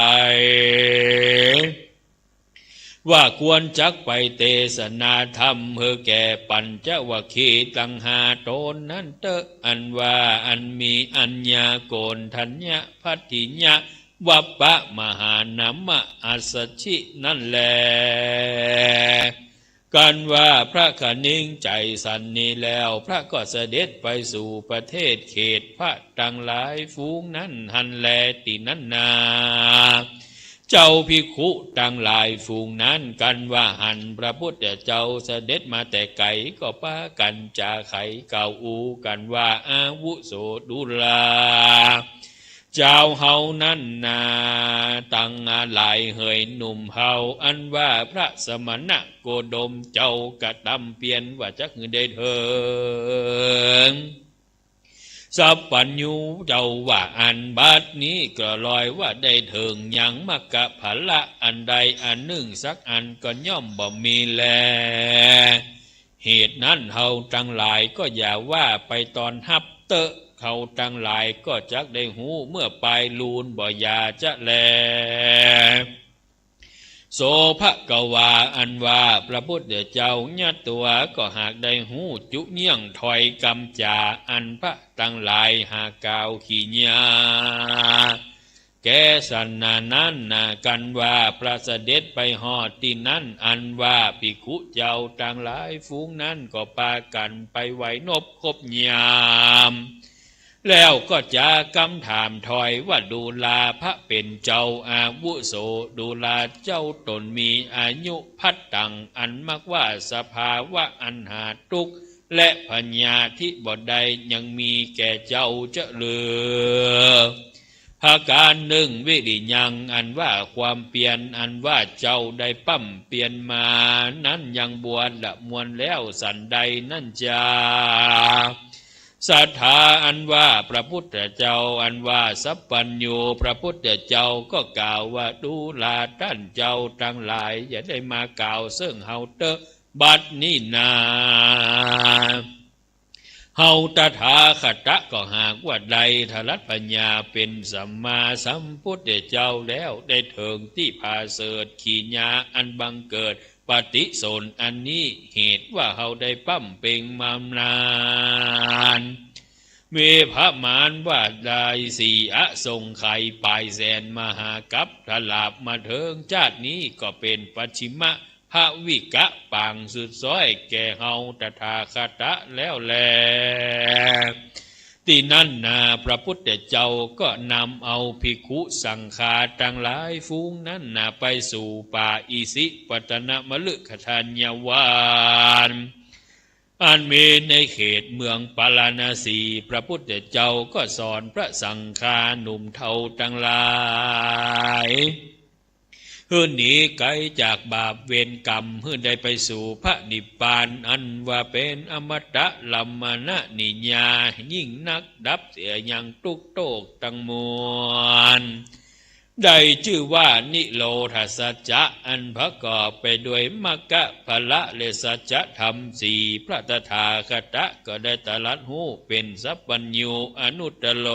ว่าควรจักไปเตสนาธรรมหื้อแก่ปัญจวัคคีย์ตังห้าต๋นนั้นเต๊อะ อันว่าอันมีอัญญา โกณฑัญญะ ภัททิยะ วัปปะ มหานามะ อัสสชิ นั้นแล กันว่าพระคะนิงใจ๋สันนี้แล้ว พระก็เสด็จไปสู่ประเทศเขตพระตังหลายฝูงนั้นหั้นแล ตี้นั้นนา เจ้าภิกขุตังหลายฝูงนั้นกันว่าหันพระพุทธเจ้าเสด็จมาแต่ไก๋ ก็ปากั๋นจ๋าไขกล่าวอู้กั๋นว่า อาวุโสดูรา จาวเฮานั้นนา ตังหลายเหยหนุ่มเฮา อันว่าพระสมณโคดมเจ้ากระตำเปียรว่าจักหื้อได้เถิง สัพพัญญูเจ้าว่า อันบัดนี้ก็ลอยว่าได้เถิงยังมัคคะผละอันใดอันนึ่งสักอันก็ย่อมบ่มีแล เหตุนั้นเฮาตังหลายก็อย่าว่าไปตอนฮับเต๊อะ เฮาตังหลายก็จักได้ฮู้เมื่อปายลูนบ่ยาจะแล โส ภะคะวา อันว่าพระพุทธเจ้าเยียะตั๋วก็หากได้ฮู้จุเยียะถ้อยกำจ๋าอันพระตังหลายหากล่าวขี้เยียะ แก่สนานั้นนากั๋นว่าพระเสด็จไปฮอดตี้นั้น อันว่าภิกขุเจ้าตังหลายฝูงนั้นก็ปากั๋นไปไหว้นบครบยาม แล้วก็จ๋ากำถามถ้อยว่า ดูราพระเป๋นเจ้าอาวุโส ดูราเจ้าต๋นมีอายุพัดตัง อันมักว่าสภาวะอันหาตุ๊กข์และพยาธิบ่ได้ยังมีแก่เจ้าเจาะเลือ ประก๋านนึ่ง วิริยัง อันว่าความเปียรอันว่าเจ้าได้ปร้ำเปียรมานั้นยังบวรละมวลแล้วสันใดนั้นจา ศรัทธา อันว่าพระพุทธเจ้า อันว่าสัพพัญญูพระพุทธเจ้าก็กล่าวว่า ดูราต้านเจ้าตังหลาย อย่าได้มากล่าวเซิ่งเฮาเต๊อะ บัดนี้นา เฮาตถาคตะก็หากว่าได้ตรัสปัญญาเป๋นสัมมาสัมพุทธเจ้าแล้ว ได้เถิงตี้ผาเสริฐขี้เยียะอันบังเกิดปฏิสนธิอันนี้ เหตุว่าเฮาได้ปร้ำเป่งมานาน มีประมาณว่าได้สี่อสงไขยป๋ายแสนมหากัปปะ ตลอดมาเถิงจาตินี้ก็เป๋นปัจฉิมภวิกะปางสุดซ้อยแก่เฮาตถาคตะแล้วแล ตี้นั้นนา พระพุทธเจ้าก็นำเอาภิกขุสังฆาตังหลายฝูงนั้นนา ไปสู่ป่าอิสิปตนมฤคทายวัน อันมีในเขตเมืองปาราณสี พระพุทธเจ้าก็สอนพระสังฆาหนุ่มเฒ่าตังหลาย หื้อหนีไก๋จากบาปเวรกรรม หื้อได้ไปสู่พระนิพพาน อันว่าเป๋นอมตะ รมณะนิยายิ่งนัก ดับเสียยังตุ๊กข์โศกตังมวล ได้จื้อว่านิโรธสัจจะ อันประกอบไปด้วยมัคคะผละและสัจธรรมสี่ พระตถาคตะก็ได้ตรัสฮู้เป๋นสัพพัญญูอนุตตโร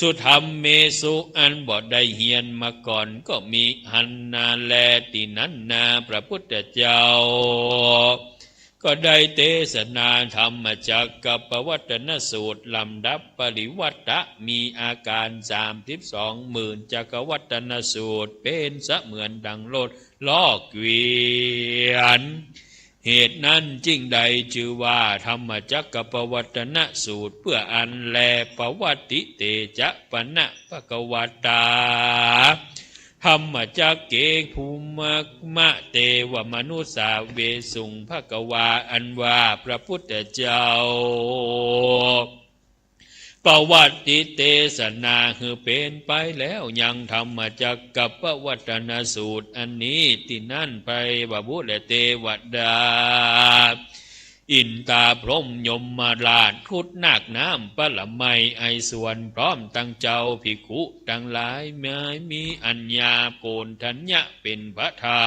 สุธัมเมสุ อันบ่ได้เฮียนมาก่อนก็มีหั้นนาแล ตี้นั้นนา พระพุทธเจ้าก็ได้เตสนาธรรมจักกัปปวัตตนสูตร ลำดับปริวัตตะ มีอาก๋านสามสิบสองหมื่นจักกัปปวัตตนสูตร เป๋นเสมือนดังรถ ล้อเกวียน เหตุนั้นจึงได้จื้อว่าธรรมจักกัปปวัตตนสูตร เปื้ออั้นแล ปวัตติเตจะ ปะนะ ภะคะวะตา ธัมมจักเก ภูมมะ เตวะมนุสสาเวสุง ภะคะวา อันว่าพระพุทธเจ้า ปวัตติเตสนาหื้อเป๋นไปแล้วยังธรรมจักกัปปวัตตนสูตรอันนี้ ตี้นั้นเทวบุตรและเตวดา อินตาพรหมยมราช ครุฑนาคน้ำ ปรมัย ไอสวรรค์ พร้อมตังเจ้าภิกขุตังหลาย มี มีอัญญาโกณฑัญญะเป๋นประธา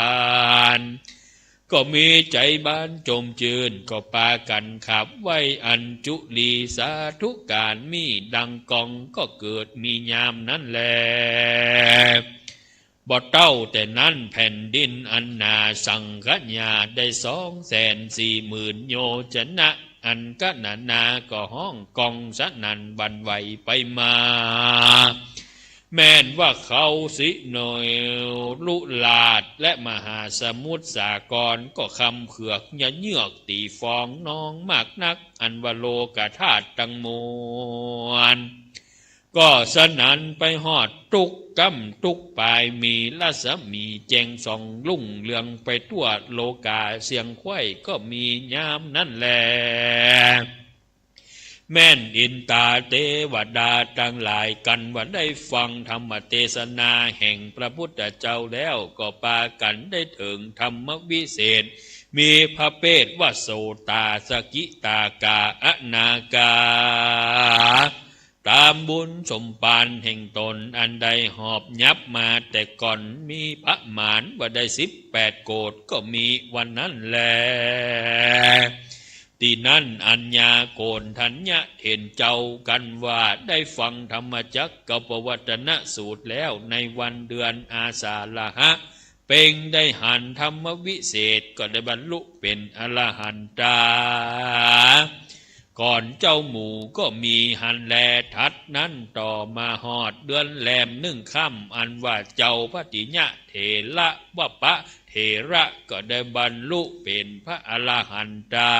น ก็มีใจ๋บานจมจื้น ก็ปากั๋นขับไว้อัญจุลีสาธุก๋าน มีดังกอง ก็เกิดมียามนั้นแล บ่เต้าแต่นั้นแผ่นดินอันหนาสังขยาได้สองแสนสี่หมื่นโยชนะ อันกะนานาก็ฮ้องก้องสนั่นหวั่นไหวไปมา แม่นว่าเขาสิโนลุราชและมหาสมุทรสาครก็คำเขือกยะเยือกตี๋ฟองนองมากนัก อันว่าโลกธาตุตังมวล ก็สนั่นไปฮอดตุ๊กก้ำตุ๊กปาย มีรัศมีแจ่งส่องรุ่งเรืองไปทั่วโลกา เสียงไขว้ก็มียามนั้นแล แม่นอินตาเตวดาตังหลายกั๋นว่าได้ฟังธรรมเตสนาแห่งพระพุทธเจ้าแล้ว ก็ปากั๋นได้เถิงธรรมวิเศษ มีพระเภทว่าโสตา สกิตากา อนาคา ต๋ามบุญสมภารแห่งต๋นอันได้หอบหยับมาแต่ก่อน มีประมาณว่าได้สิบแปดโกฏก็มี ว่านั้นแล ตี้นั้นอัญญาโกณฑัญญะเถรเจ้า ครั้นว่าได้ฟังธรรมจักกัปปวัตตนสูตรแล้ว ในวันเดือนอาสาฬหะ เพ็งได้หันธรรมวิเศษ ก็ได้บรรลุเป๋นอรหันตา ก่อนเจ้าหมู่ก็มีหั้นแล ถัดนั้นต่อมาฮอดเดือนแรมหนึ่งค่ำ อันว่าเจ้าภัททิยะเถระวปะเถระก็ได้บรรลุเป๋นพระอรหันตา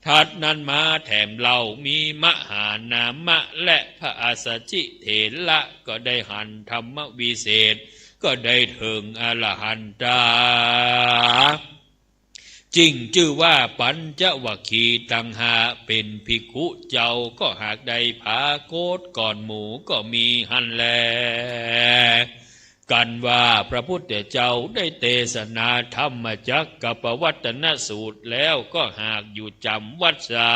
ถัดนั้นมาแถมเล่ามีมหานามะและพระอัสสชิเถระก็ได้หันธรรมวิเศษ ก็ได้เถิงอรหันตา จึงจื้อว่าปัญจวัคคีย์ตังห้าเป๋นภิกขุเจ้า ก็หากได้ผาโกฏก่อนหมู่ก็มีหั้นแล ครั้นว่าพระพุทธเจ้าได้เตสนาธรรมจักกัปปวัตตนสูตรแล้ว ก็หากอยู่จ๋ำวัสสา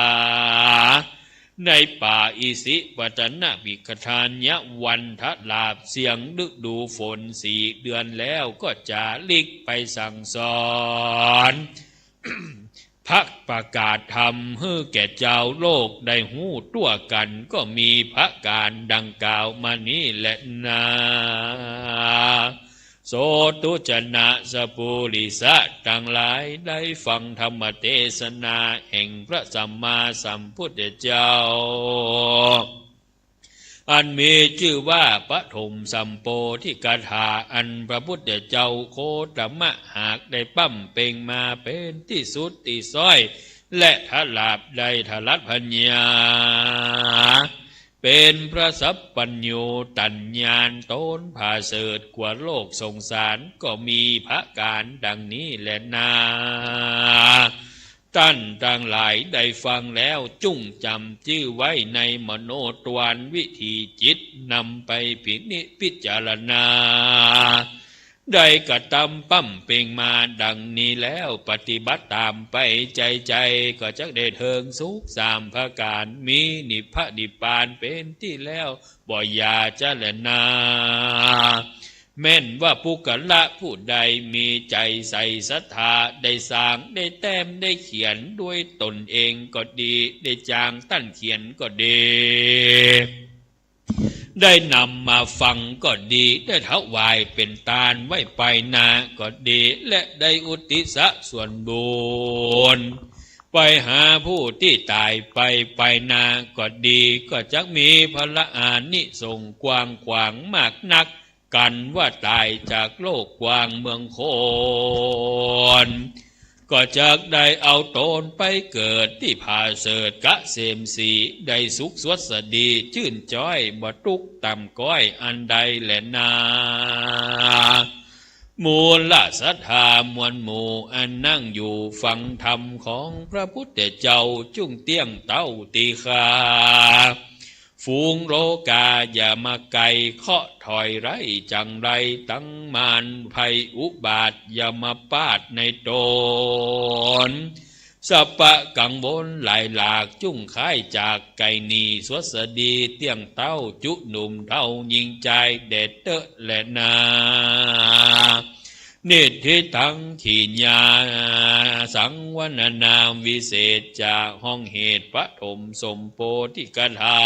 ในป่าอิสิปตนวิคทายวัน ถลาบเสี้ยงฤดูฝนสี่เดือนแล้ว ก็จ๋าริกไปสั่งสอน พระประกาศธรรมหื้อแก่จาวโลกได้ฮู้ทั่วกั๋น ก็มีประก๋านดังกล่าวมานี้แลนา โสธุชนสปุริสะตังหลาย ได้ฟังธรรมเตสนาแห่งพระสัมมาสัมพุทธเจ้า อันมีจื้อว่าปฐมสัมโพธิกถา อันพระพุทธเจ้าโคตมะหากได้บำเพ็งมาเป๋นตี้สุดตี้ซ้อย และถลาบได้ถลัดพญา เป๋นพระสัพพัญญูตัญญาณต๋นผาเสริฐกว่าโลกสงสาร ก็มีประก๋านดังนี้แลนา ต้านตังหลายได้ฟังแล้วจุ่งจ๋ำจื้อไว้ในมโนทวารวิถีจิต นำไปพินิจพิจารณา ได้กระตำบำเพ็งมาดังนี้แล้ว ปฏิบัติต๋ามไปใจ๋ๆ ก็จักได้เถิงสุขสามประก๋าน มีนิพพะนิพพานเป๋นตี้แล้วบ่อย่าจะแลนา แม้นว่าปุคคละผู้ใดมีใจ๋ใส่ศรัทธา ได้สร้างได้แต้มได้เขียนด้วยต๋นเองก็ดี ได้จ้างต้านเขียนก็ดี ได้นำมาฟังก็ดี ได้ถวายเป๋นตานไว้ไปหน้าก็ดี และได้อุทิศส่วนบุญไปหาผู้ตี้ต๋ายไปไปหน้าก็ดี ก็จักมีผละอานิสงส์กว้างขวางมากนัก กันว่าต๋ายจากโลกกว้างเมืองคน ก็จักได้เอาต๋นไปเกิดตี้ผาเสริฐเกษมศรี ได้สุขสวัสดีจื้นจ๊อย บ่ตุ๊กต่ำก๊อยอันใดแลนา มูลศรัทธามวลหมู่อันนั่งอยู่ฟังธรรมของพระพุทธเจ้า จุ่งเตี้ยงเต้าตี้ข้า ฝูงโลกาอย่ามาไกล เคราะห์ถอยไร้จังไร ตังมารภัยอุบาทอย่ามาปาดในต๋น สัพพะกังวลหลายหลาก จุ่งคายจากไกลหนี สวัสดีเตี้ยงเต้า จุหนุ่มเฒ่าญิงจายแด่เต๊อะแลนา นิฏฐิตังขีญา สังวรรณนาวิเศษจา ห้องเหตุปฐมสมโพธิกถา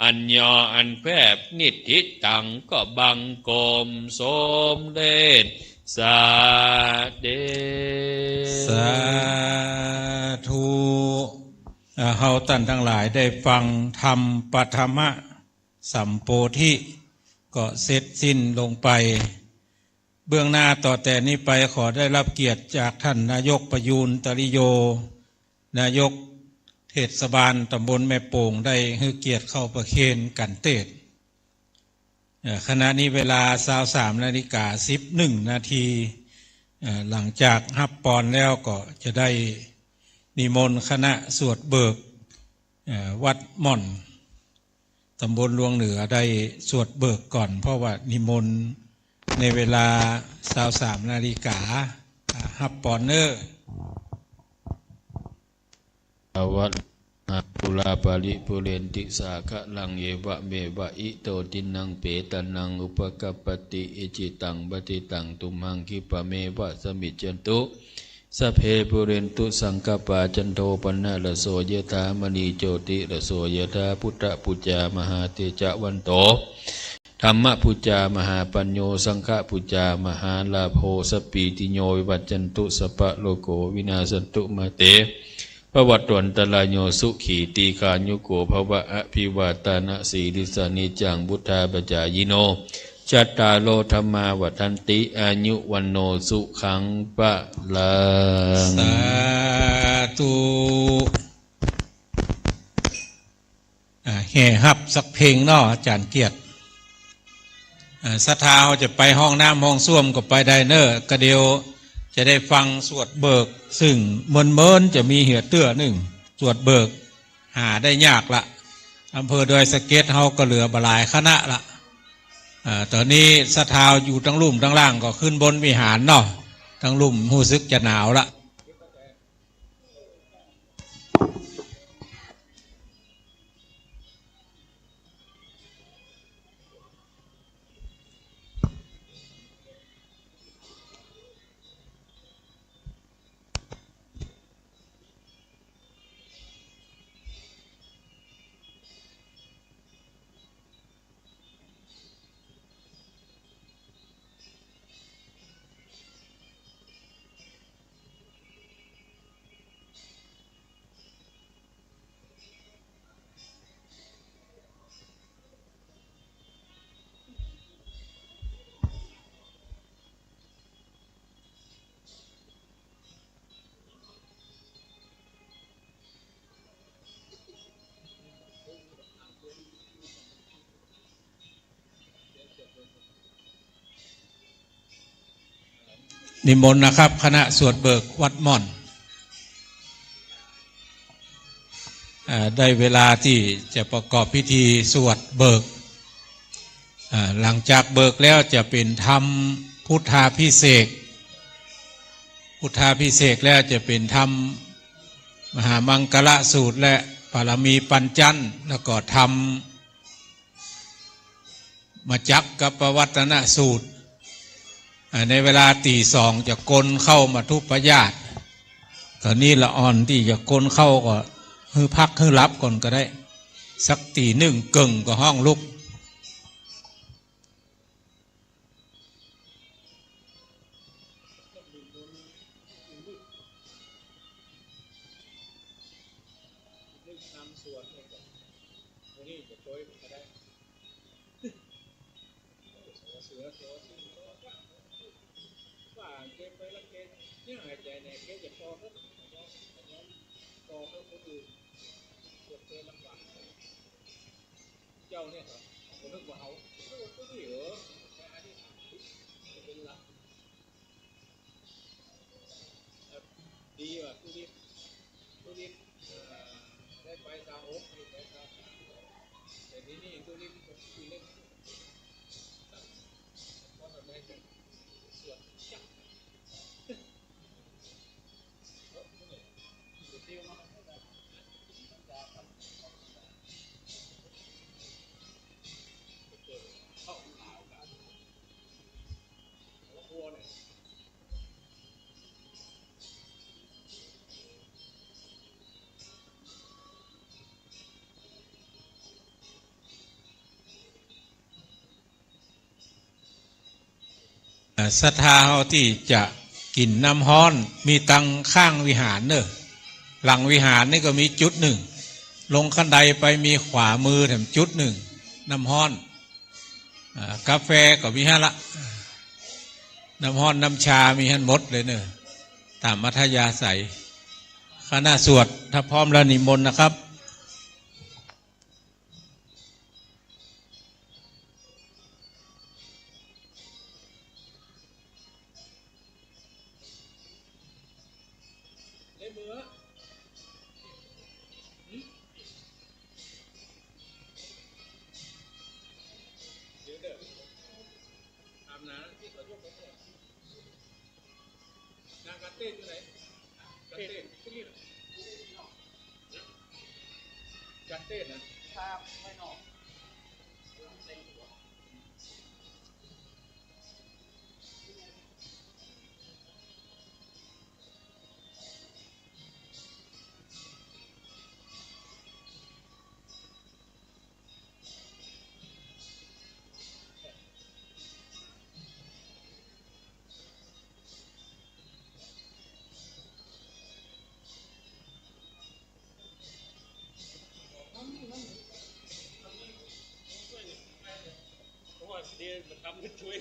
อันย่ออันแคบ นิฏฐิตังก็บังคมสมเด็จ สาเด สาธุ เอ่อ เฮาต้านตังหลายได้ฟังธรรมปฐมสัมโพธิ ก็เสร็จสิ้นลงไป เบื้องหน้าต่อแต่นี้ไปขอได้รับเกียรติจากท่านนายกประยูรตริโย นายกเทศบาลตำบลแม่โป่ง ได้หื้อเกียรติเข้าประเคนกัณฑ์เตสน์ เอ่อ ขณะนี้เวลาซาวสามนาฬิกาสิบเอ็ดนาที เอ่อ หลังจากฮับปอนแล้วก็จะได้นิมนต์คณะสวดเบิก เอ่อ วัดม่อน ตำบลลวงเหนือได้สวดเบิกก่อน เพราะว่านิมนต์ ในเวลาซาวสามนาฬิกา อ่า ฮับปอนเน้อ อะวะ หาปูราปะริปูเรนติสาคะรัง เอวะเมวะอิโต ทินนังเปตานัง อุปะกัปปะติ อิจิตังปัตถิตัง ตุมหัง คิปะเมวะสะมิชฌันตุ สัพเพ ปูเรนตุ สังกะปา จันโท ปะนะระโส ยะถา มะณี โชติระโส ยะถา พุทธะปูจา มหาเตจะวันโต ธัมมะปูจา มหาปัญโญ สังฆะปูจา มหาลาโภ สัพพีติโย วิวัชชันตุ สัพพะโรโค วินาสสันตุ มาเต ภะวัตวันตะราโย สุขี ตีฆายุโก ภะวะ อะภิวาตานะสีลิสสะ นิจจัง วุฑฒาปะจายิโน จัตตาโร ธัมมา วัฑฒันติ อายุ วัณโณ สุขัง พะลัง สาธุ อ่า แห่ฮับสักเพลงเนาะ อาจ๋ารย์เกียรติ อ่า ศรัทธาเฮาจะไปห้องน้ำห้องส้วมก็ไปได้เน้อ กะเดี๋ยวจะได้ฟังสวดเบิก ซึ่งเมินๆ จะมีเหียเตื้อนึ่ง สวดเบิก หาได้ยากละ อำเภอดอยสะเก็ดเฮาก็เหลือบ่หลายคณะละ อ่า ต๋อนนี้ศรัทธาอยู่ตังลุ่มตังล่างก็ขึ้นบนวิหารเนาะ ตังลุ่มฮู้สึกจะหนาวละ นิมนต์นะครับ คณะสวดเบิกวัดม่อน อ่า ได้เวลาตี้จะประกอบพิธีสวดเบิก อ่า หลังจากเบิกแล้วจะเป๋นธรรมพุทธาภิเษก พุทธาภิเษกแล้วจะเป๋นธรรมมหามังคละสูตรและปารมีปัญจันทร์ แล้วก็ธรรม มจักกัปปวัตตนสูตร อ่า ในเวลาตีสองจะกลนเข้ามัทธุปราชญ์ กรณีละอ่อนตี้จะกลนเข้าก็หื้อพักหื้อหลับก่อนก็ได้ สักตีหนึ่งเกิ่งก็ฮ้องลุก เจ้าเนี่ยครับ ผมนึกว่าเอา เออ ก็ดีเหรอ แค่อธิษฐานจิต เป็นหลัก ดีว่ะ ตู้นี้ ตู้นี้ เอ่อ ได้ไปซาวหก ได้ไปซาวสาม แต่ทีนี้ตู้นี้มันเป็นตู้เล็ก เพราะมันได้แต่สวด อ่า ศรัทธาเฮาตี้จะกิ๋นน้ำฮ้อน มีตังข้างวิหารเน่อ หลังวิหารนี่ก็มีจุดนึ่ง ลงคันไดไปมีขวามือแถมจุดนึ่ง น้ำฮ้อน อ่า กาแฟก็มีหั้นละ น้ำฮ้อนน้ำชามีหั้นหมดเลยเน่อ ต๋ามอัธยาศัย คณะสวด ถ้าพร้อมแล้วนิมนต์นะครับ เดี๋ยวเด้อ อาบน้ำ เต้นอยู่ไหน จัดเต้น จัดเต้นนะ ครับ ไม่นอก เพราะว่าเดี๋ยวมันทำให้ช่วย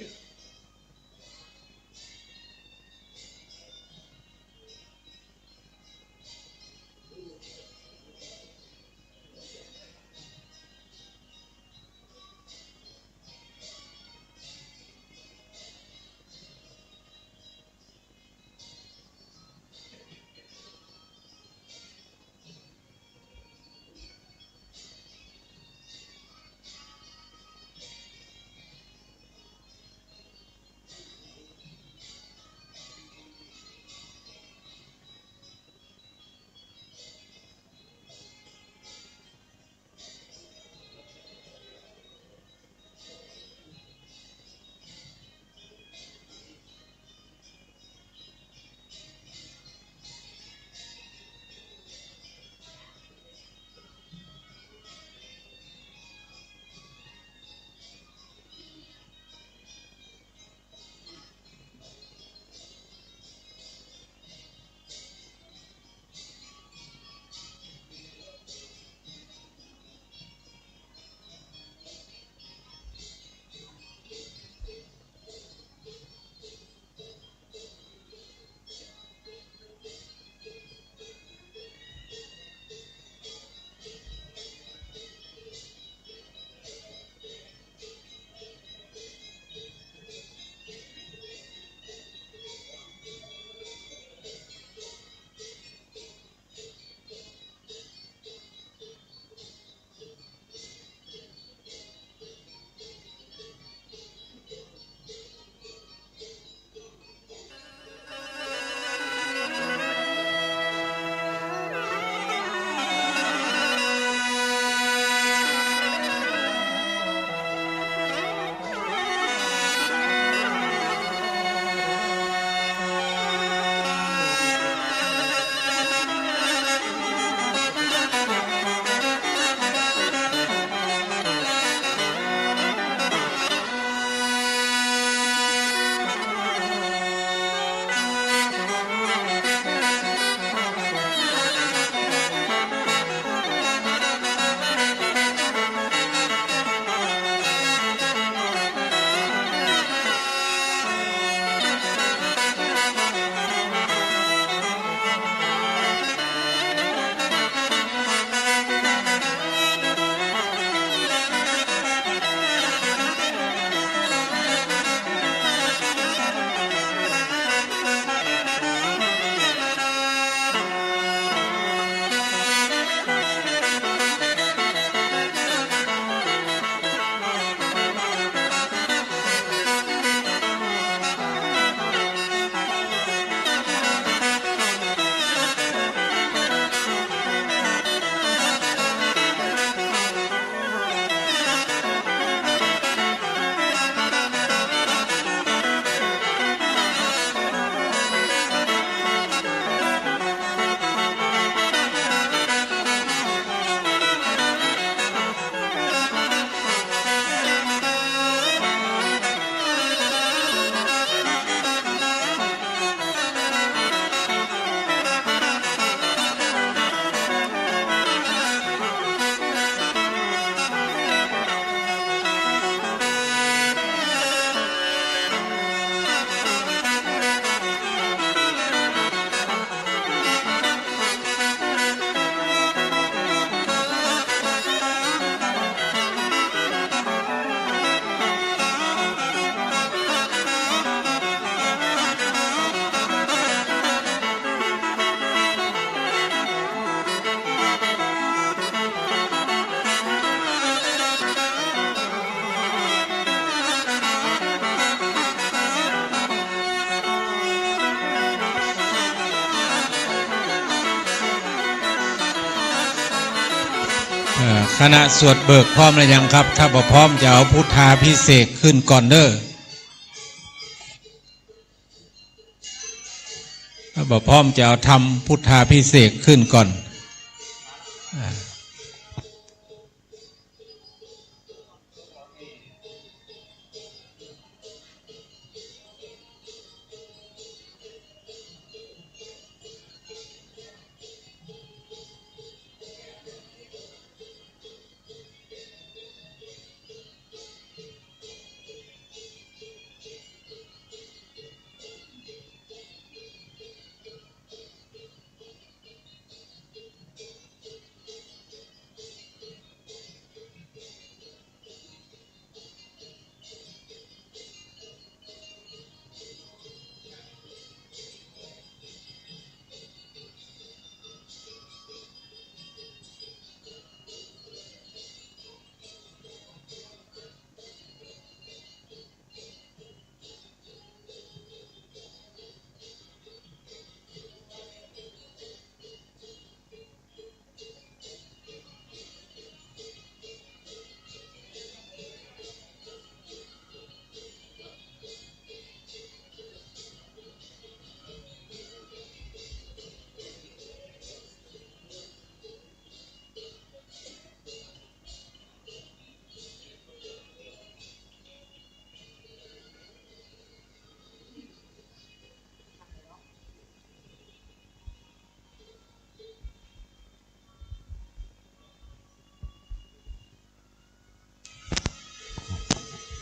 เอ่อ คณะสวดเบิกพร้อมแล้วยังครับ ถ้าบ่พร้อมจะเอาพุทธาภิเษกขึ้นก่อนเด้อ ถ้าบ่พร้อมจะเอาธรรมพุทธาภิเษกขึ้นก่อน อ่า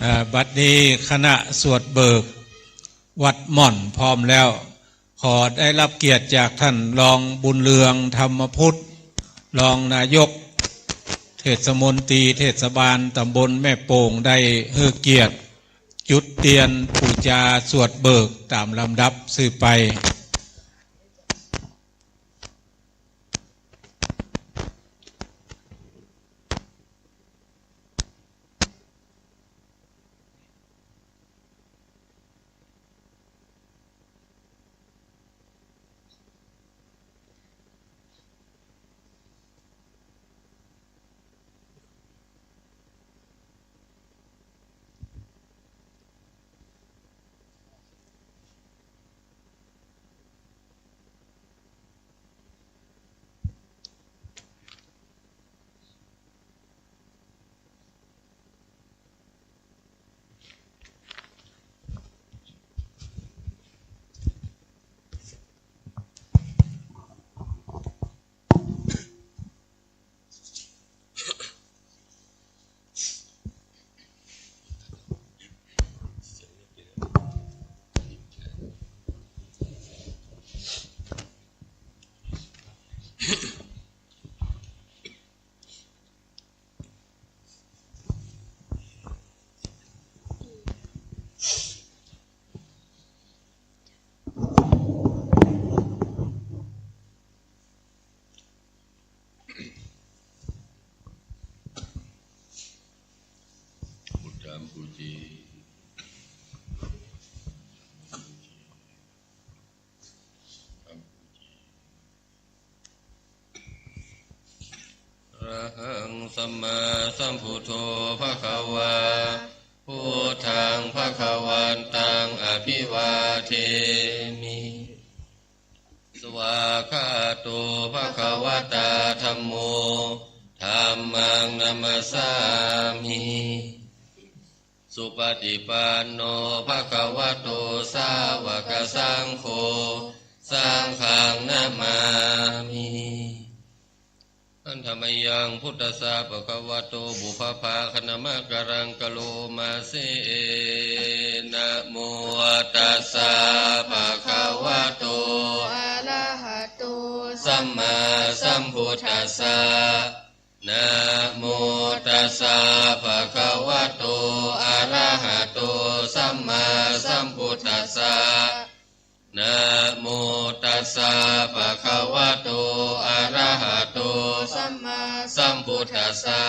อ่า บัดนี้คณะสวดเบิกวัดม่อนพร้อมแล้ว ขอได้รับเกียรติจากท่านรองบุญเรือง ธรรมพุทธ รองนายกเทศมนตรีเทศบาลตำบลแม่โป่ง ได้หื้อเกียรติจุดเตียนปู๋จาสวดเบิกต๋ามลำดับสืบไปอะระหังสัมมาสัมพุทโธภะคะวา พุทธังภะคะวันตังอะภิวาเทมิ สวากขาโตภะคะวะตาธัมโม ธัมมังนะมัสสามิ สุปะฏิปันโนภะคะวะโต สาวะกะสังโฆ สังฆังนะมามิ หันทะมะยัง พุทธัสสะภะคะวะโต ปุพพะภาคะนะมะกะรัง กะโรมาเสนะโมตัสสะภะคะวะโต อะระหะโต สัมมาสัมพุทธัสสะ นะโมตัสสะภะคะวะโต อะระหะโต สัมมาสัมพุทธัสสะ นะโมตัสสะภะคะวะโต อะระหะโต สัมมาสัมพุทธัสสะ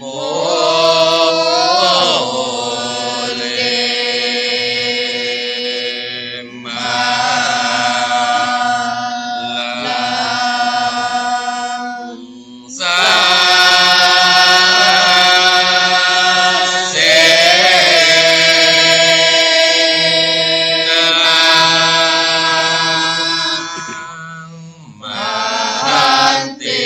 มุลลิมาลัง สาเสนา มาหันติ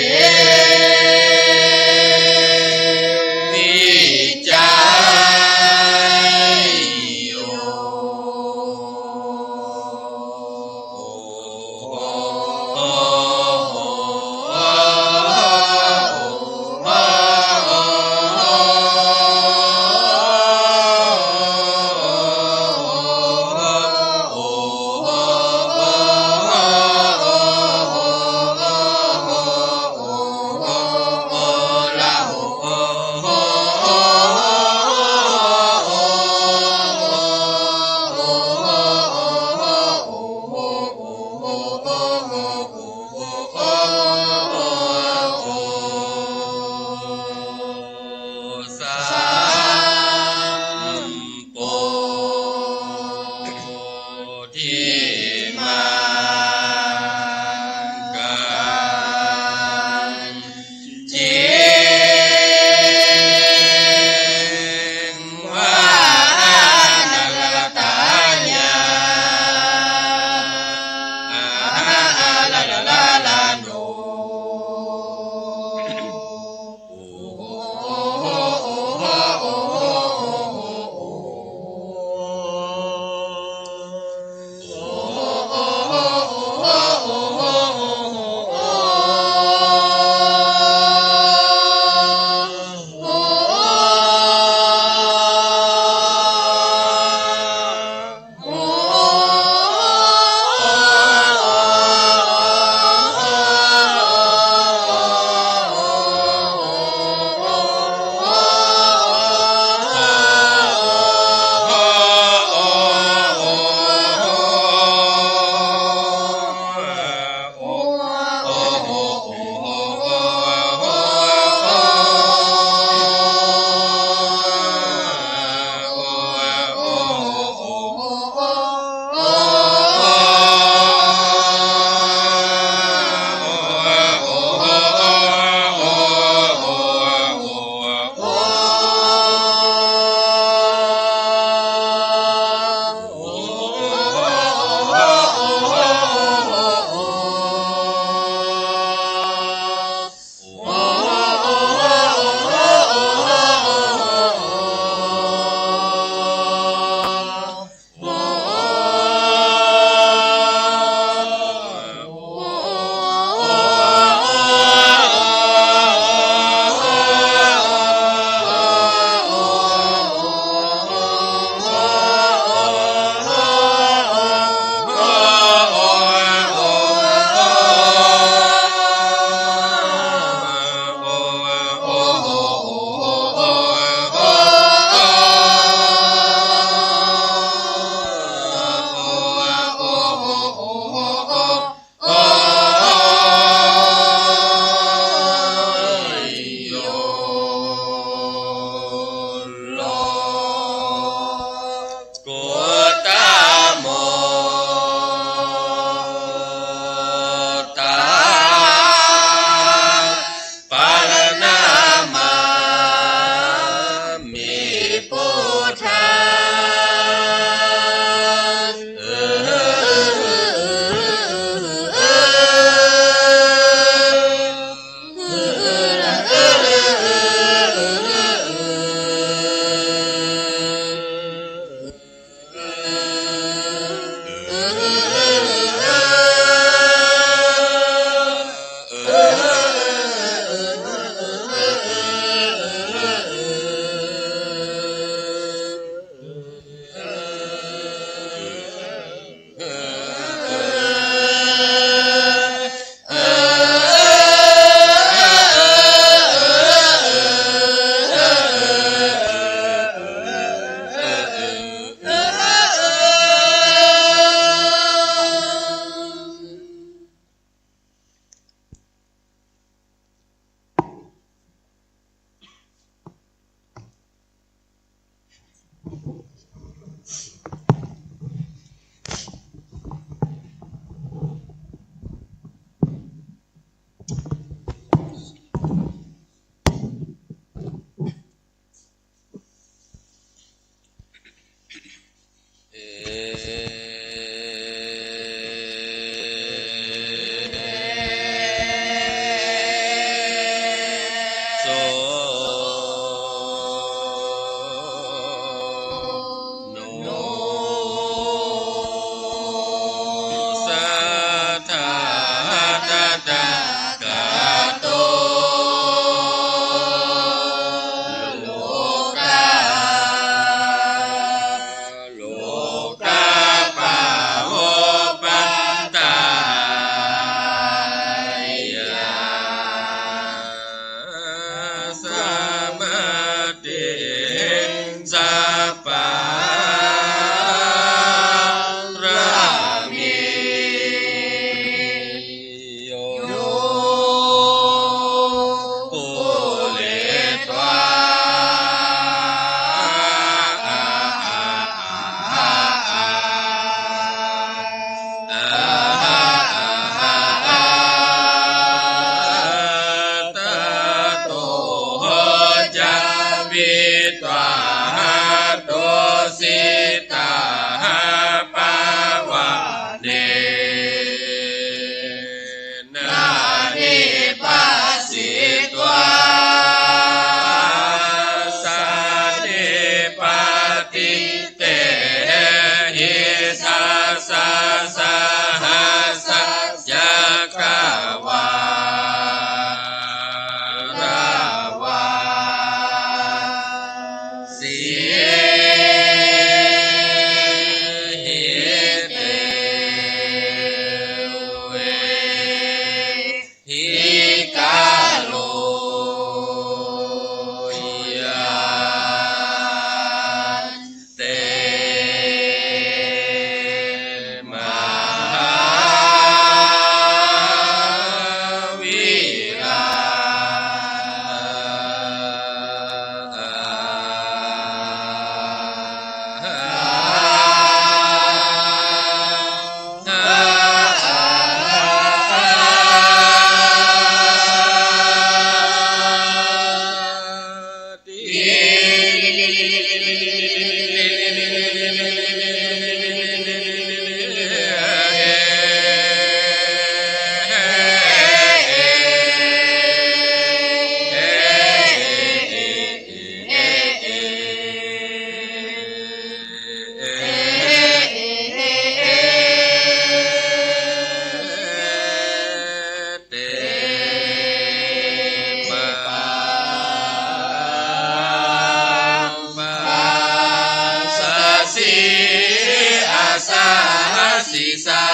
สิสา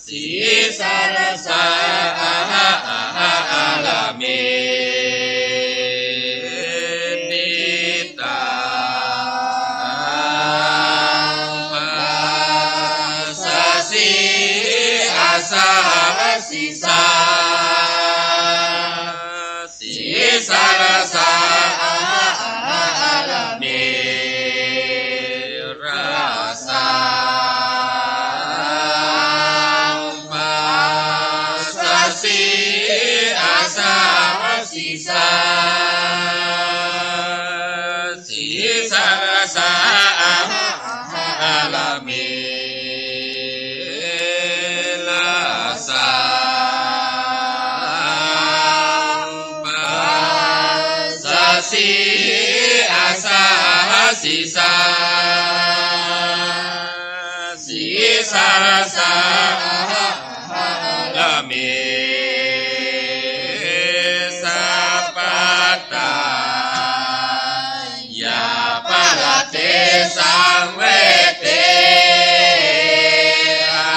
สิสาระสา อาหะ อาหะ อาระเม นิตา ปัสสะ สิ อาสา สิสา สิสาระสา อาหะ อาหะ อาระเม ระสา ปัสสะ สิ อาสา สิสา สิสาระสา อาหะ อาหะ อาระเม ระสา ปัสสะ สิ อาสา สิสา สิสาระสา อาหะ อาหะ อาระเม สัพพะตายา ปะระเต สัง เวเท อา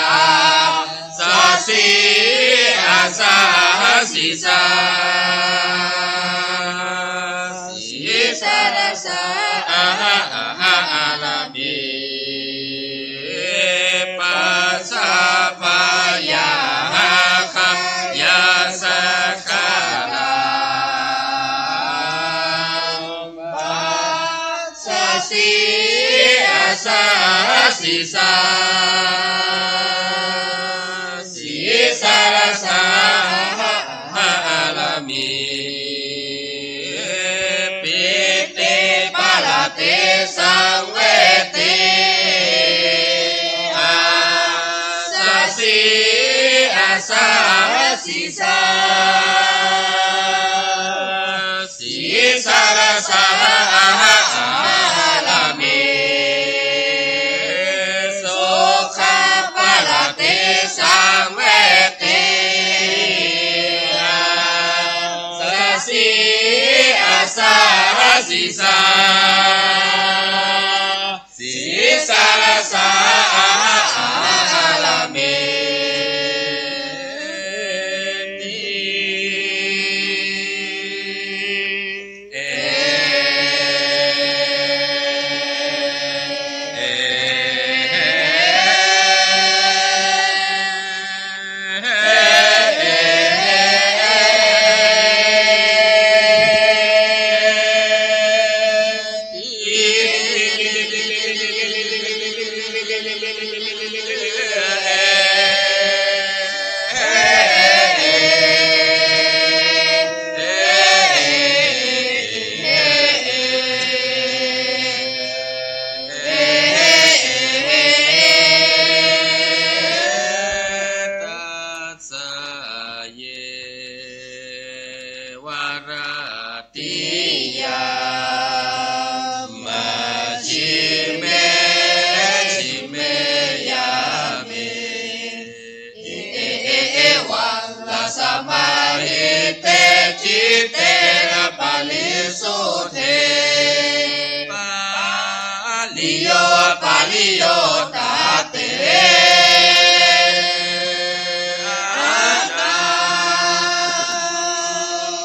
สสะ สิ อาสา สิสา สิสาระสา อาหะ อาหะ อาระเม ปัสสะ พยา ขยา สะ ขา รา ปัสสะ สิ อาสา สิสา สิสาระสา อาหะ อาหะ อาระเม ปิติ ปะระเต สัง เวเท อาสสะ สิ อาสา สิสา สิสาระสา อาหะ อาหะ อาระเม สุขะ ปะระเต สัง เวเท อาสสะ สิ อาสา สิสา สิสาระสา อาหะ อาหะ อาระเม ติ เอ เอ สะ เย วะ รัตติยา มัชฌิเม ชฌิเม ยาเม เอ เอ เอ เอ วัง ละ สะ มา หิ เต จิตเต นะ ปะ ริ สุท เท ปะ ริ โย ปะ ริ โย ตะ เต อา นา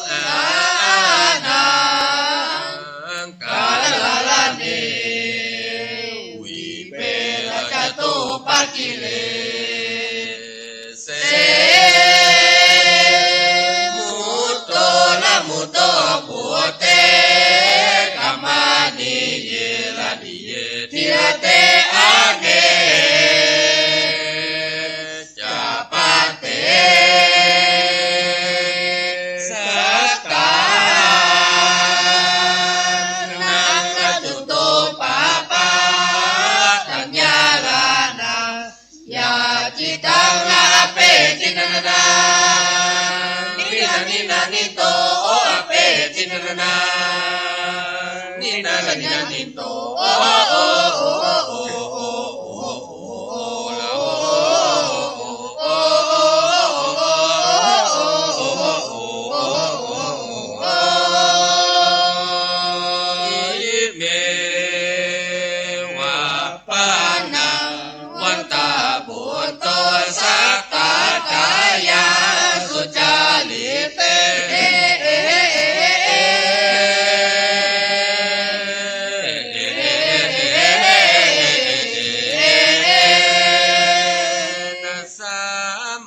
อา นา กา ละ ละ เน วิเป ละ จะ ตุ ปะ กิเล เส มุตโต ละ มุตโต ปุตเต กะ มา นิ เย ละ นิ เย ทิ ละ เต อะ เก จะ ปะ เต สะ ตา นัง ละ จุโต ปะ ปะ ตัญญา ละ นา ยา จิตัง ละ อะเป จินะนะนา นินะ นินะ นิโต โอ อะเป จินะนะนา นินะ ละ นินะ นิโต โอ โอ โอ อิเม วะ ปะ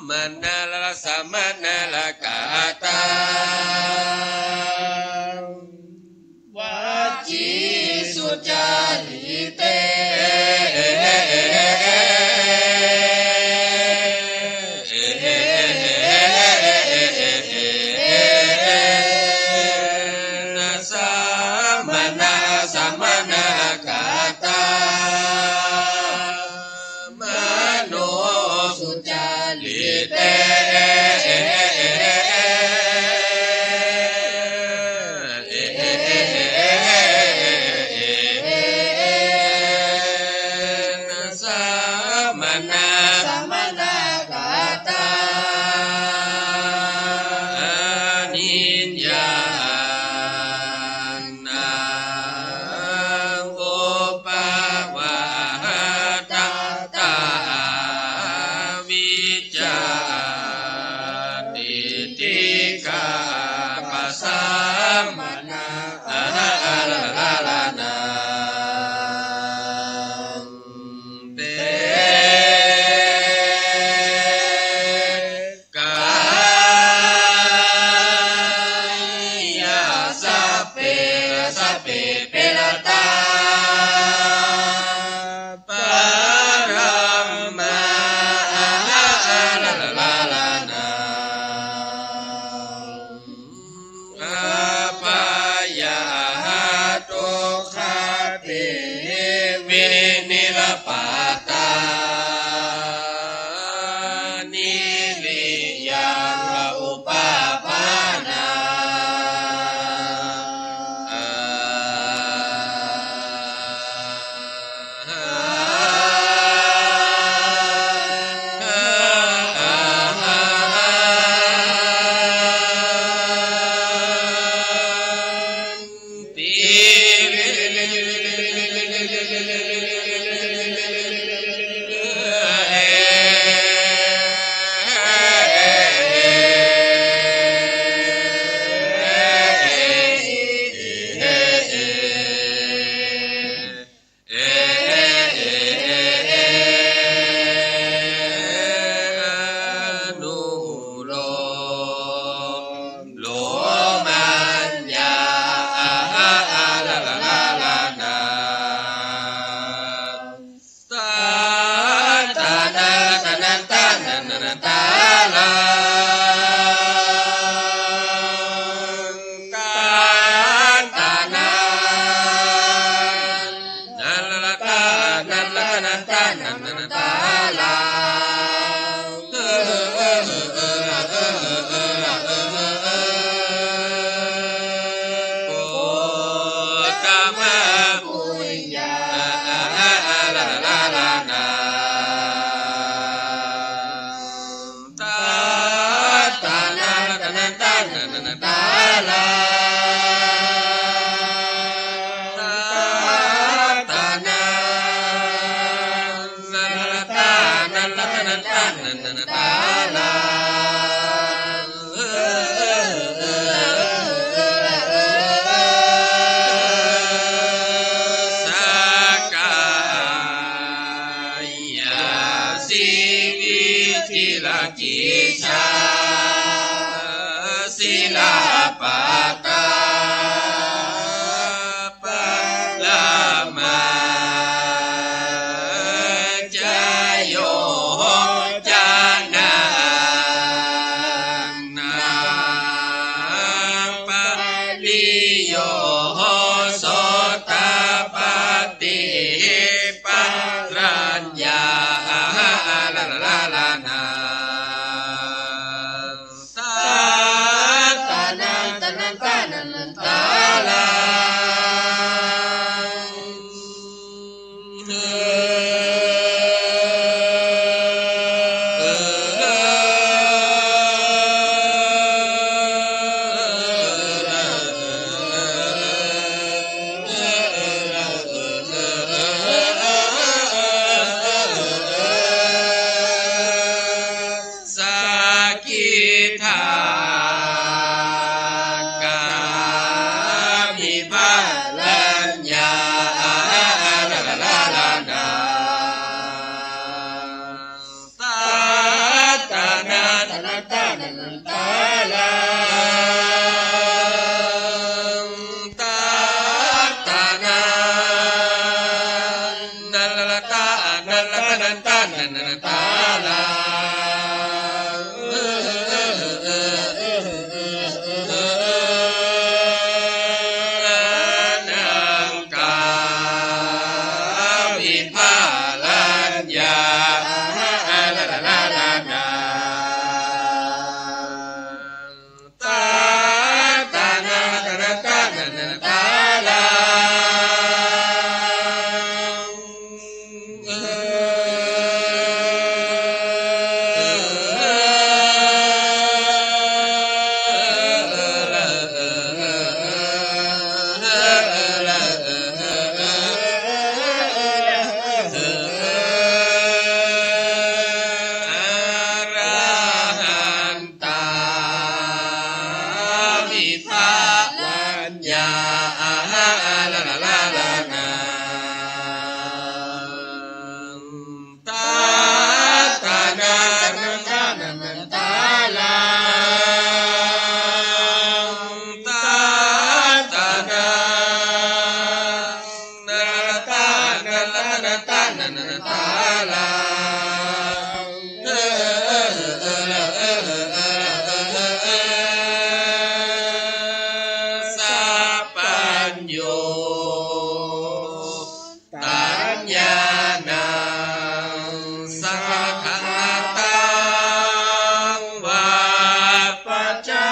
มะนะ สะมะนะ ละกะตา วะจีสุจาริเต สะมะนะ สะมะนะ ละกะตา มะโนสุจาริเต สะมะนะ สะมะนะ กะตา อานิญญา นัง อุปปาทะ ตะ อวิชชา ทิฏฐิกะ ปะสะมะนะ อะหะ อะละละละละนัง เต กายะ สัพเพ สัพเพ เป ละตา ปะรัมมา อะหะ อะละละละละนัง อัปปะยาหะ ทุกขะ ติ วินิรปาตา นิริยัง อุปาปานัง อนุโลม โลมัญญา อะหะ อะละละละละนัง สัตตานัง ตานันตานันตาลัง สัตตานัง นันตานันตานันตาลัง ปุตตะมะปุญญา อะหะ อะละละละละนัง สัตตานัง ตานันตานันตาลัง สัตตานัง นันตานันตานันตาลัง สักกายา สีวิจิกิจฉา สีลาปะตา ปะละมา จโย จนะ นัง ปะริโย โสตาปัตติ ปะรัญญา อะหะ อะละละละละนัง สัตตานันตานันตานันตาลัง สักขิทา กามิปะรัญญา อะหะ อะละละละละนัง สัตตานั ตาลัง ตาลัง ตา ตาลัง นัลตา นัลตา นัลตา นัลตาลัง นังกา วิภาลัญญา ลาลาลาลาลา ตา ตานา ตานา ตานา ตาลา อรหันตา วิภาลัญญา ลาลาลาลาลา ตา ตานา ตานา ตานา ตาลา ตา ตานา นา ตา นา ตานา ตานา ตาลา สัพพัญญู ตัญญาณัง สักขะตัง วัพพะจา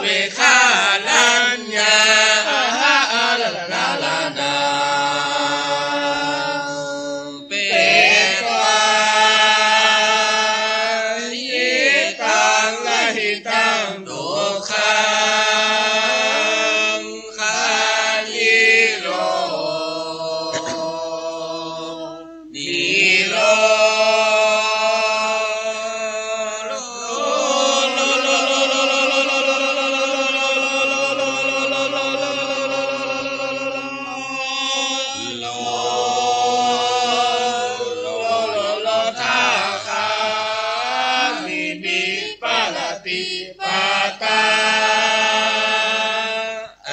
วิภาลัญญา ลาลาลาลา เปตวา หิตัง ละหิตัง ทุกขัง ขะยิโร นิโรโร ทาคามิ วิปะปะติปะตา อ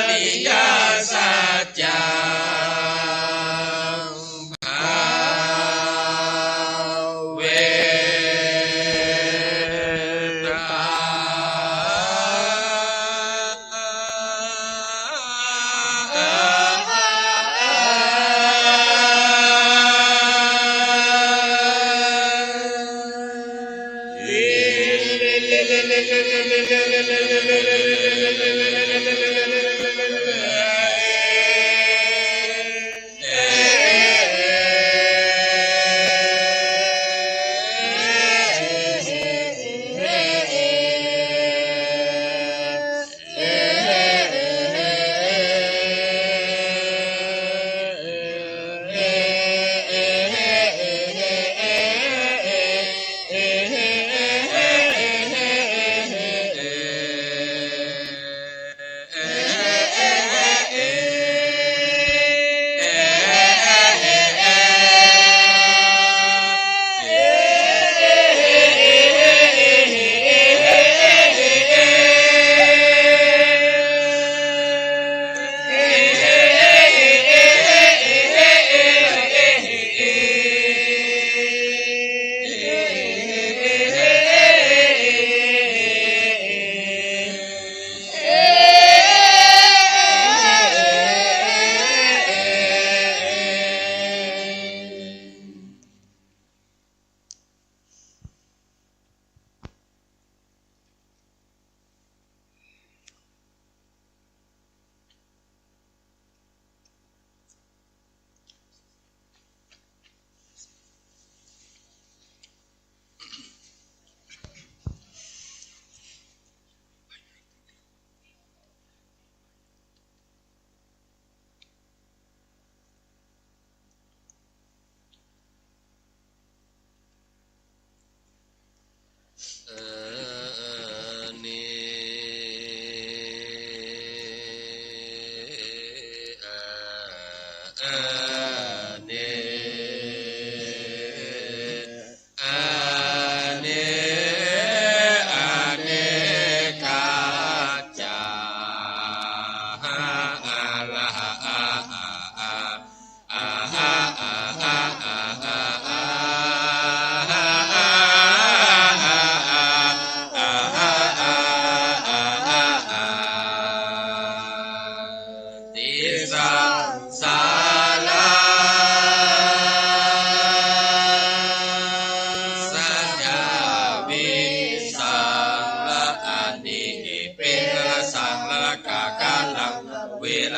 ริยสัจจัง ภาเวตา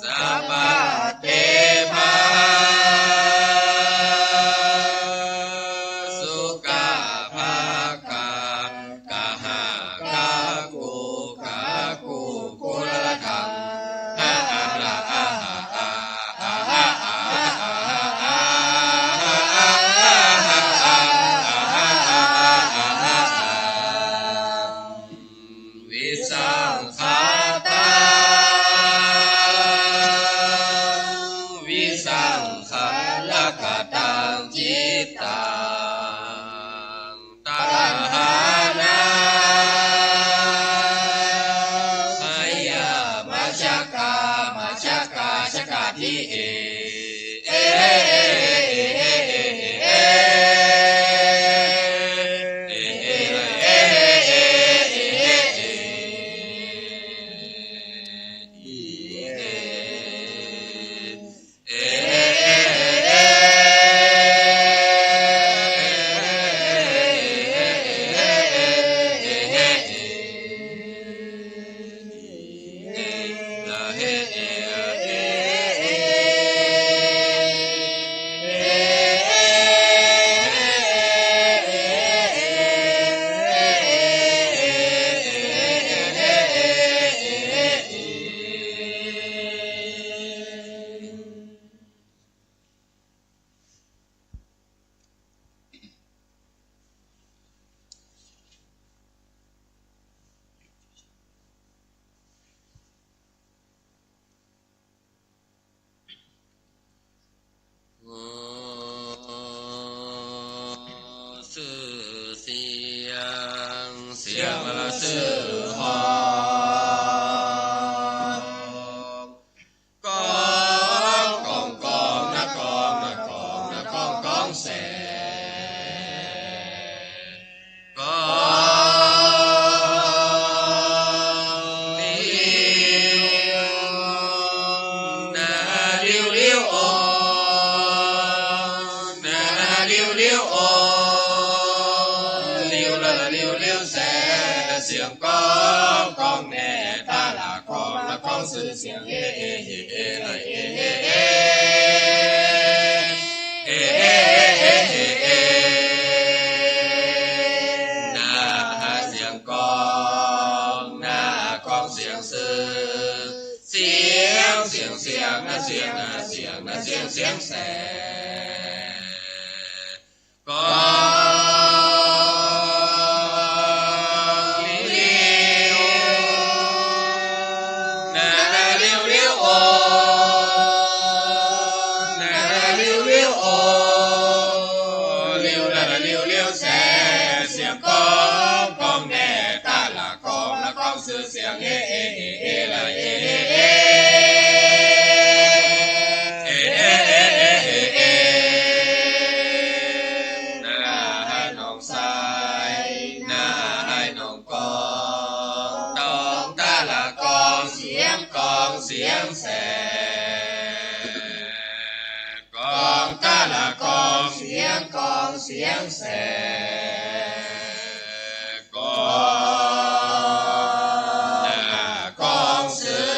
สัพพะเตภา สุขะภะคะ กะหะกะกุกะกุกุละละทัง หะอะละอะหะอะ อะหะอะอะหะอะ อะหะอะอะหะอะ อะหะอะอะหะอะ วิสังขะตัง วิสังขะระกะตัง จิตตัง ตัณหานัง หะยะมะชะกะ มะชะกะ ชะกะทิฏฐิ เอ จื้อเสียง เสียงละจื้อฮ้อง ก้อง ก้อง ก้อง นะก้อง นะก้อง นะก้อง ก้องแส ก้อง ลิว นะ ลิว ลิว โอ นะ ลิว ลิว โอ ลิว ละ ลิว ลิว แส เสียงก้อง ก้องแน่ ตะละก้อง ละก้องจื้อเสียง เอ เอ เอ เอ เอ เอ เอ นะ เสียงก้อง นะ ก้องเสียงจื้อ เสียง เสียง เสียง นะ เสียง นะ เสียง นะ เสียง เสียงแส ก้อง ลิว นะ ลิว ลิว โอ นะ ลิว ลิว โอ ลิว นะ ลิว ลิว แส เสียงก้อง ก้องแน่ ตะละก้อง ละก้องจื้อเสียง เอ เอ เอ เอ ละ เอ เอ เอ เอ เอ เอ เอ เอ นะ หน้องใส นะ หน้องก้อง ต้องตะละก้อง เสียงก้อง เสียงแส ก้องตะละก้อง เสียงก้อง เสียงแส ก้อง นะ ก้องจื้อ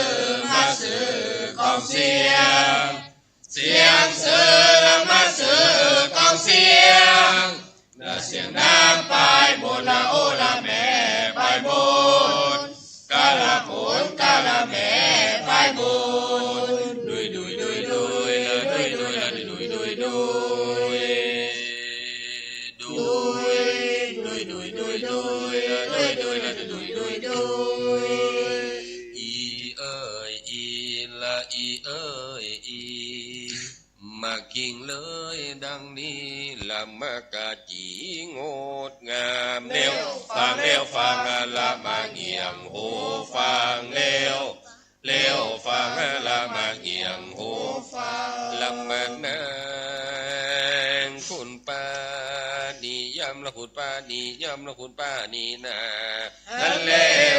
มาจื้อก้องเสียง เสียงจื้อ มาจื้อก้องเสียง นะ เสียงน้ำไปหมดละ โอละแม่ไปหมด กะละ งเลยดังนี้ ละมะกะจีงดงาม แล้วฟัง แล้วฟัง ละมะเงี่ยงหูฟัง แล้ว แล้วฟัง ละมะเงี่ยงหูฟัง ละมะนางคุณป้านิยม ละคุณป้านิยม ละคุณป้านินา ฮันแล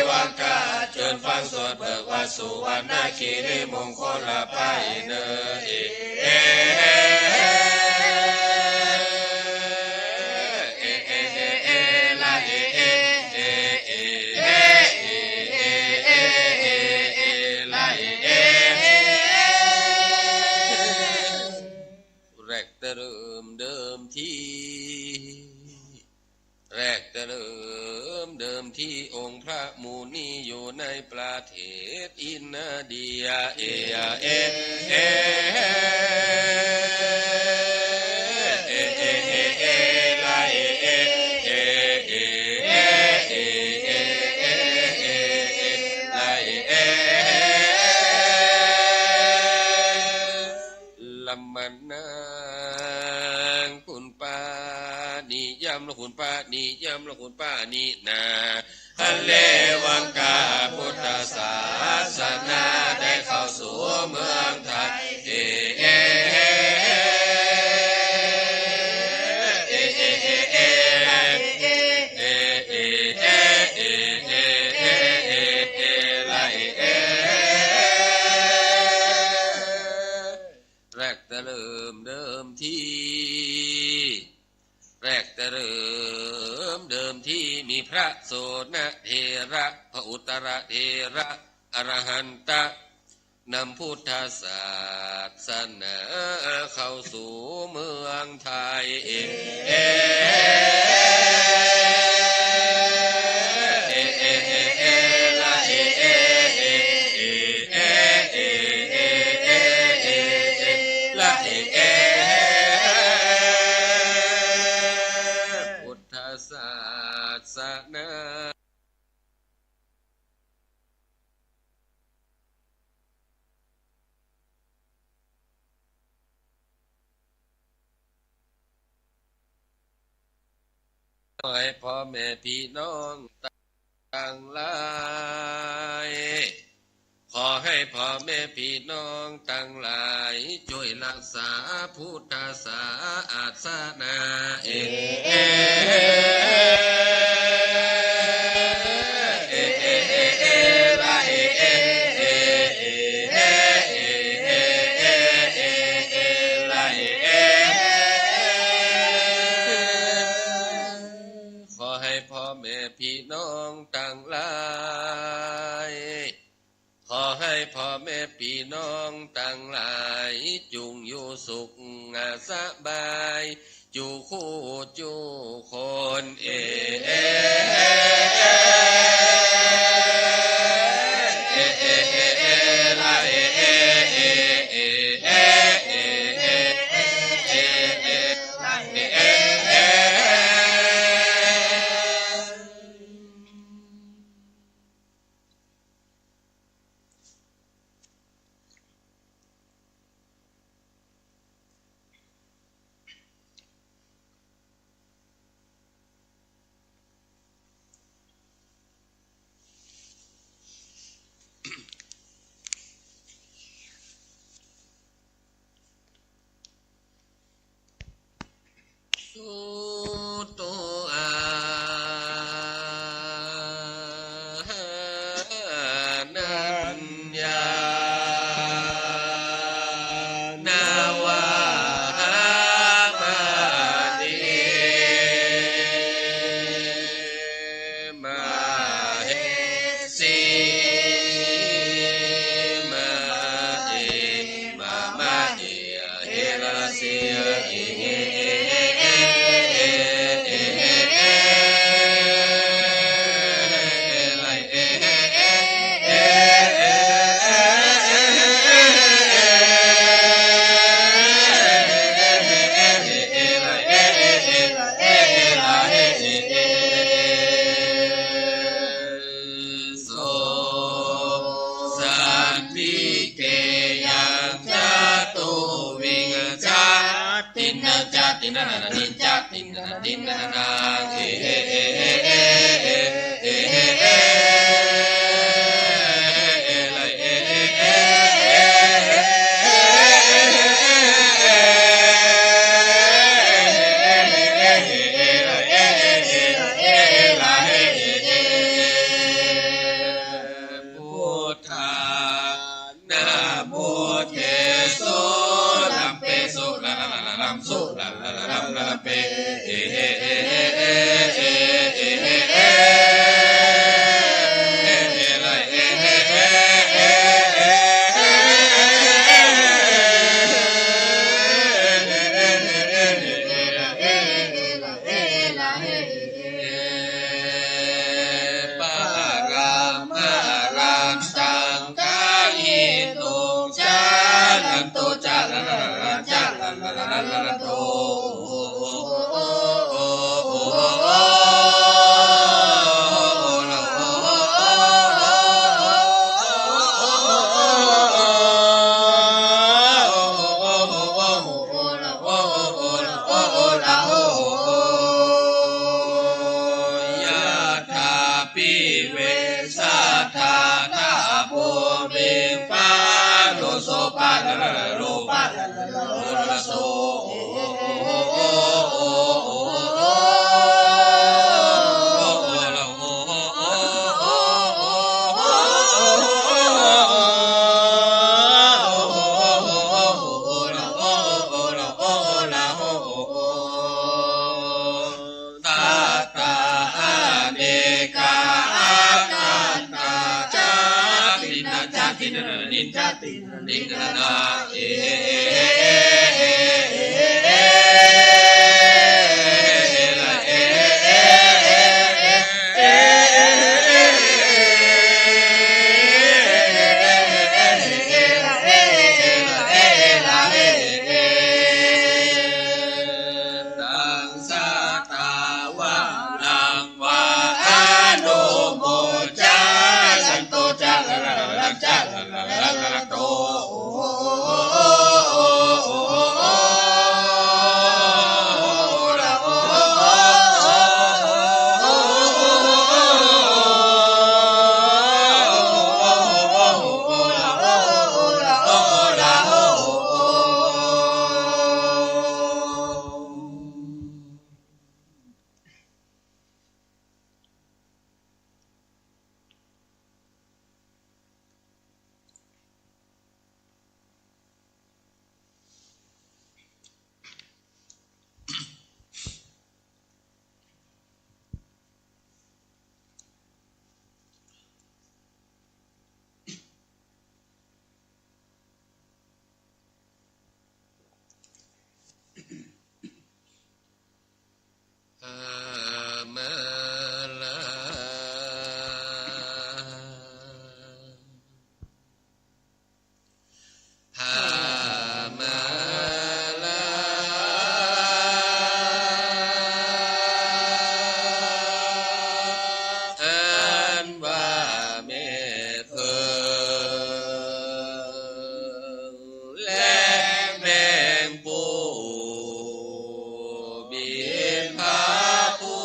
วังกา เจิญฟังสวดเบิกวัดสุวรรณคีรีมงคลละไปเน่อ เอ เอ เอ เอ เอ เอ เอ ละ เอ เอ เอ เอ เอ ละ เอ เอ แรกแต่เริ่มเดิมที แรกแต่เริ่มเดิมที องค์พระมุนีอยู่ในประเทศอินเดีย เอ เอ เอ เอ เอ เอ เอ เอ ละ เอ เอ เอ เอ เอ เอ เอ เอ เอ เอ เอ ละ เอ เอ ละมะนางคุณป้านิยม ละคุณป้านิยม ละคุณป้านินา ฮันแลวังกา พุทธศาสนาได้เข้าสู่เมืองไทย เอ เอ เอ เอ เอ เอ เอ เอ เอ เอ เอ เอ เอ เอ เอ เอ เอ เอ เอ ละ เอ เอ แรกแต่เริ่มเดิมที แรกแต่เริ่มเดิมที มีพระโสณเถระ พระอุตตรเถระ อรหันตะ นำพุทธศาสนาเข้าสู่เมืองไทย เอ เอ เอ เอ เอ เอ เอ ละ เอ เอ เอ เอ เอ เอ เอ เอ เอ เอ ละ เอ เอ พุทธศาสนา ขอให้พ่อแม่พี่น้องตังหลาย ขอให้พ่อแม่พี่น้องตังหลายจ้วยรักษาพุทธศาสนา เอ เอ เอ เอ เอ เอ ละ เอ เอ เอ เอ เอ เอ เอ เอ เอ เอ ละ เอ เอ ขอให้พ่อแม่พี่น้องตังหลาย ขอให้พ่อแม่พี่น้องตังหลายจุ่งอยู่สุขสบาย จุคู่จุคน เอ เอ เอ เอ เอ เอ เอ ละ เอ เอ เอ เอ เอ เอ เอ เอ เอ เอ ละ เอ เอ เอ สุโตอาหานัญญา นวาหามานิ มะเหสี มะเอ มะมะเอ เอราสี เอ เอ ตินนานานิจจตินนานานินนานาเอเอ พุทธา นะโมเทโส ลัมเปโส ละละละละลัมโส ละละละลัม ละลัมเป เอเอ ปะระมะระสังฆะหิตุง จะรันตุ จะรันตุ จะรันตุ ยะถา ปิเวสะทานะ ภูมิง ปะโลโส ปะละละละโล ปะละละละโล ละละโส สัตตา อเนกา อัตตา จะตินนา จะตินนานิจจตินนานิจจนานาเอ ตัง สัตตาวา รังวา อนุโมจะ สันตุ จะละละละลัง จะละละละลัง ละละโตหามาลา หามาลา อันว่าแม่ เถิงและแมงปู บินพาปู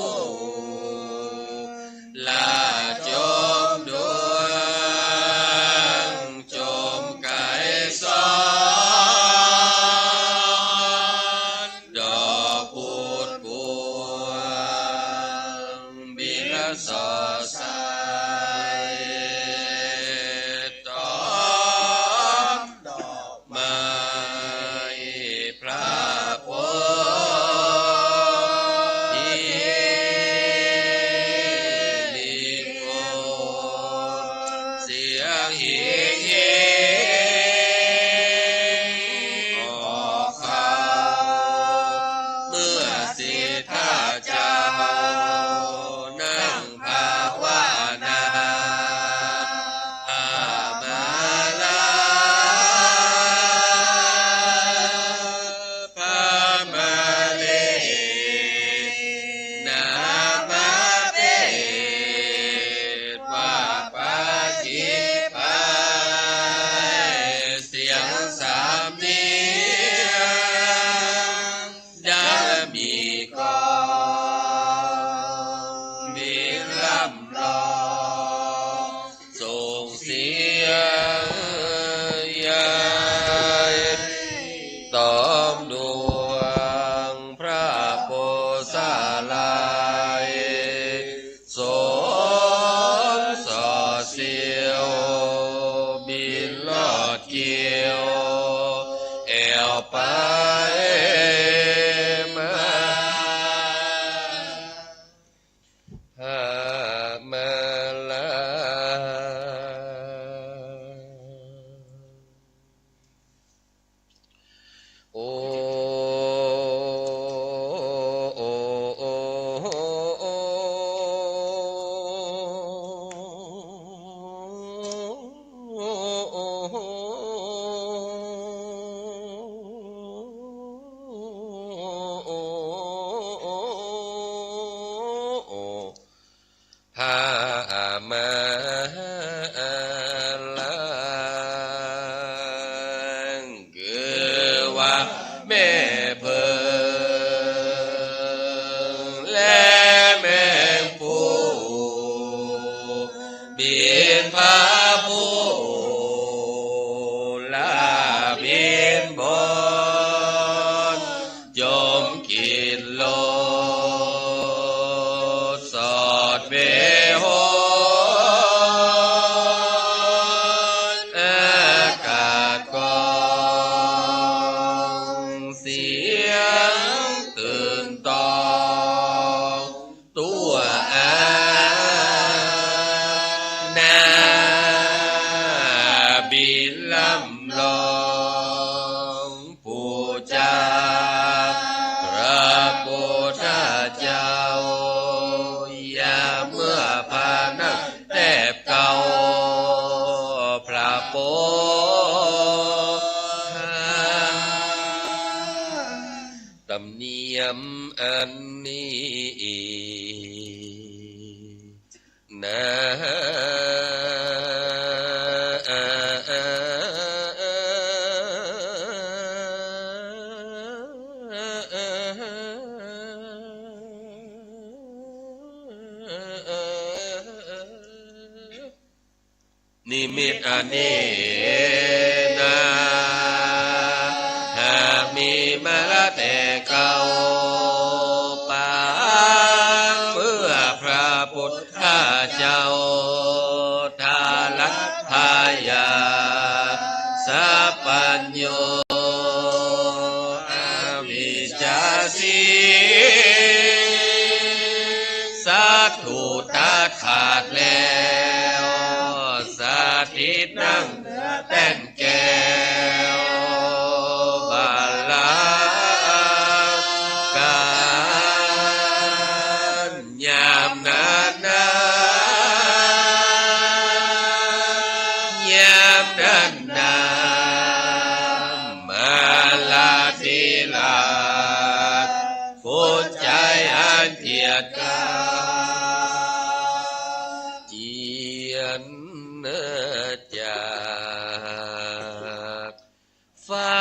ละจมดวง จมไกลซ้อน ดอกพุดพวง บินสอดใส ตอมดอกไม้ พระโพธินิโครธ เสียงหิงหิงออกข่าว เมื่อสิทธาเจ้า นั่งภาวนา หามาลา พระมาลี นามาเปตว่าปาจิปาย เสียงสำเนียง ดั สลาย สนสอดเสี้ยว บินลอดเกลียว แอ่วไปมา หามาลา โอ โอ โอ พามาลาง คือว่าแม่เผิงและแมงผู้ บินพาผู้ลาบินบน จมกินโลดสอดเวหน อากาศก้องเสียงตื่นตอง ตั๋วอาณา บินลำลอง ปู๋จาพระปุทธเจ้า อย่าเมื่อพานั่งแตบเกล้า พระปุทธ ตำเนียมอันนี้นา นิมิตอันนี้นา หากมีมาละแต่เก่า ปางเมื่อพระปุทธเจ้า ทารัตถยาสัพพัญญู อวิชชาสิงสัตถุตัดขาดแล้ว สถิตนั่งเหนือแต้นแก้ว บัลลังก์กา ยามนั้นนา ยามนั้นนา มาลาธิราช คนใจ๋อันเกียรติกล้า เจียนจาก ฟ้า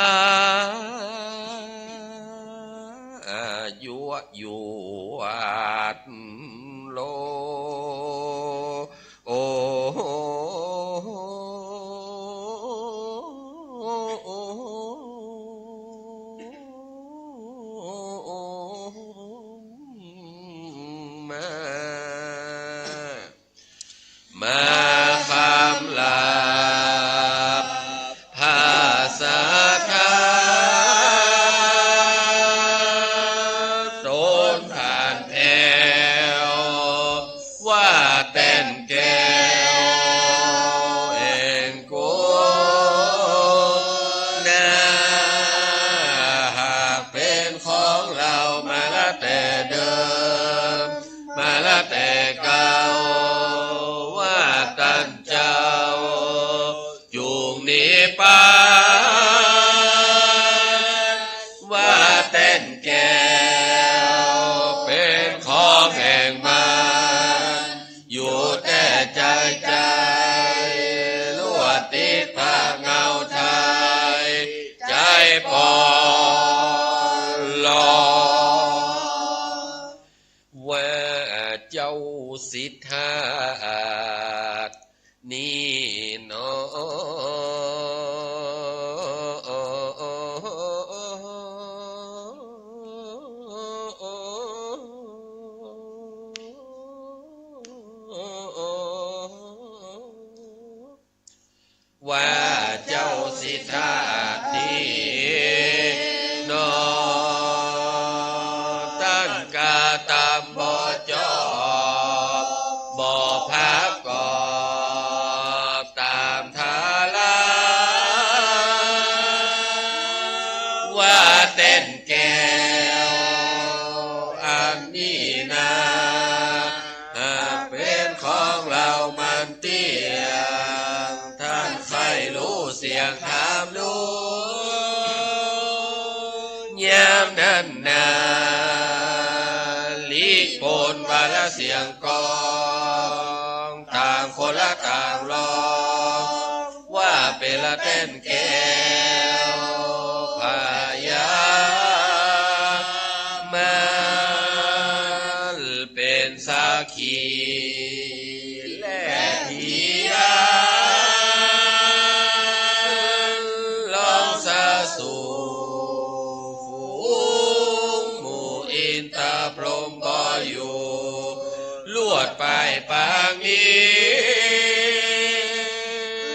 ยั่วยวดโล โอ้ มา มาคำหลับพระสัทธา ตนผ่านแถว ว่าแต้นแก้วแห่งกุณา หากเป๋นของเฮามาละแต่เดิม มาละแต่เก่า ว่าต้านเจ้าจุ่งหนีไป ว่าแต้นแก้วเป๋นของแห่งมัน อยู่แต่ใจ๋ใจ๋ ลวดติดผ้าเหงาไท้ ใจ๋ปอลลอ ว่าเจ้าสิทธานี่หนอ นา ลิปนวาระเสียงกลอง ต่างคนละต่างร้อง ว่าเป๋นละแต้นแก้ว พญามันเป๋นสักขีพยาน ร้องสาสู่ฝูงหมู่อินทร์พรหมบ่อยู่ ลวดไปปางนี้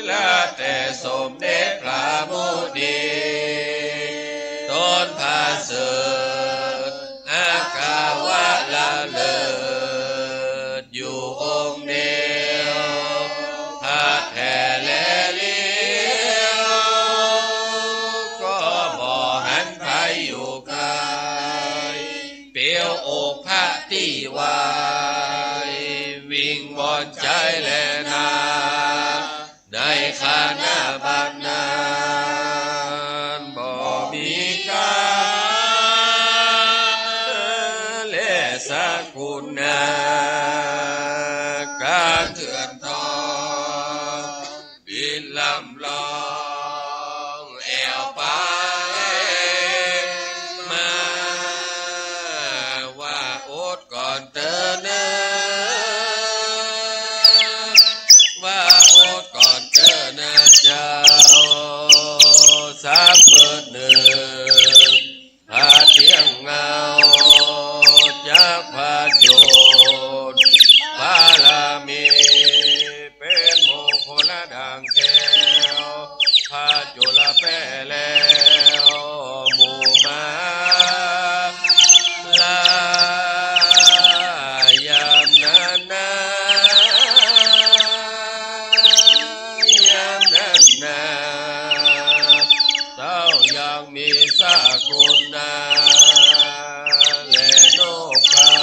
ละแต่สมเด็จพระมุนี ต๋นผาเสริฐ อาคาวะละเลิศ อยู่องค์เดียว พระแท้แลเลี้ยว ก็บ่หันใผอยู่ไกล เปรียวอกพระตี้ไหว วิงวอนใจ๋แลนา ในขณะบัดนั้น บ่มีก๋า และสกุณา ก๋าเถื่อนทอง บินลำลอง แอ่วไปมา ว่าอดก่อนเต๊อะนะ ว่าอดก่อนเต๊อะนะเจ้า สักมื้อนึ่ง พระเตี้ยงเงา จักผจญบารมี เป๋นมงคลดังแก้ว ผจญละแป๊แล้ว หมู่มารายามนั้นนา ยามนั้นนา เต้ายังมีสกุณา และนกเขา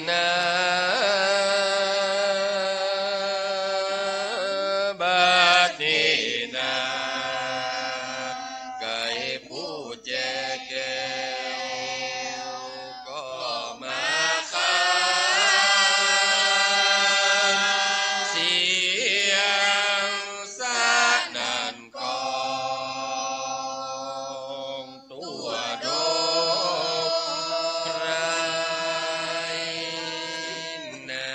นา บัดนี้นา ไก่ผู้แจแก้ว ก็มาขานเสียงสนั่นก้อง ทั่วดงไพรนา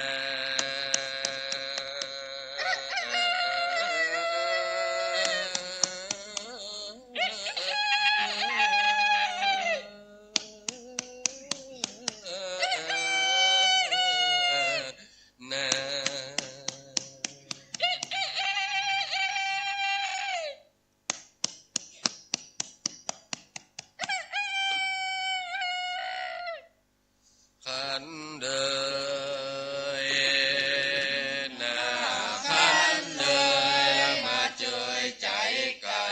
นา ขันเดยนา ขันเดยมาเจยใจ๋ไก่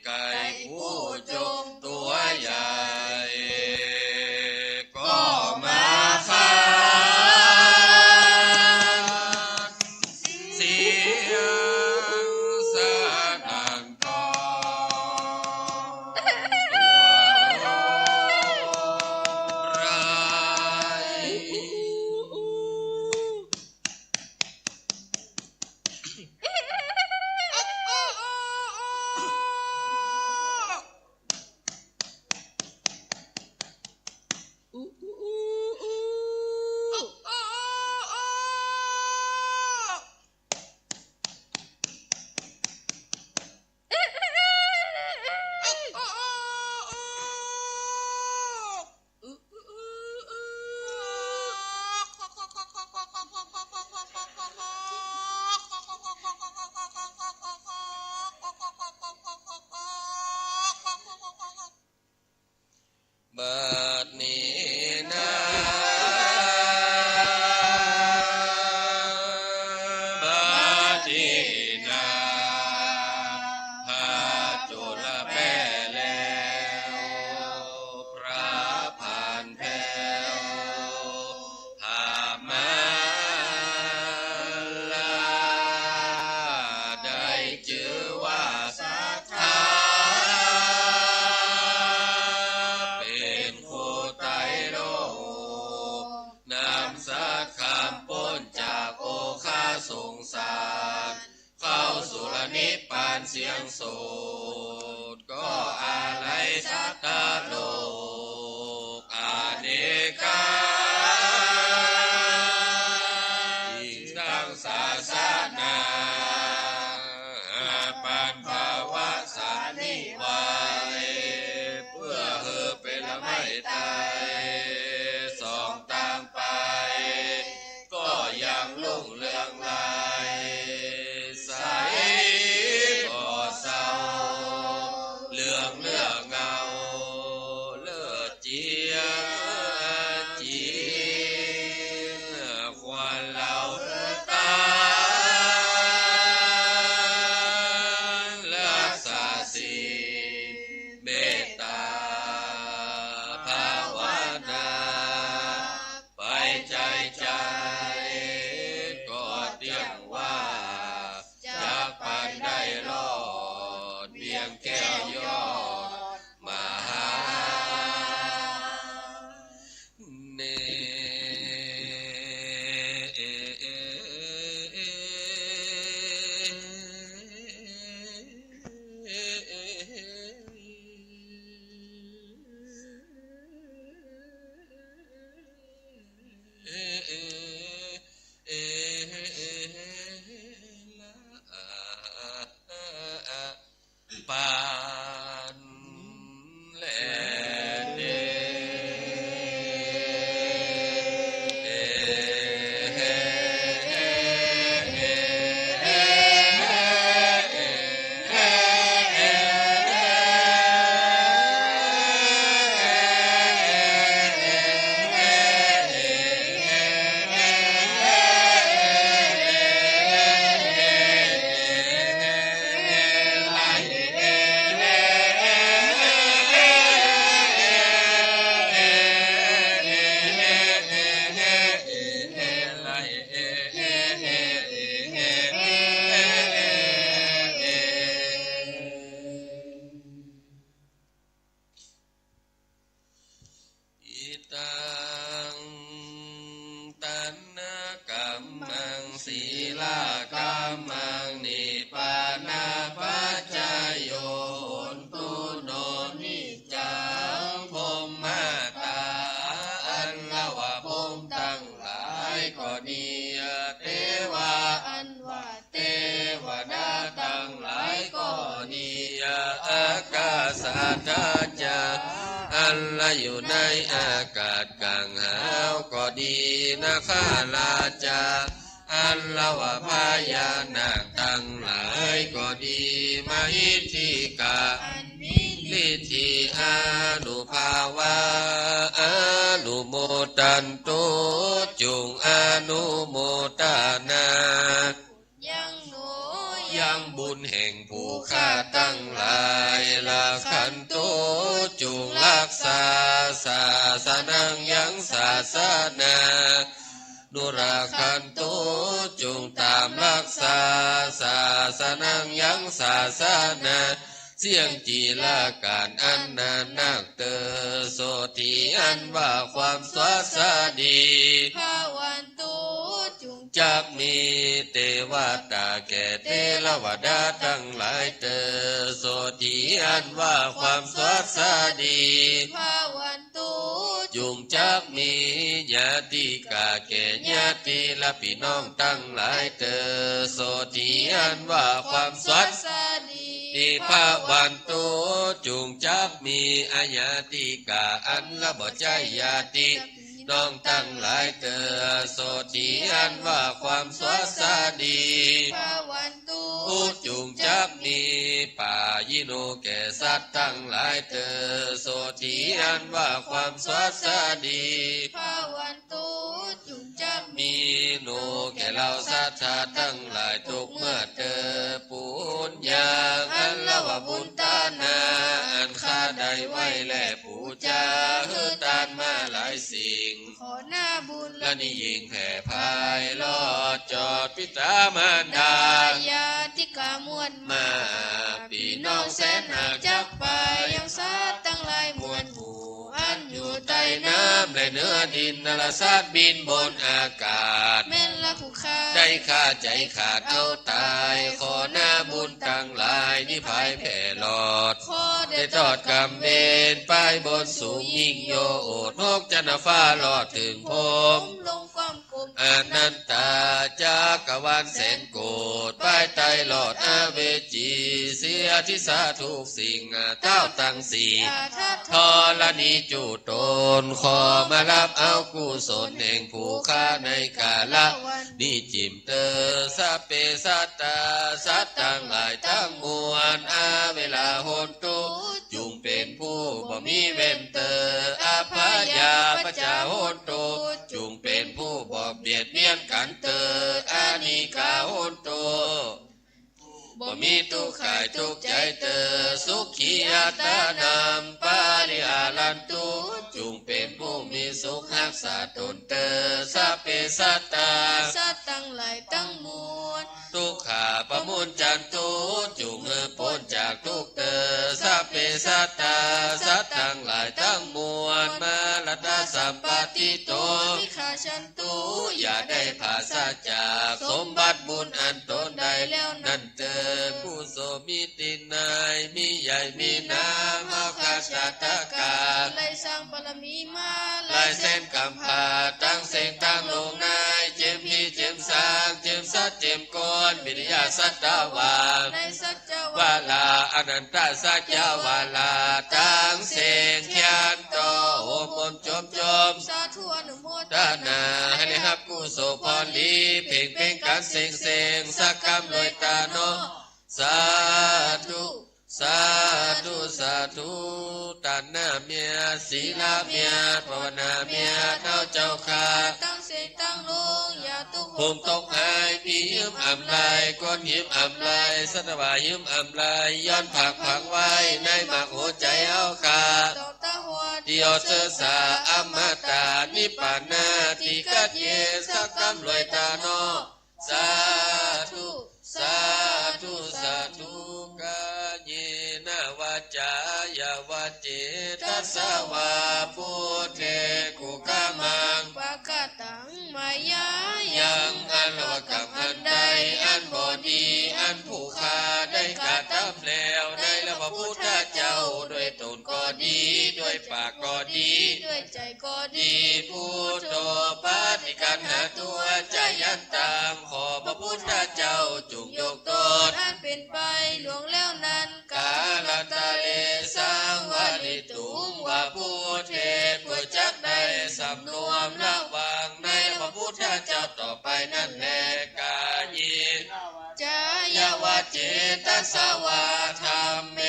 ไก่ผู้จงตั๋วใหญ่ ก็มาขานเสียงสนั่นก้อง ทั่วดงไพรบัดนี้นา บัดนี้นา พระจุลแป้แล้ว พระผ่านแผ้ว พระมาลา ได้จื้อว่าศรัทธา เป๋นคู่ไตรโลก นำสัตว์ข้ามป๊นจากโอฆะสงสาร เข้าสู่ละนิพพานเสี้ยงโสด ก็อาลัยสัตว์โลกอเนกา อิงตังศาสนา ปันภาวะสันนิวาส เปื้อหื้อเป๋นละไม้ไตร สองตางไป ก็ยังรุ่งเรืองไร้ใสบ่เศร้า ก็ดี เตวา อันว่าเตวดาตังหลายก็ดี อากาสาธาจา อันละอยู่ในอากาศก้างหาวก็ดี นาคาราจา อันละว่าพญานาคตังหลายก็ดี มหิทธิกา อันมีฤทธิอานุภาเว อนุโมทันตุ จุ่งอนุโมทนา ยังหนอ ยังบุญแห่งผู้ข้าตังหลาย รักขันตุ จุ่งรักษา ศาสนัง ยังศาสนา นุรักขันตุ จุ่งต๋ามรักษา ศาสนัง ยังศาสนา เสี้ยงจี๋ละก๋านอันนานักเตอ โสตถี อันว่าความสวัสดี ภวันตุ จุ่งจักมี เตวาตาแก่เตวดาตังหลายเตอ โสตถี อันว่าความสวัสดี ภวัน ตุ จุ่งจักมี ญาติกาแก่ญาติและปี้น้องตังหลายเตอ โสตถี อันว่าความสวัสดี ภวันตุ จุ่งจักมี อญาติกา อันละบ่ใจ้ญาติน้องตังหลายเตอ โสตถี อันว่าความสวัสดี ภวัน ตุ จุ่งจักมี ปายิโน แก่สัตว์ตังหลายเตอ โสตถี อันว่าความสวัสดี ภวันตุ จุ่งจักมี โน แก่เหล่าศรัทธาตังหลายทุกเมื่อเตอ ปุญญัง อันละว่าบุญตานา อันข้าได้ไหว้และปู๋จา หื้อตานมาหลายสิ่ง ขอหน้าบุญ และนี้ยิ่งแผ่ไพลอดจอดปิดามารดา ญาติกามวลมาก ปี้น้องแสนนักจักไป ยังสัตว์ตังหลายมวลหมู่ อันอยู่ใต้น้ำและเหนือดิน นรสัตว์บินบนอากาศ แม่นละผู้ข้า ได้ฆ่าใจ๋ขาดเอาต๋าย ขอหน้าบุญตังหลายนี้ไพแผ่ลอด ขอได้ทอดก๋ำเวร ไปบนสูงยิ่งโยชน์หก จันทร์ฟ้ารอดเถิงพรหม ลงความ อนันตาจักรวาลแสนโกฏ ภายใต้รอดอเวจี เสียทิศาทุกสิ่ง ท้าวตังสี่ ธรณีจุตน ขอมาฮับเอากุศลแห่งผู้ข้าในกาละนี้จิ่มเตอ สัพเพสัตตา สัตว์ตังหลายตังมวล อาเวราโหนตุ จุ่งเป๋นผู้บ่มีเวรเตอ อัพพยาปัจจาโหนตุ จุ่งเป๋นผู้บ่เบียดเบียนกั๋นเตอ อนิกขาโหนตุ บ่มีตุ๊กข์กายตุ๊กข์ใจ๋เตอ สุขีอัตตานัง ปริหรันตุ จุ่งเป๋นผู้มีสุขฮักษาต๋นเตอ สัพเพสัตตา สัตว์ตังหลายตังมวล ตุ๊กขาปะมุญจันตุ จุ่งหื้อป๊นจากตุ๊กข์เตอ สัพเพสัตตา สัตว์ตังหลายตังมวล มารัตตสัมปาทิโต วิคัจฉันตุ อย่าได้ผาศจากสมบัติบุญอันต๋นได้แล้วนั้นเตอ ผู้โสมีตินาย มีใหญ่มีนาม มหาชาตกา ได้สร้างบารมี มาหลายแสนก๋ำพร้า ตังเส้งตังโลกนาย เจ็มผีเจ็มสาง เจ็มสัตว์เจ็มคน วิริยะสัตวา ในสัจจวาลา อนันตสัจจวาลา ตังเส้งเขียนต่อ โหมโหมจมจม สาธุอนุโมทนา หื้อได้ฮับกุศลผลดี เพ่งเพ่งกั๋นเส้งเส้ง สักกำโดยตาเนาะ สาธุ สาธุ สาธุ ตานะเมีย ศีละเมีย ภาวนาเมีย เฮาเจ้าข้า ตังเส้งตังโลก อย่าตุ๊กข์โฮงตกหาย ผีหื้มอ่ำไล คนหื้มอ่ำไล สัตวาหื้มอ่ำไล ย้อนผักผังไว้ ในหมากหัวใจ๋เฮาข้า ต่อตาหัว ตี้ยอดเสริฐสา อมตะ นิพพานา ตี้กัดเย็น สักกำโดยตาเนาะ สาธุ สาธุ สาธุ กาเยนะวาจา ยาวะ เจตสาวา พุทเท กุขมัง ปะกะตัง มายายัง อันละว่ากำอันใด อันบ่ดี อันผู้ข้าได้กระทำแล้ว ในละว่าพุทธเจ้า ด้วยต๋นก็ดี ด้วยปากก็ดี ด้วยใจ๋ก็ดี พุทโธ ปฏิคันหาตั๋ว ตัง ขอพระพุทธเจ้าจงยกโตษ อันเป๋นไปล่วงแล้วนั้น กาลันตะเร สังวาริตุง ว่าผู้เทศ เปื้อจักได้สำรวมระวังในพระพุทธเจ้าต่อไปนั้นแล กาเยนะ จายะวะเจตสะวา ธัมเม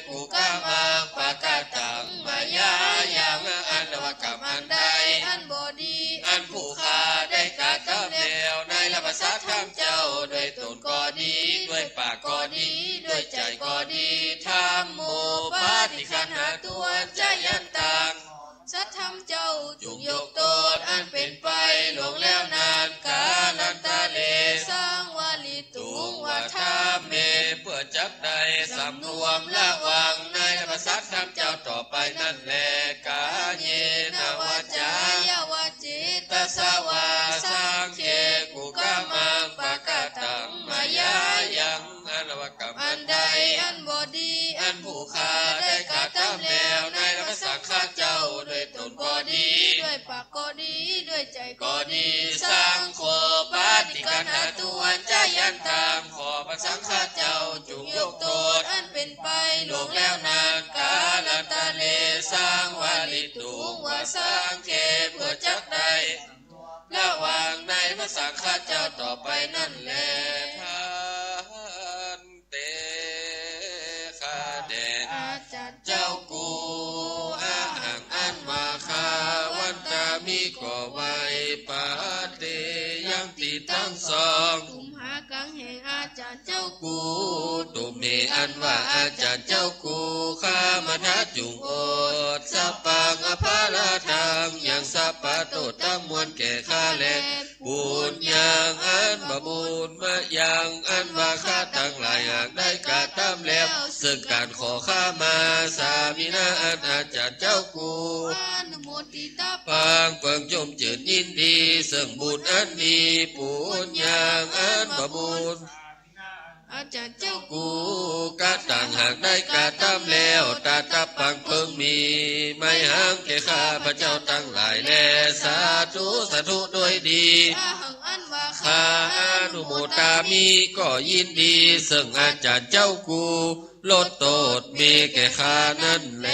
กุกะมัง ปะกะตัง มะยายัง อันว่ากรรมอันใด อันบ่ดี อันผู้ข้าได้กระทำแล้ว ในพระสัตธรรมเจ้า ด้วยตนก็ดี ด้วยปากก็ดี ด้วยใจ๋ก็ดี ธัมโม ปะฏิคันหะตุ อัจจายันตัง สัตธรรมเจ้าจงยกโตษ อันเป๋นไปล่วงแล้วนั้น กาลันตะเร สังวาริตุง ว่าธัมเม เปื้อจักได้สำรวมระวังในพระสัตธรรมเจ้าต่อไปนั้นแล กาเยนะวาจา ยะวะเจตสะวา สังเค กุกะมัง ปะกะตัง มะยายัง อันว่ากรรมอันใด อันบ่ดี อันผู้ข้าได้กระทำแล้ว ในพระสังฆะเจ้า ด้วยตนก็ดี ด้วยปากก็ดี ด้วยใจ๋ก็ดี สังโฆ ปะฏิคันหะตุ อัจจายันตัง ขอพระสังฆะเจ้าจงยกโตษ อันเป๋นไปล่วงแล้วนั้น กาลันตะเร สังวาริตุง ว่าสังเค เปื้อจักได้ ระวังในพระสังฆะเจ้าต่อไปนั้นแล ทันเต ข้าแด่ อาจารย์เจ้ากู อะหัง อันว่าข้า วันตามิ ก็ไหว้ ปะเต ยังติตังสอง ตุมหากัง แห่งอาจารย์เจ้ากู ตุมเม อันว่าอาจารย์เจ้ากู ขะมะทะ จงอด สัพพัง อปะราธัง ยังสัพพะโต้ษตังมวลแก่ข้าแล ปุญญัง อันว่าบุญ มะยัง อันว่าข้าตังหลายหากได้กระทำแล้ว ซึ่งก๋านขอขมา สามินะ อันอาจารย์เจ้ากู อนุโมทิตา พังเปิงจมจื้นยินดี ซึ่งบุญอันมี ปุญญัง อันว่าบุญ อาจารย์เจ้ากู กะตังหากได้กระทำแล้ว ตะตะปังเปิงมี ไมหัง แก่ข้าพระเจ้าตังหลายแล สาธุ สาธุ ด้วยดี อะหัง อันว่าข้า อนุโมทามิ ก็ยินดี ซึ่งอาจารย์เจ้ากู ลดโต้ษเมย์แก่ข้านั้นแล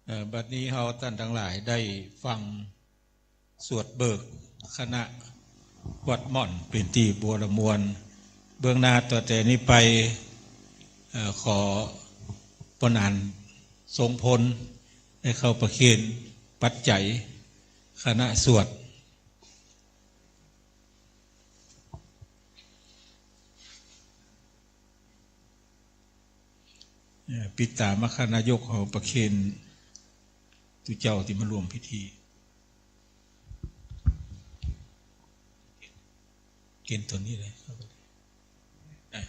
เอ่อ บัดนี้เฮาต้านตังหลายได้ฟังสวดเบิกคณะวัดหม่อนเป๋นตี้บัวระมวล เบื้องหน้าต่อแต่นี้ไป เอ่อ ขอป้อหนานทรงพลได้เข้าประเคนปัจจัยคณะสวด เอ่อ ปิดต๋ามัคคานายกเฮาประเคนตุ๊เจ้าตี้มาร่วมพิธี เคนตั๋วนี้เลย อ่ะ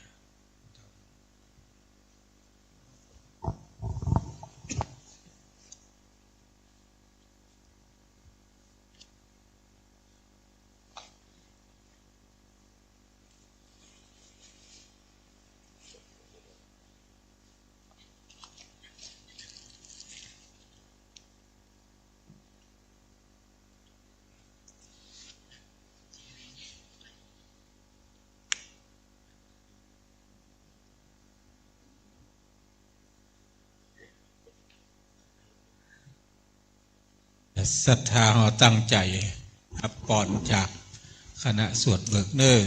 ศรัทธาเฮาตั้งใจ๋ฮับปอนจากคณะสวดเบิกเน่อ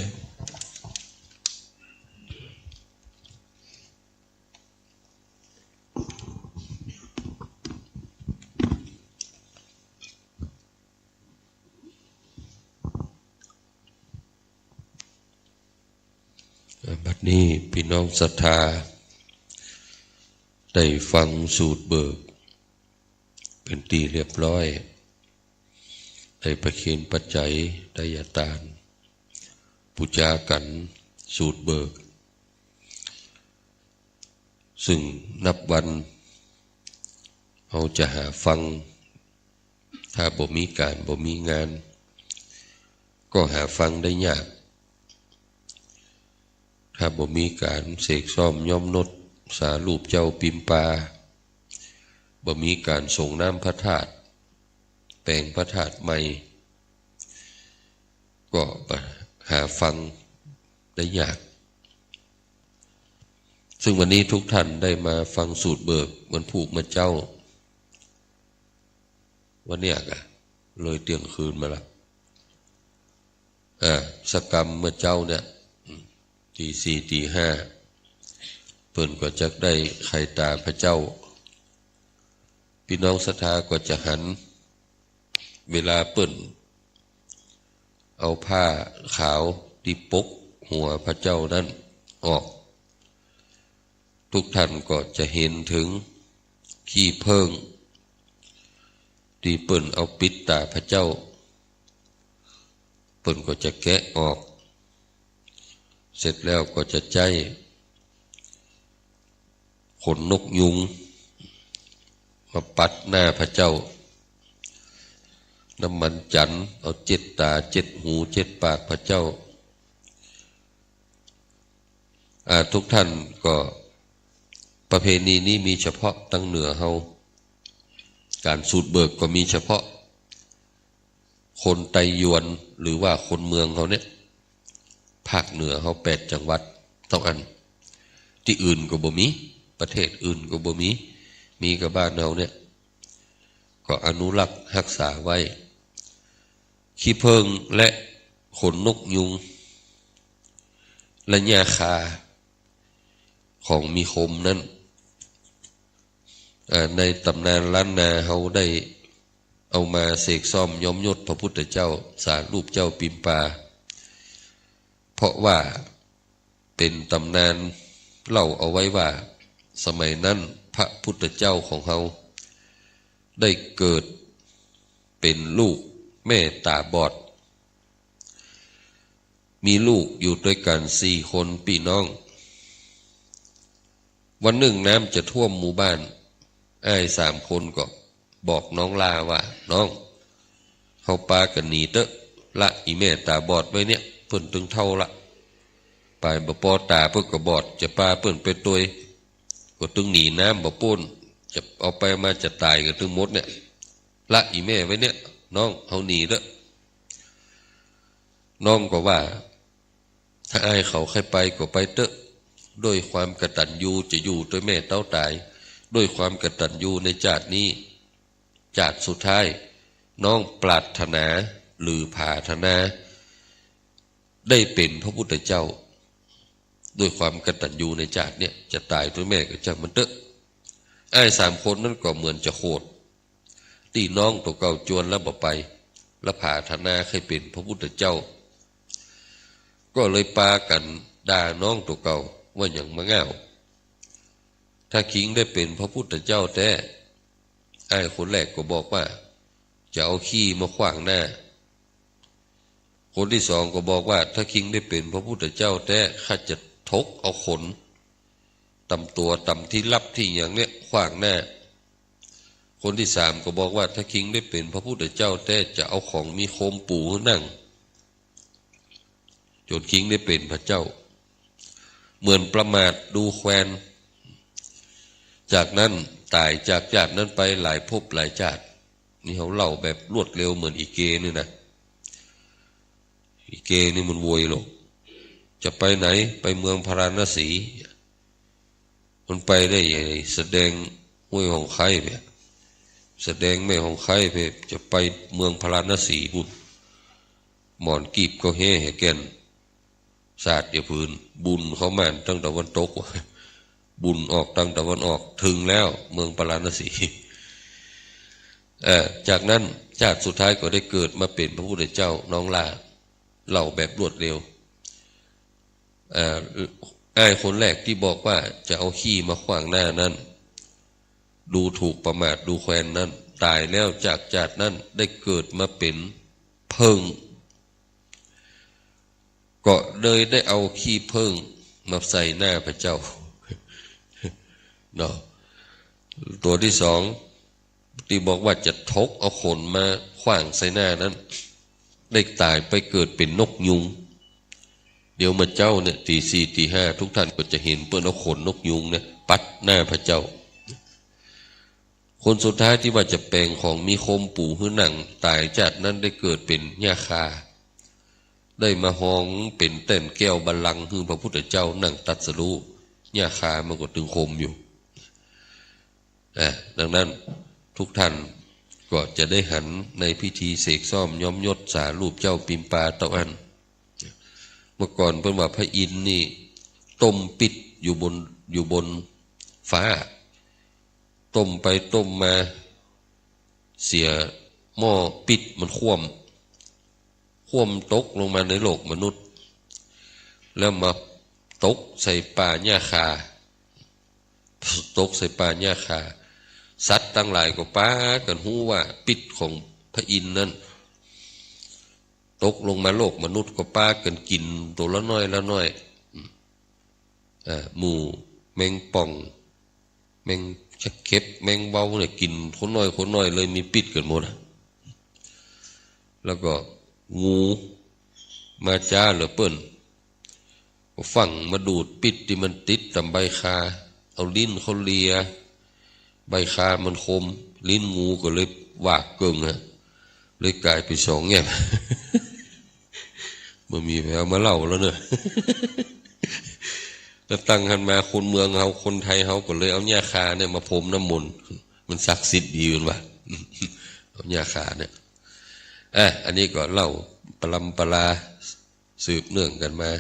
บัดนี้ปี้น้องศรัทธา ได้ฟังสูตรเบิกเป๋นตี้เรียบร้อย ได้ประเคนปัจจัย ไทยทาน ปู๋จากั๋นสูตรเบิก ซึ่งนับวันเฮาจะหาฟัง ถ้าบ่มีก๋านบ่มีงาน ก็หาฟังได้ยาก ถ้าบ่มีก๋านเสกซ่อมย้อมนดสารูปเจ้าปิมปา บ่มีก๋านสรงน้ำพระธาตุ แป๋งพระธาตุใหม่ ก็หาฟังได้ยาก ซึ่งวันนี้ทุกท่านได้มาฟังสูตรเบิกวันพูกเมื่อเจ๊า วันเนี้ยกะ เลยเตี้ยงคืนมาละ อ่า สักกำเมื่อเจ๊าเนี่ย อืม ตีสี่ตีห้า เปิ้นก็จักได้ไขต๋าพระเจ้า ปี้น้องศรัทธาก็จะหัน เวลาเปิ้นเอาผ้าขาวตี้ปกหัวพระเจ้านั้นออก ทุกท่านก็จะหันเถิงขี้เผิ้ง ตี้เปิ้นเอาปิดต๋าพระเจ้า เปิ้นก็จะแกะออก เสร็จแล้วก็จะใจ๊ขนนกยูงมาปัดหน้าพระเจ้า น้ำมันจั๋นเอาเจ็ดต๋า เจ็ดหู เจ็ดปากพระเจ้า อ่า ทุกท่านก็ ประเพณีนี้มีเฉพาะตังเหนือเฮา ก๋านสูตรเบิกก็มีเฉพาะคนไตยวน หรือว่าคนเมืองเฮาเนี่ย ภาคเหนือเฮาแปดจังหวัดเต้าอั้น ตี้อื่นก็บ่มี ประเทศอื่นก็บ่มี มีก้าบ้านเฮาเนี่ย ก็อนุรักษ์ฮักษาไว้ ขี้เผิ้งและขนนกยูง และหญ้าคา ของมีคมนั้น อ่า ในต๋ำนานล้านนาเฮาได้เอามาเสกซ่อมย้อมยศพระพุทธเจ้า สารูปเจ้าปิมปา เพราะว่าเป๋นต๋ำนานเล่าเอาไว้ว่า สมัยนั้นพระพุทธเจ้าของเฮาได้เกิดเป๋นลูกแม่ต๋าบอด มีลูกอยู่ตวยกั๋นสี่คนปี้น้อง วันนึ่งน้ำจะท่วมหมู่บ้าน อ้ายสามคนก็บอกน้องหล้าว่า น้อง เฮาปากั๋นหนีเต๊อะ ละอี่แม่ต๋าบอดไว้เนี่ย เปิ้นตึงเฒ่าละ ป๋ายบ่ปอต๋าเปิ้นก็บอด จะปาเปิ้นไปตวย ก็ตึงหนีน้ำบ่ป๊น จะเอาไปมาจะต๋ายกั๋นตึงหมดเนี่ย ละอี่แม่ไว้เนี่ย น้อง เฮาหนีเต๊อะ น้องก็ว่า ถ้าอ้ายเขาใค่ไปก็ไปเต๊อะ ด้วยความกตัญญูจะอยู่ตวยแม่เต้าต๋าย ด้วยความกตัญญูในจาตินี้ จาติสุดท้าย น้องปรารถนาหรือผาถนา ได้เป๋นพระพุทธเจ้า ด้วยความกตัญญูในจาติเนี่ย จะต๋ายตวยแม่ก็จ้างมันเต๊อะ อ้ายสามคนนั้นก็เหมือนจะโขด ตี้น้องตั๋วเก่าจวนแล้วบ่ไป แล้วผาถนาใค่เป๋นพระพุทธเจ้า ก็เลยปากั๋นด่าน้องตั๋วเก่าว่าหยังมาง่าว ถ้าคิงได้เป๋นพระพุทธเจ้าแต๊ อ้ายคนแรกก็บอกว่า จะเอาขี้มาขว้างหน้า คนตี้สองก็บอกว่า ถ้าคิงได้เป๋นพระพุทธเจ้าแต๊ ข้าจะถกเอาขน ต๋ามตั๋วต๋ามตี้ลับตี้หยังเนี่ยขว้างหน้า คนตี้สามก็บอกว่า ถ้าคิงได้เป๋นพระพุทธเจ้าแต๊ จะเอาของมีคมปูหื้อนั่ง จ๋นคิงได้เป๋นพระเจ้า เหมือนประมาทดูแควน จากนั้นต๋ายจากจาตินั้นไปหลายภพหลายจาติ นี่เฮาเล่าแบบรวดเร็วเหมือนอีเกนี่นะ อีเกนี่มันโวยหรอก จะไปไหน ไปเมืองพาราณสี มันไปได้ไง แสดงห้วยหองไคล้ไป แสดงแม่หองไคล้ไป จะไปเมืองพาราณสีปู้น หมอนกีบก็แห่แหแก่น สาดอย่าผืน บุนเข้าม่านตังตะวันตก บุนออกตังตะวันออก เถิงแล้วเมืองพาราณสี เอ่อ จากนั้นจาติสุดท้ายก็ได้เกิดมาเป๋นพระพุทธเจ้า น้องหล้า เล่าแบบรวดเร็ว เอ่อ อ้ายคนแรกตี้บอกว่าจะเอาขี้มาขว้างหน้านั้น ดูถูกประมาทดูแควนนั้น ต๋ายแล้วจากจาตินั้นได้เกิดมาเป๋นเผิ้ง ก็เลยได้เอาขี้เผิ้งมาใส่หน้าพระเจ้า เนาะ ตั๋วตี้สอง ตี้บอกว่าจะถกเอาขนมาขว้างใส่หน้านั้น ได้ต๋ายไปเกิดเป๋นนกยูง เดี๋ยวมาเจ๊าเนี่ย ตี๋สี่ตี๋ห้า ทุกท่านก็จะหันเปิ้นเอาขนนกยูงเนี่ยปัดหน้าพระเจ้า คนสุดท้ายตี้ว่าจะแป๋งของมีคมปูหื้อหนัง ต๋ายจาตินั้นได้เกิดเป๋นหญ้าคา ได้มาฮองเป๋นแต้นแก้วบัลลังก์หื้อพระพุทธเจ้านั่งตรัสรู้ หญ้าคามันก็ตึงคมอยู่ อ่ะ ดังนั้นทุกท่านก็จะได้หันในพิธีเสกซ่อมย้อมยศสารูปเจ้าปิมปาเต้าอั้น เมื่อก่อนเปิ้นว่าพระอินทร์นี่ต้มปิ๊ดอยู่บน อยู่บนฟ้า ต้มไปต้มมา เสียหม้อปิ๊ดมันคว่ำ คว่ำตกลงมาในโลกมนุษย์ แล้วมาตกใส่ป่าหญ้าคา ตกใส่ป่าหญ้าคา สัตว์ตังหลายก็ปากั๋นฮู้ว่าปิ๊ดของพระอินทร์นั้น ตกลงมาโลกมนุษย์ก็ปากั๋นกิ๋นตั๋วละน้อยละน้อย อืม อ่า หมู่แมงป่อง แมงเข็บ แมงเว้าเนี่ยกิ๋นคนน้อยคนน้อยเลยมีปิ๊ดกั๋นหมดอะ แล้วก็งูมาจ๊าเหลือเปิ้น ก็ฟั่งมาดูดปิ๊ดตี้มันติดต๋ามใบคา เอาลิ้นเข้าเลีย ใบคามันคม ลิ้นงูก็เลยหวากเกิ่งฮะ เลยก๋ายเป๋นสองแง่ม บ่มีใผเอามาเล่าแล้วเนาะ แล้วตั้งหั้นมาคนเมืองเฮา คนไทยเฮาก็เลยเอาหญ้าคาเนี่ยมาพรมน้ำมนต์ มันศักดิ์สิทธิ์ดีเปิ้นว่า เอาหญ้าคาเนี่ย อ่ะ อันนี้ก็เล่าปรำปรา สืบเนื่องกั๋นมา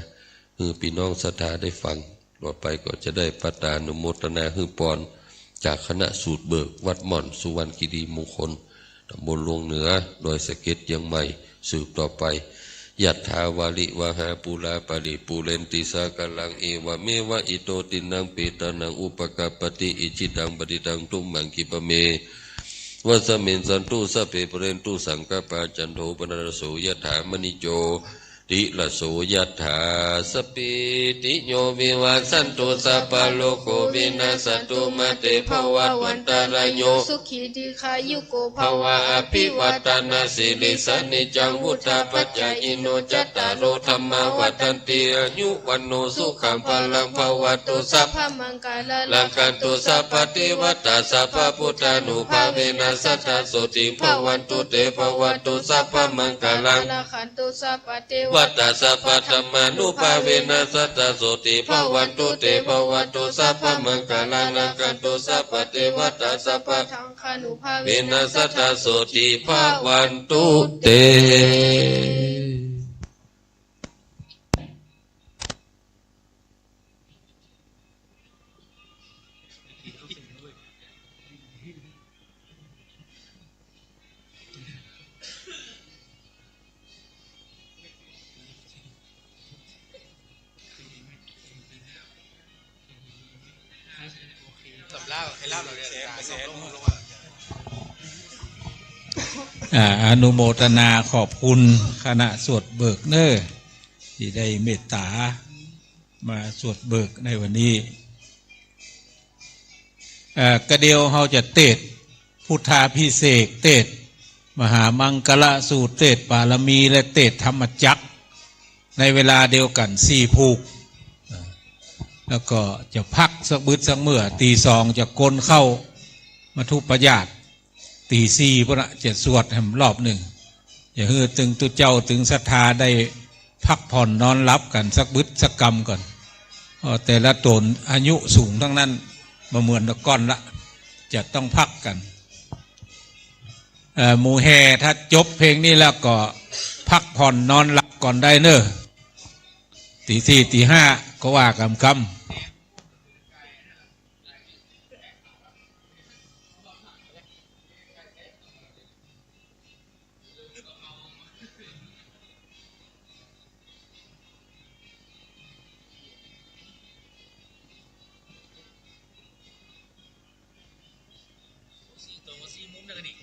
หื้อปี้น้องศรัทธาได้ฟัง ต่อไปก็จะได้ปาตานุโมตนาหื้อปอน จากคณะสูตรเบิก วัดม่อน สุวรรณคีรีมงคล ตำบลลวงเหนือ ดอยสะเก็ด เจียงใหม่ สืบต่อไป ยัตถาวาริวหาปูราปริปูเรนติสาคารัง เอวะเมวะอิโตตินังเปตานังอุปกัปปติ อิจฉิตังปัตถิตังตุมหังคิปะเม วะสะมิชฌันตุ สัพเพปูเรนตุสังกัปปา จันโทปะนะระโส ยัตถามะณิโชติระโส ยัตถา สัพพีติโยวิวัชชันตุ สัพพะโรโควินัสสันตุ มาเตภวัตวันตะราโย สุขี ทีฆายุโกภะวะ อะภิวาทะนะสีลิสสะ นิจจังวุฑฒาปะจายิโน จัตตาโรธัมมาวัฑฒันติ อายุวัณโณสุขังพะลัง ภะวะตุสัพพะมังคะลัง รักขันตุสัพพะเทวะตา สัพพะพุทธานุภาเวนะ สัตถาโสติภะวันตุเต ภะวะตุสัพพะมังคะลัง รักขันตุสัพพะเทวะตา สัพพะธัมมานุภาเวนะ สัตถาโสติภะวันตุเต ภะวะตุสัพพะมังคะลัง รักขันตุสัพพะเทวะตา สัพพะ เวนะ สัตถาโสติภะวันตุเต อ่า อนุโมทนาขอบคุณคณะสวดเบิกเนอ ตี้ได้เมตต๋ามาสวดเบิกในวันนี้ เอ่อ กะเดี๋ยวเฮาจะเตสน์พุทธาภิเษก เตสน์มหามังคละสูตร เตสน์ปารมี และเตสน์ธรรมจักร ในเวลาเดียวกั๋นสี่ผูก เอ่อ แล้วก็จะพักสักบึดสักเมื่อ ตี๋สองจะกรนเข้ามัทธุปราชญ์ ตี๋สี่ปู้นน่ะจะสวดแหมรอบนึ่ง จะหื้อตึงตุ๊เจ้าตึงศรัทธาได้พักผ่อนนอนหลับกั๋นสักบึดสักกำก่อน เพราะแต่ละต๋นอายุสูงตังนั้น บ่เหมือนแต่ก่อนละ จะต้องพักกั๋น เอ่อ หมู่แห่ถ้าจบเพลงนี้แล้วก็พักผ่อนนอนหลับก่อนได้เนอ ตี๋สี่ตี๋ห้าก็ว่ากั๋นกำ ตรงมาสี่มุมนะกันดิ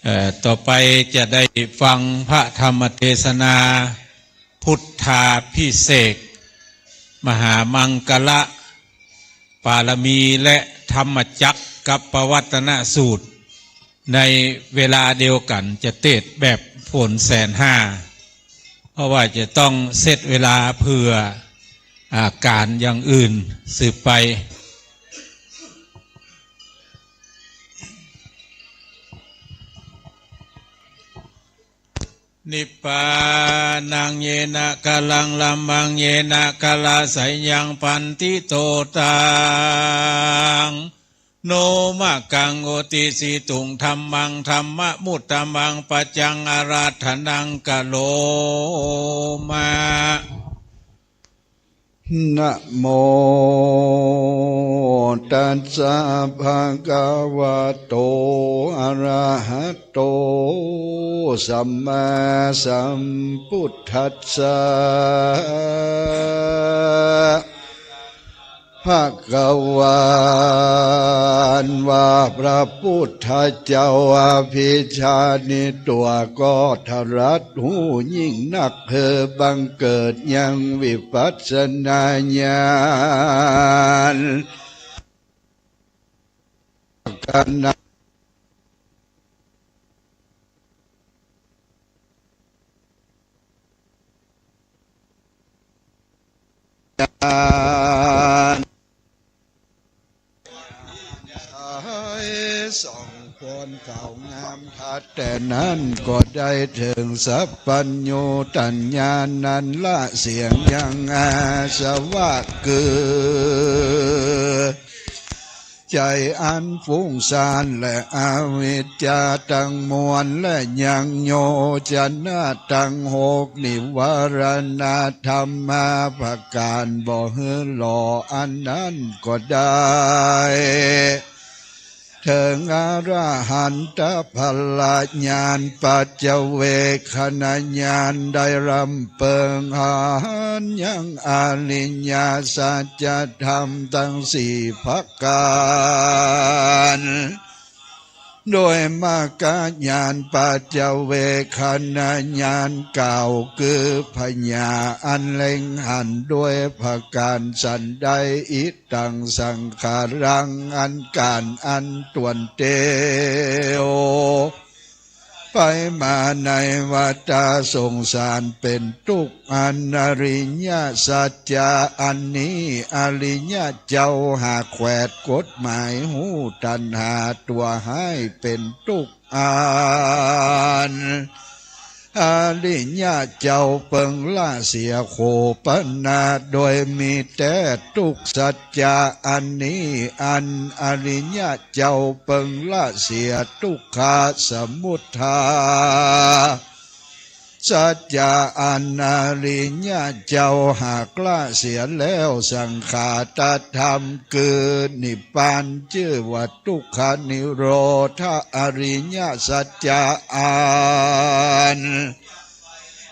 เอ่อ ต่อไปจะได้ฟังพระธรรมเทศนา พุทธาภิเษก มหามังคละปารมี และธรรมจักรกัปปวัตตนสูตร ในเวลาเดียวกั๋น จะเตสน์แบบฝนแสนห้า เพราะว่าจะต้องเซตเวลาเผื่อ อ่า ก๋านอย่างอื่นสืบไป นิพพานัง เยนะ กะลัง ธัมมัง เยนะ กะลาสัยยัง ปันทิโต ตัง โนมะกัง อุตติสสิตุง ธัมมัง ธัมมะมุตตะมัง ปัจจัง อาราธะนัง กะโรมะ นะโม ตัสสะ ภะคะวะโต อะระหะโต สัมมาสัมพุทธัสสะ ภะคะวา อันว่าพระพุทธเจ้าอภิชานิตั๋วก็ทรัส ฮู้ยิ่งนัก หื้อบังเกิดยังวิปัสสนาญาณ กาณะ สองคนเขางามทัด แต่นั้นก็ได้เถิงสัพพัญญูตัญญาณนั้นละเสียงยังอาสวะคือ ใจ๋อันฟุ้งซ่านและอวิชชาตังมวล และยังโยชนะตังหก นิวรณธรรมห้าประก๋าน บ่หื้อหล่ออันนั้นก็ได้ เถิงอรหันตผลญาณ ปัจจเวกขณญาณ ได้รำเปิงหันยังอริยสัจธรรมตังสี่ประก๋าน โดยมรรคญาณ ปัจจเวกขณญาณกล่าวคือผญาอันเล็งหันด้วยประก๋านสันใด อิ ตังสังขารัง อันก๋านอันตวนเตียวไปมาในวัฏสงสารเป๋นตุ๊กข์ อันอริยสัจจะอันนี้ อริยะเจ้าหากแขวดกฎหมาย ฮู้ตัณหาตั๋วฮ้ายเป๋นตุ๊กข์ อันอริยะเจ้าเปิงละเสีย โขปนา โดยมีแต๊ตุ๊กข์สัจจะอันนี้ อันอริยะเจ้าเปิงละเสียตุ๊กขสมุททา สัจจะอันอริยะเจ้าหากละเสียแล้ว สังขาตธรรมคือนิพพาน จื้อว่าตุ๊กขนิโรธะอริยสัจจะอัน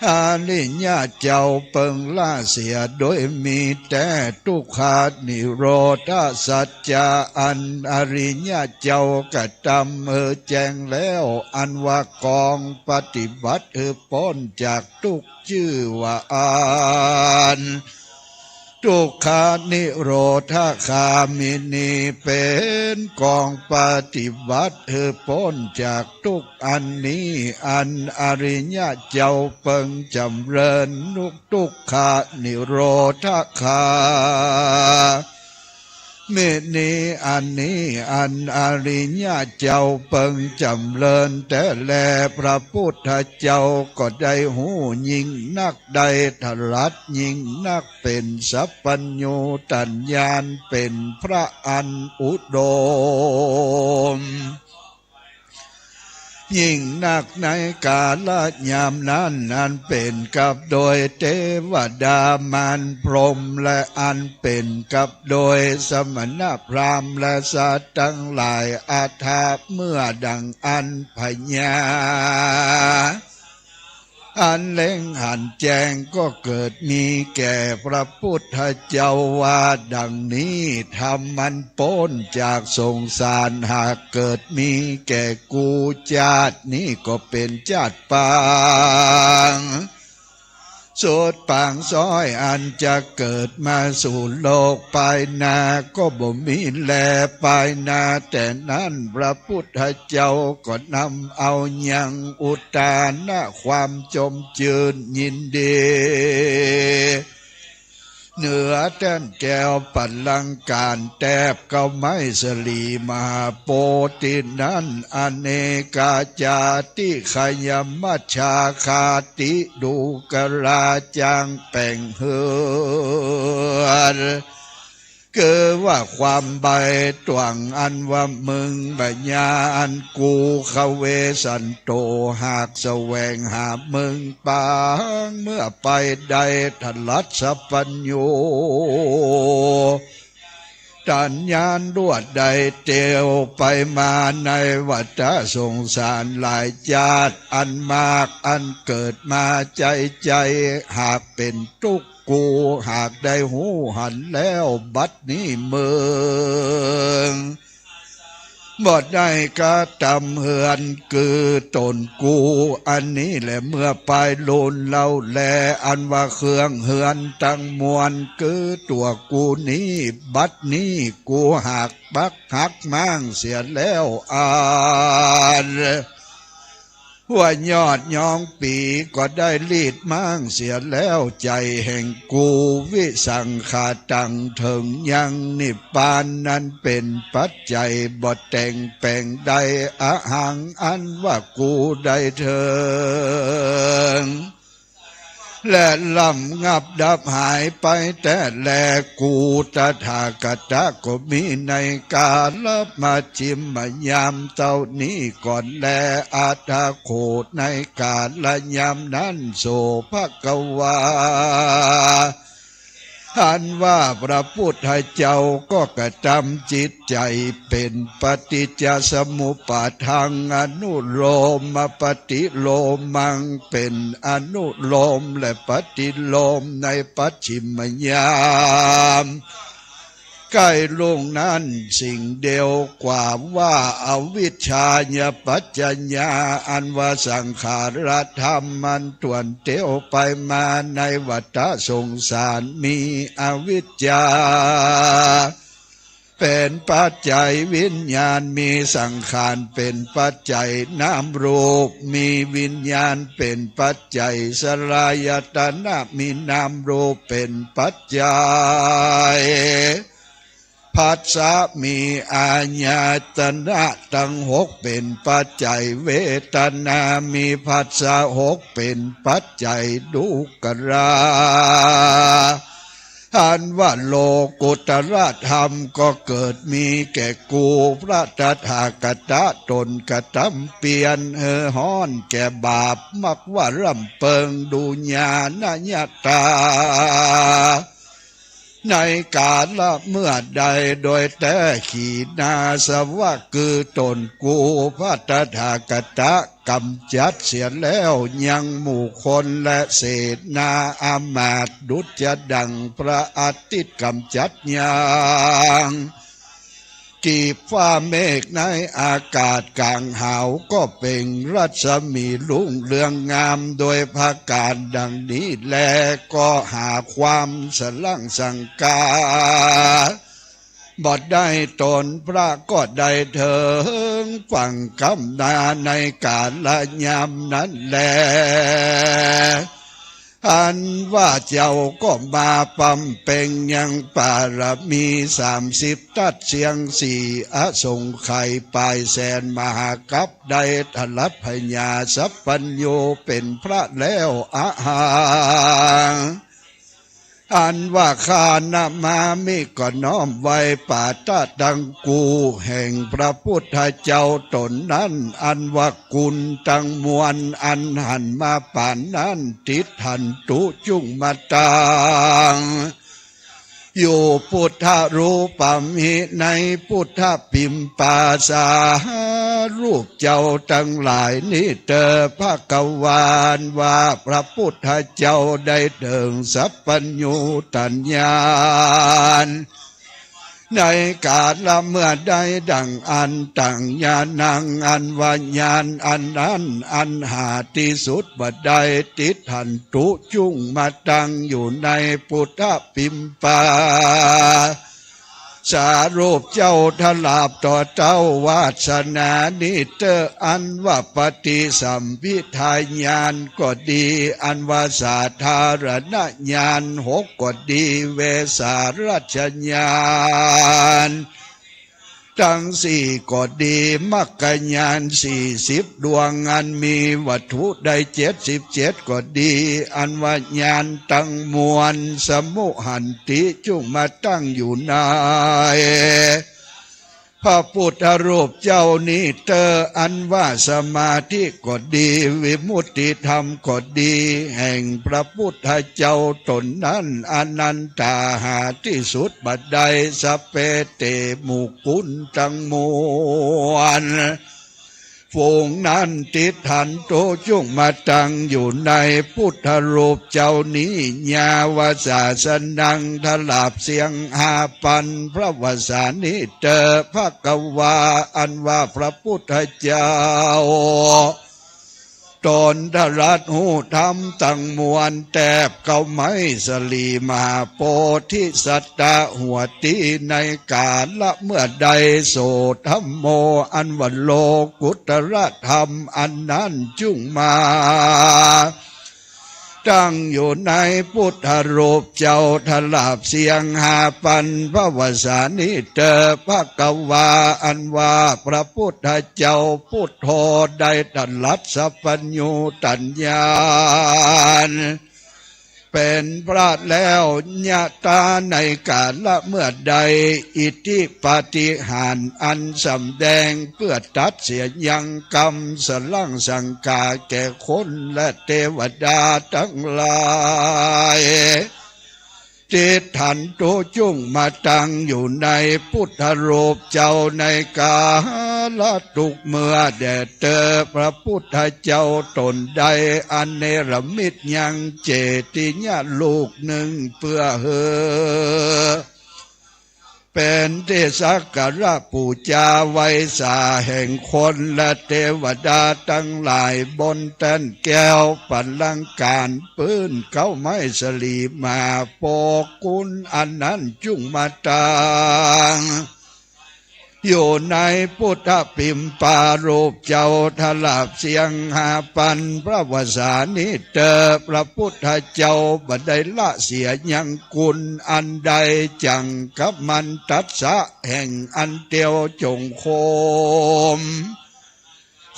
อริยะเจ้าเปิงละเสีย โดยมีแต๊ตุ๊กขนิโรธะสัจจะอันอริยะเจ้ากระตำหื้อแจ้งแล้ว อันว่ากองปฏิบัติหื้อป๊นจากตุ๊กข์ จื้อว่าอัน ตุ๊กขนิโรธคามินี เป๋นกองปฏิบัติหื้อป๊นจากตุ๊กข์อันนี้ อันอริยะเจ้าเปิงจ๋ำเริญนุก ตุ๊กขนิโรธคามินี อันนี้ อันอริยะเจ้าเปิงจ๋ำเริญแต๊แล พระพุทธเจ้าก็ได้ฮู้ยิ่งนัก ได้ตรัสยิ่งนัก เป๋นสัพพัญญูตญาณ เป๋นพระอันอุดมยิ่งนักในกาลยามนั้น อันเป๋นกับโดยเตวดามารพรหม และอันเป๋นกับโดยสมณพราหมณ์และสัตว์ตังหลาย อัฏฐะเมื่อดังอั้น พญา อันเล็งหันแจ้งก็เกิดมีแก่พระพุทธเจ้าว่าดังนี้ ธรรมอันป๊นจากสงสาร หากเกิดมีแก่กู จาตินี้ก็เป๋นจาติปางสุดปางซ้อย อันจะเกิดมาสู่โลกปายหน้าก็บ่มีแล ปายหน้าแต่นั้นพระพุทธเจ้าก็นำเอายังอุทานความจมจื้นยินดี เหนือแท่นแก้วปัลลังก์ แต๊บเก๊าไม้สะหลีมหาโพธิ์ตี้นั้น อเนกาจาติขยมัจฉาคาติดูกรา จางแป๋งเฮือน คือว่าความใบ้ตวงอันว่ามึงบ่ยา อันกู ขเวสันโต หากแสวงหามึงปาง เมื่อไปได้ทรัสปัญญู ตัญญาณรวดได้เตียวไปมาในวัฏสงสารหลายจาติอันมาก อันเกิดมาใจ๋ใจ๋ หากเป๋นตุ๊กข์ กูหากได้ฮู้หันแล้ว บัดนี้มึงบ่ได้กระตำเฮือนคือต๋นกู อันนี้แหละ เมื่อไปลูนเล่าแล อันว่าเครื่องเฮือนตังมวลคือตั๋วกูนี้ บัดนี้กูหากปักหักม้างเสียแล้ว อัน ว่ายอดย้องปี๋ก็ได้ลีดม้างเสียแล้ว ใจ๋แห่งกู วิสังขาตัง เถิงยังนิพพานนั้นเป๋นปัจจัย บ่แต่งแป๋งได้ อหัง อันว่ากูได้เถิง และระงับดับหายไปแต๊แล กูตถาคตะก็มีในกาลมัชฌิมยามเต้านี้ก่อนแล อัตถะโข ในกาลยามนั้น โส ภควา อันว่าพระพุทธเจ้าก็กระตำจิตใจ๋เป๋นปฏิจจสมุปปาทังอนุโลมปฏิโลมัง เป๋นอนุโลมและปฏิโลมในปัจฉิมยาม ใก้ลุ่งนั้นสิ่งเดียวกว่าว่า อวิชชายปัจจยา อันว่าสังขารธรรมมันถ้วนเตียวไปมาในวัฏสงสาร มีอวิชชาเป๋นปัจจัยวิญญาณ มีสังขารเป๋นปัจจัยนามรูป มีวิญญาณเป๋นปัจจัยสลายตนะ มีนามรูปเป๋นปัจจัย ผัสสะ มีอายตนะตังหกเป๋นปัจจัยเวทนา มีผัสสะหกเป๋นปัจจัยดูกรา อันว่าโลกุตระธรรมก็เกิดมีแก่กู พระตถาคตะต๋นกระตำเปียรหื้อฮ้อนแก่บาป มักว่าร่ำเปิงดูญาณญาตา ในกาละเมื่อใด โดยแต๊ขีณาสวะคือต๋นกู พระตถาคตะกำจัดเสียแล้ว ยังหมู่คนและเสนาอามาตย์ดุจดังพระอาทิตย์กำจัดยัง กีบฟ้าเมฆในอากาศก๋างหาวก็เปล่งรัศมีรุ่งเรืองงามโดยประก๋านดังนี้แล ก็หาความสะหลั่งสังกาบ่ได้ ต๋นพระก็ได้เถิงฝั่งก้ำหน้าในกาละยามนั้นแล อันว่าเจ้าก็มาปำเพ็งยังปารมีสามสิบ ตัดเสี้ยงสี่อสงไขยปายแสนมหากัป ได้ทรัสพญาสัพพัญญูเป๋นพระแล้ว อหัง อันว่าข้านะมามิ ก็น้อมไหว้ปาตะตังกูแห่งพระพุทธเจ้าต๋นนั้น อันว่ากุณตังมวลอันหันมาปานนั้น ติฏฐันตุ จุ่งมาตัง อยู่ พุทธรูปัมหิ ในพุทธปิมปาสา รูปเจ้าตังหลายนี้เต๊อะ ภควา อันว่าพระปุทธเจ้าได้เถิงสัพพัญญูตญาณ ในกาละเมื่อใด ดังอันตัง ญาณัง อันว่าญาณอันนั้น อันหาตี้สุดบ่ได้ ติฏฐันตุจุ่งมาตั้งอยู่ในปุทธปิมปา สารูปเจ้าทราบต่อเต้า วาสนานี้เต๊อะ อันว่าปฏิสัมภิทาญาณก็ดี อันว่าสาธารณญาณหกก็ดี เวสารัชญาณตังสี่ก็ดี มรรคญาณสี่สิบดวง อันมีวัตถุได้เจ็ดสิบเจ็ดก็ดี อันว่าญาณตังมวล สมุหหันติจุ่งมาตั้งอยู่ใน พระปุทธรูปเจ้านี้เต๊อะ อันว่าสมาธิก็ดี วิมุตติธรรมก็ดี แห่งพระปุทธเจ้าต๋นนั้น อนันตา หาตี้สุดบ่ได้ สัพเพ เต หมู่กุลตังมวล ฝูงนั้น ติฏฐันตุจุ่งมาตั้งอยู่ในปุทธรูปเจ้านี้ ยาวสาสนัง ทราบเสี้ยงห้าปันพระวสานี้เต๊อะ ภควา อันว่าพระปุทธเจ้าต๋นทรัสฮู้ธรรมตังมวล แต๊บเก๊าไม้สลีมหาโพธิสัตตะหัวตี้ ในกาละเมื่อใด โส ธัมโม อันว่าโลกุตตรธรรมอันนั้นจุ่งมาตั้งอยู่ในปุทธรูปเจ้า ทราบเสี้ยงห้าปันพระวสานี้เต๊อะ ภควา อันว่าพระปุทธเจ้า ปุทโธ ได้ตรัสสัพพัญญูตญาณ เป๋นพระแล้ว ยะถา ในกาละเมื่อใด อิทธิปาฏิหาริย์อันสำแดงเปื้อตัดเสียยังกำสะล้างสังขารแก่คนและเตวดาตังหลาย ติฏฐันตุจุ่งมาตั้งอยู่ในปุทธรูปเจ้า ในกาละตุ๊กเมื่อแด่เต๊อะ พระปุทธเจ้าต๋นได้อเนรมิตยังเจติยลูกนึ่ง เปื้อหื้อเป๋นตี้สักการะปู๋จาไหว้สาแห่งคนและเตวดาตังหลาย บนแต้นแก้วปัลลังก์ก๋าน ปื้นเก๊าไม้สลีมหาโพธิ์ กุลอันนั้นจุ่งมาตั้งอยู่ในปุทธปิมปารูปเจ้า ทราบเสี้ยงห้าปันพระวสานี้เต๊อะ พระปุทธเจ้าบ่ได้ละเสียยังกุลอันใด จังกะมันตัสสะ แห่งอันเตียวจ๋งโคม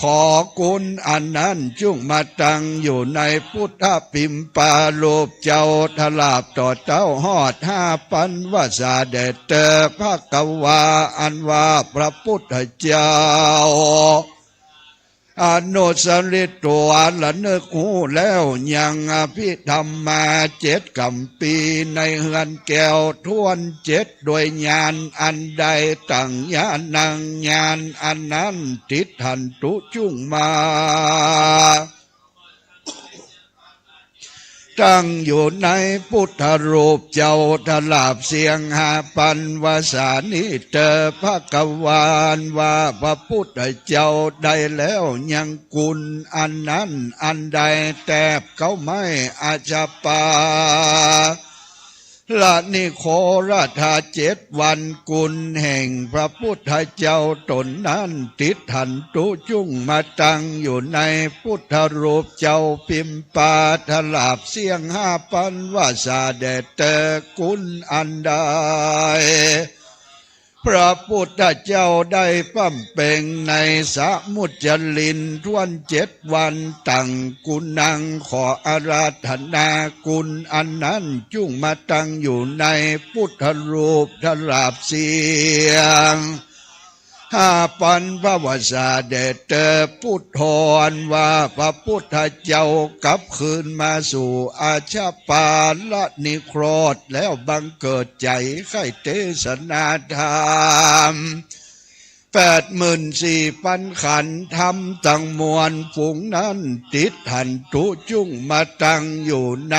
ขอกุลอันนั้นจุ่งมาตั้งอยู่ในปุทธปิมปารูปเจ้า ทราบต่อเต้าฮอดห้าปันวาสาแด่เต๊อะ ภควา อันว่าพระปุทธเจ้า อนุสริตตัวระนึกฮู้แล้ว ยังอภิธรรมมาเจ็ดกำปี๋ ในเฮือนแก้วถ้วนเจ็ด ด้วยญาณอันใด ตังญาณัง ญาณอันนั้น ติฏฐันตุจุ่งมา ตั้งอยู่ในปุทธรูปเจ้า ทราบเสี้ยงห้าปันวาสานี้เต๊อะ ภควา อันว่าพระปุทธเจ้าได้แล้วยังกุลอันนั้นอันใด แต๊บเก๊าไม้อาชปาละนิโครธาเจ็ดวัน กุลแห่งพระปุทธเจ้าต๋นนั้น ติฏฐันตุจุ่งมาตั้งอยู่ในปุทธรูปเจ้าปิมปา ทราบเสี้ยงห้าปันวาสาแด่เต๊อะ กุลอันใด พระปุทธเจ้าได้บำเพ็งในสมุจจรินถ้วนเจ็ดวัน ตังกุณัง ขออาราธนากุลอันนั้นจุ่งมาตั้งอยู่ในปุทธรูป ทราบเสี้ยงห้าปันพระวาสาแด่เต๊อะ ปุทโธ อันว่าพระปุทธเจ้ากลับคืนมาสู่อาชปาละนิโครธแล้วบังเกิดใจ๋ใค่เตสนาธรรม แปดหมื่นสี่ปันขันธ์ธรรมตังมวลฝูงนั้น ติดหันตุจุ่งมาตั้งอยู่ใน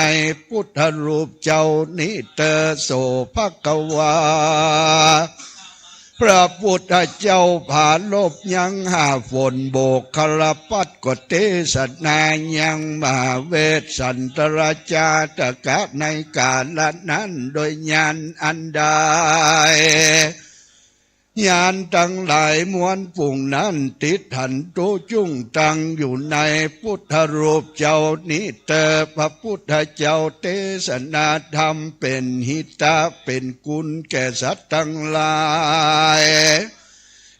พุทธรูปเจ้านี้เตอ โส ภะคะวา พระพุทธเจ้าผาลบยังห้าฝน โบกคารภัตก็เตสนายังมหาเวสสันตรจาตกะในกาละนั้นโดยญาณอันใด ญาณตังหลายมวลฝูงนั้น ติดหันตุจุ่งตั้งอยู่ในพุทธรูปเจ้านี้เตอ พระพุทธเจ้าเตสนาธรรมเป๋นหิตะเป๋นกุณแก่สัตว์ตังหลาย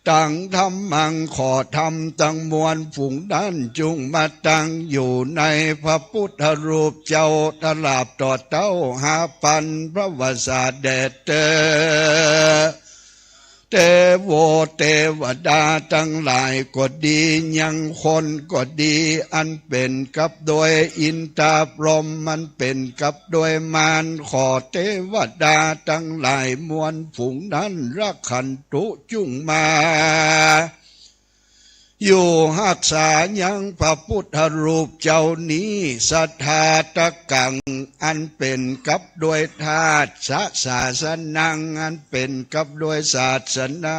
ตังธัมมัง ขอธรรมตังมวลฝูงนั้นจุ่งมาตั้งอยู่ในพระพุทธรูปเจ้า ตลอดต่อเต้าห้าปันพระวสาแด่เตอ เตโว เตวดาตังหลายก็ดี ยังคนก็ดี อันเป๋นกับด้วยอินทร์พรหม อันเป๋นกับด้วยมาร ขอเตวดาตังหลายมวลฝูงนั้น รักขันตุจุ่งมา อยู่ฮักษายังพระพุทธรูปเจ้านี้ สะทาตะกัง อันเป๋นกับด้วยธาตุ สะ ศาสนัง อันเป๋นกับด้วยศาสนา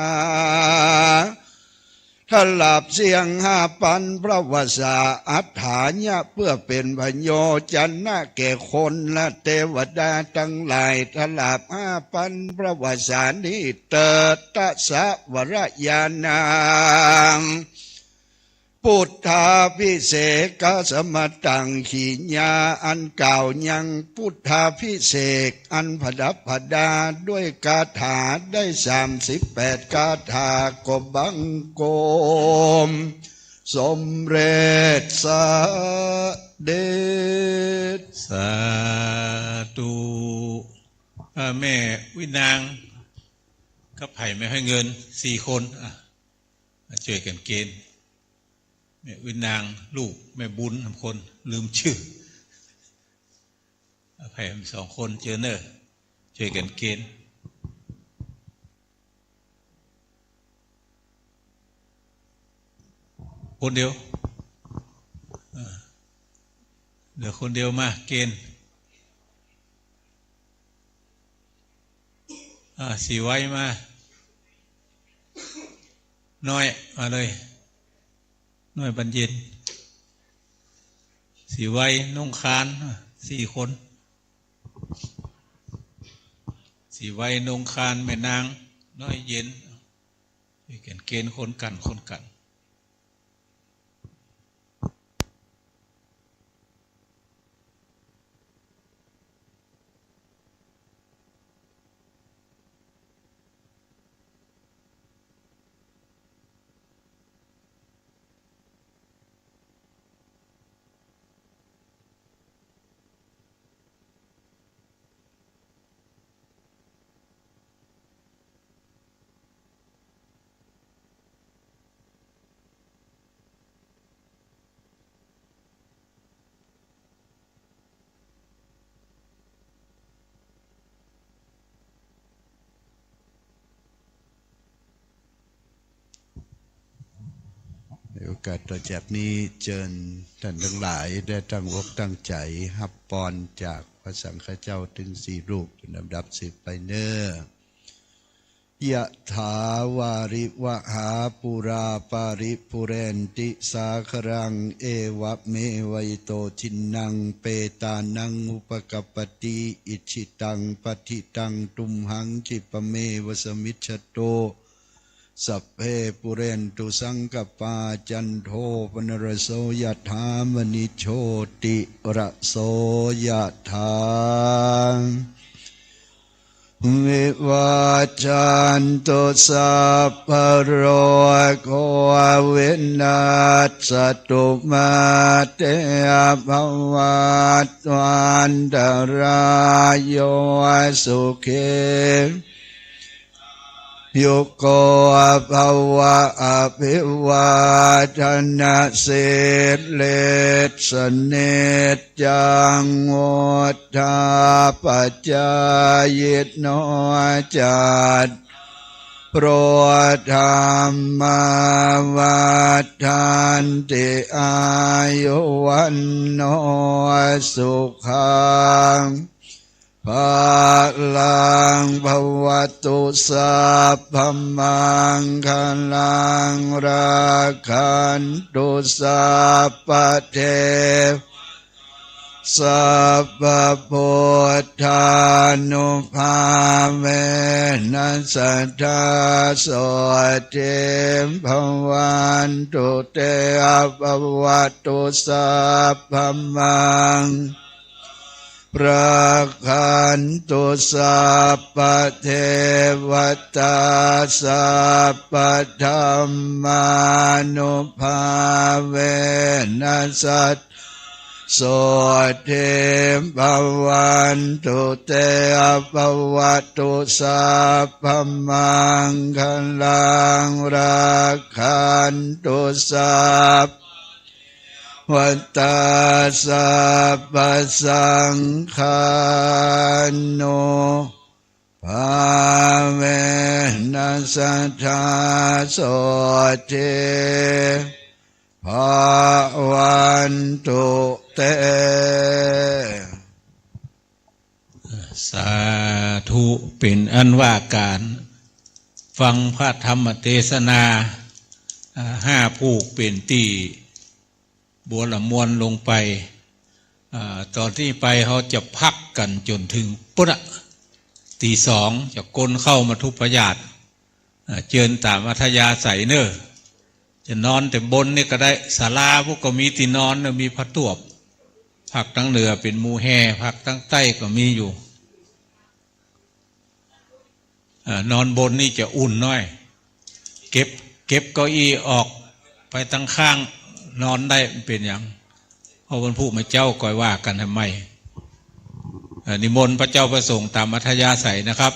ตลอดเสี้ยงห้าปันพระวสา อัฏฐายะ เปื้อเป๋นพโยจนะแก่คนและเตวดาตังหลาย ตลอดห้าปันพระวสานี้เตอ ตะสะวรญาณัง พุทธาภิเสกะสมะตัง ขีญา อันกล่าวยังพุทธาภิเสกอันประดับประดาด้วยคาถาได้สามสิบแปดคาถาก็บังคมสมเร็จสะเด็จ สาธุ อ่า แม่วินางกับไผ่แม่ห้อยเงิน สี่คน อ่ะ มาจ้วยกั๋นเกณฑ์ แม่วินาง ลูกแม่บุญ สามคน ลืมจื้อ อภัย สองคน เจิญเน่อ จ้วยกั๋นเกณฑ์ คนเดียว เออ เหลือคนเดียว มาเกณฑ์ อ่า สีไว้มา น้อย มาเลย น้อยบรรเย็น สีไว้ นงคาน สี่คน สีไว้ นงคาน แม่นาง น้อยเย็น จ้วยกั๋นเกณฑ์คนกั๋น คนกั๋น ในโอกาสต่อจากนี้เจิญต้านตังหลายได้ตั้งอกตั้งใจ๋ฮับปอนจากพระสังฆเจ้าตึงสี่รูปเป๋นลำดับสืบไปเน่อ ยะถาวาริวะหาปูราปาริปูเรนติสาคะรัง เอวะเมวะอิโตทินนังเปตานังอุปะกัปปะติ อิจฉิตังปัตถิตังตุมหังคิปะเมวะสะมิชฌะตุ สัพเพปูเรนตุสังกัปปา จันโทปะนะระโสยะถา มะณิโชติระโสยะถา วิวัชชันตุสัพพะโรโควินัสสะตุมาเตภะวัตวันตะราโยสุขี ยุโกภะวะ อภิวาทะนะสีลิสสะนิจจัง วุฑฒาปะจายิโน จัต พระธัมมาวัฑฒันติ อายุ วัณโณ สุขัง พลัง ภะวะตุ สัพพะมังคะลัง รักขันตุ สัพพะเทวะ สัพพะพุทธานุภาเวนะ สัตถา โสตถิ ภะวันตุ เต ภะวะตุ สัพพะมัง รักขันตุ สัพพะเทวะตา สัพพะธัมมานุภาเวนะ สัตถา โสตถิ ภะวันตุ เต ภะวะตุ สัพพะมังคะลัง รักขันตุ สัพพะเทวะตา สัพพะสังฆานุ ภาเวนะ สัตถา โสตถิ ภะวันตุ เต สาธุ เป๋นอันว่าก๋านฟังพระธรรมเตสนา อ่า ห้าผูกเป๋นตี้ บัวละมวลลงไป อ่า ต๋อนนี้ไปเฮาจะพักกั๋นจ๋นเถิงปู๊นน่ะ ตี๋สอง จะก้นเข้ามัทธุปยาต อ่า เจิญต๋ามอัธยาศัยเน่อ จะนอนแต่บนนี่ก็ได้ ศาลาพุ้นก็มีตี้นอนเน่อ มีผ้าตวบ ภาคตังเหนือเป๋นมุงแฮ ภาคตังใต้ก็มีอยู่ เอ่อ นอนบนนี่จะอุ่นหน้อย เก็บ เก็บเก้าอี้ออกไปตังข้าง นอนได้ บ่เป๋นหยัง เพราะวันพูกมาเจ๊าก่อยว่ากั๋นแหมใหม่ เอ่อ นิมนต์พระเจ้าพระสงฆ์ต๋ามอัธยาศัยนะครับ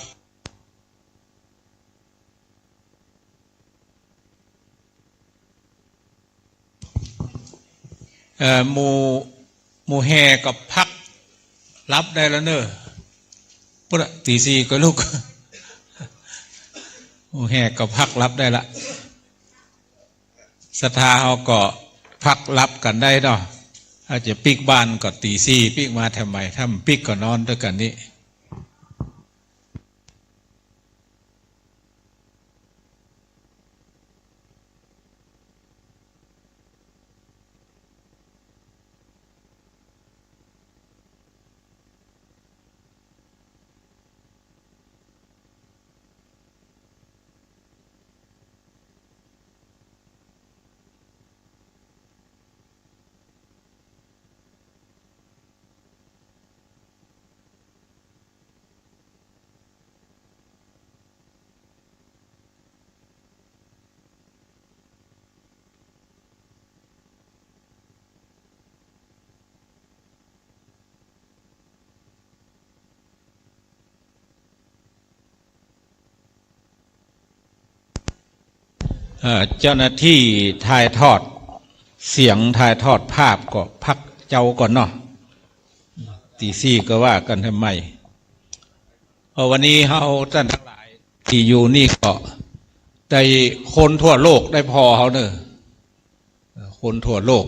เอ่อ หมู่ หมู่แห่ก็พักหลับได้แล้วเน่อ ปู๊นน่ะ ตี๋สี่ก็ลุก หมู่แห่ก็พักหลับได้ละ ศรัทธาเฮาก็พักหลับกั๋นได้เนาะ ถ้าจะปิ๊กบ้านก็ตี๋สี่ปิ๊กมาแถมใหม่ ถ้าบ่ปิ๊กก็นอนตวยกั๋นนี้เอ่อ เจ้าหน้าตี้ถ่ายทอดเสียง ถ่ายทอดภาพก็พักเจ๊าก่อนเนาะ ตี๋สี่ก็ว่ากั๋นแถมใหม่ เพราะวันนี้เฮาต้านตังหลายตี้อยู่นี่ก็ได้คนทั่วโลกได้ผ่อเฮาเน่อ เอ่อ คนทั่วโลก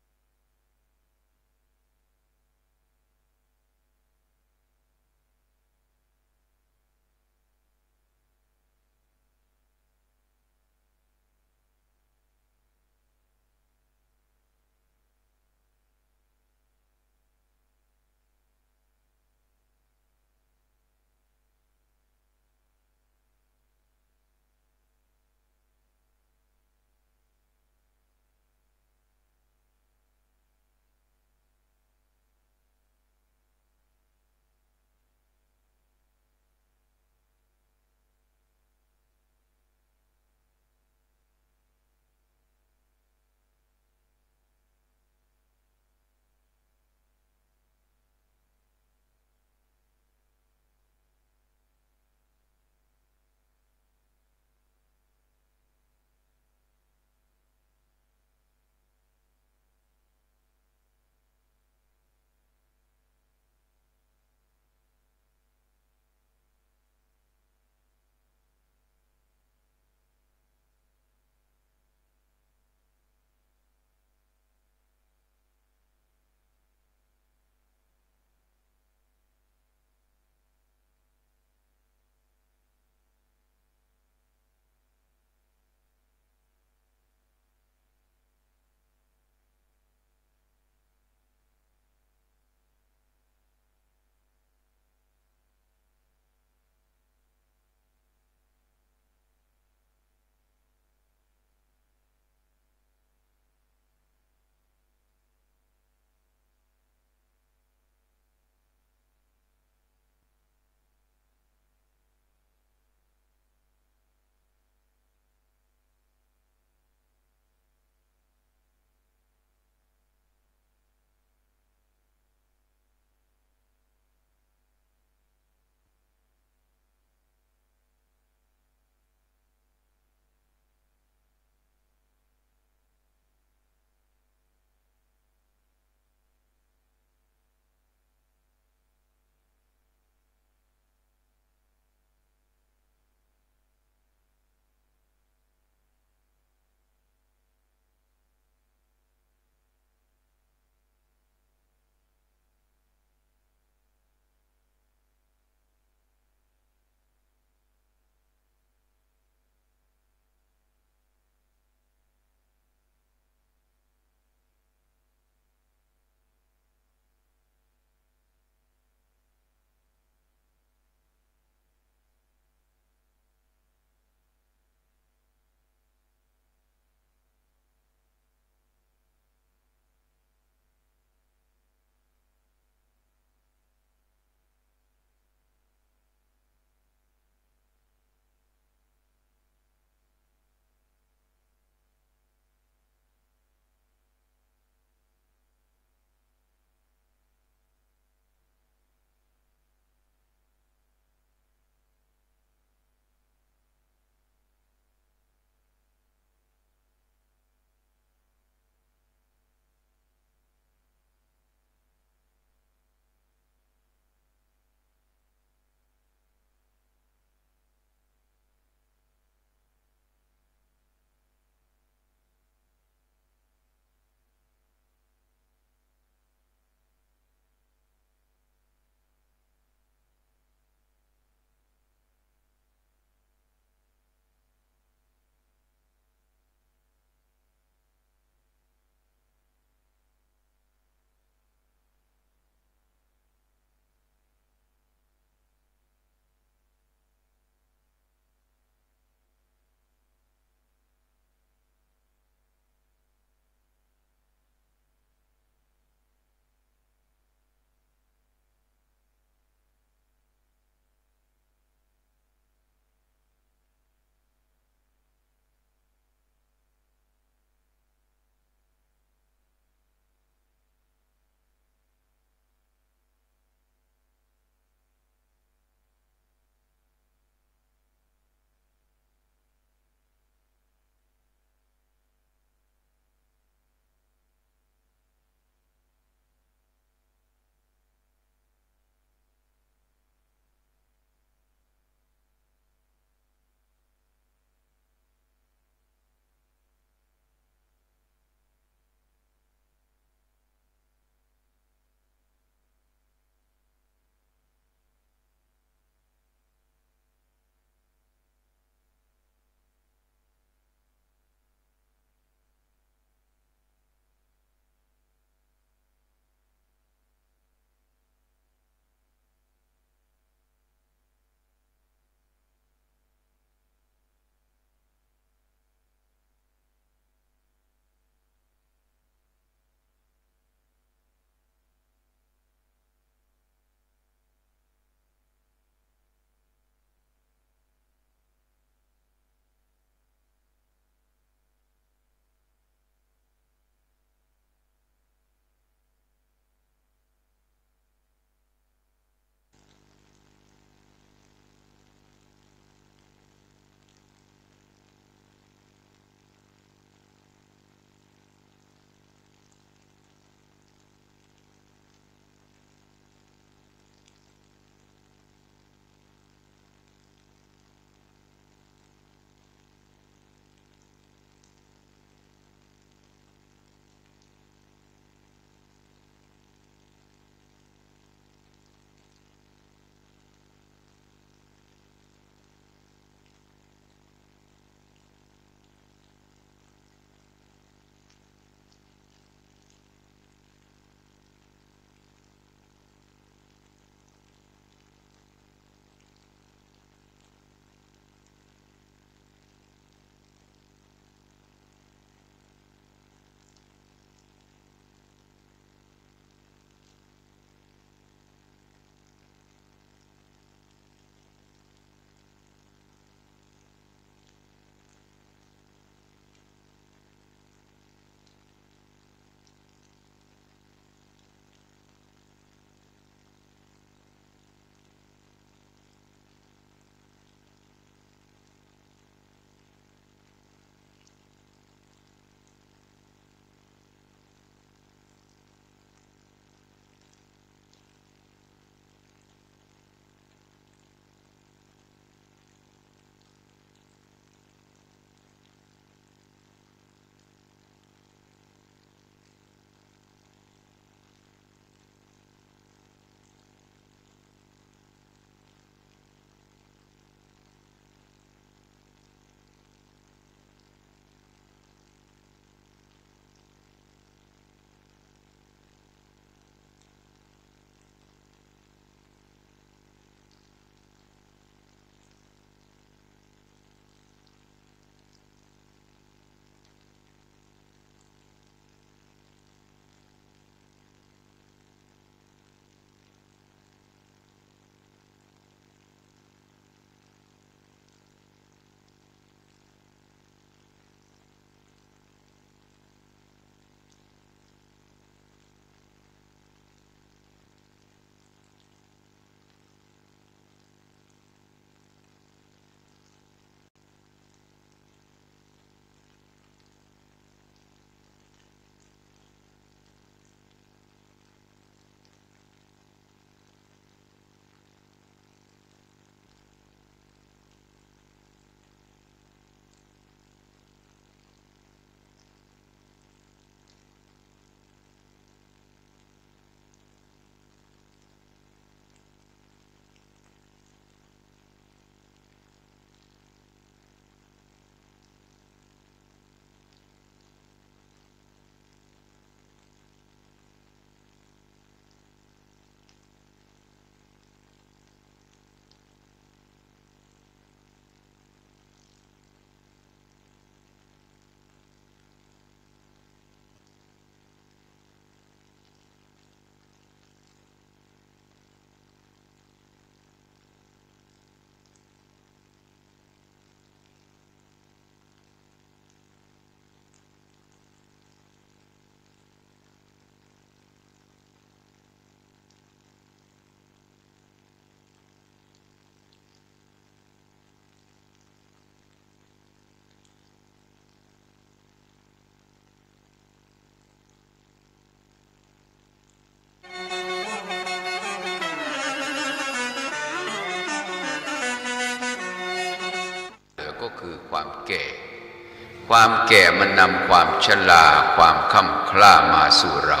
ความแก่มันนำความชรา ความคร่ำคร่ามาสู่เรา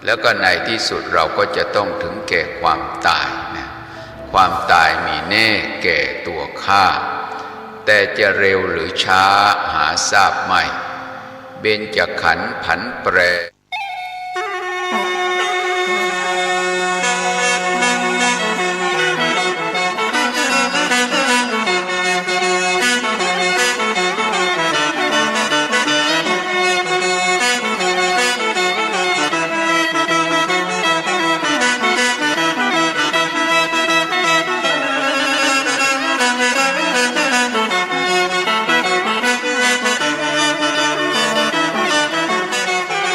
แล้วก็ในที่สุดเราก็จะต้องถึงแก่ความต๋ายนะ ความต๋ายมีแน่แก่ตั๋วข้า แต่จะเร็วหรือช้าหาทราบไม่ เบญจขันธ์ผันแปร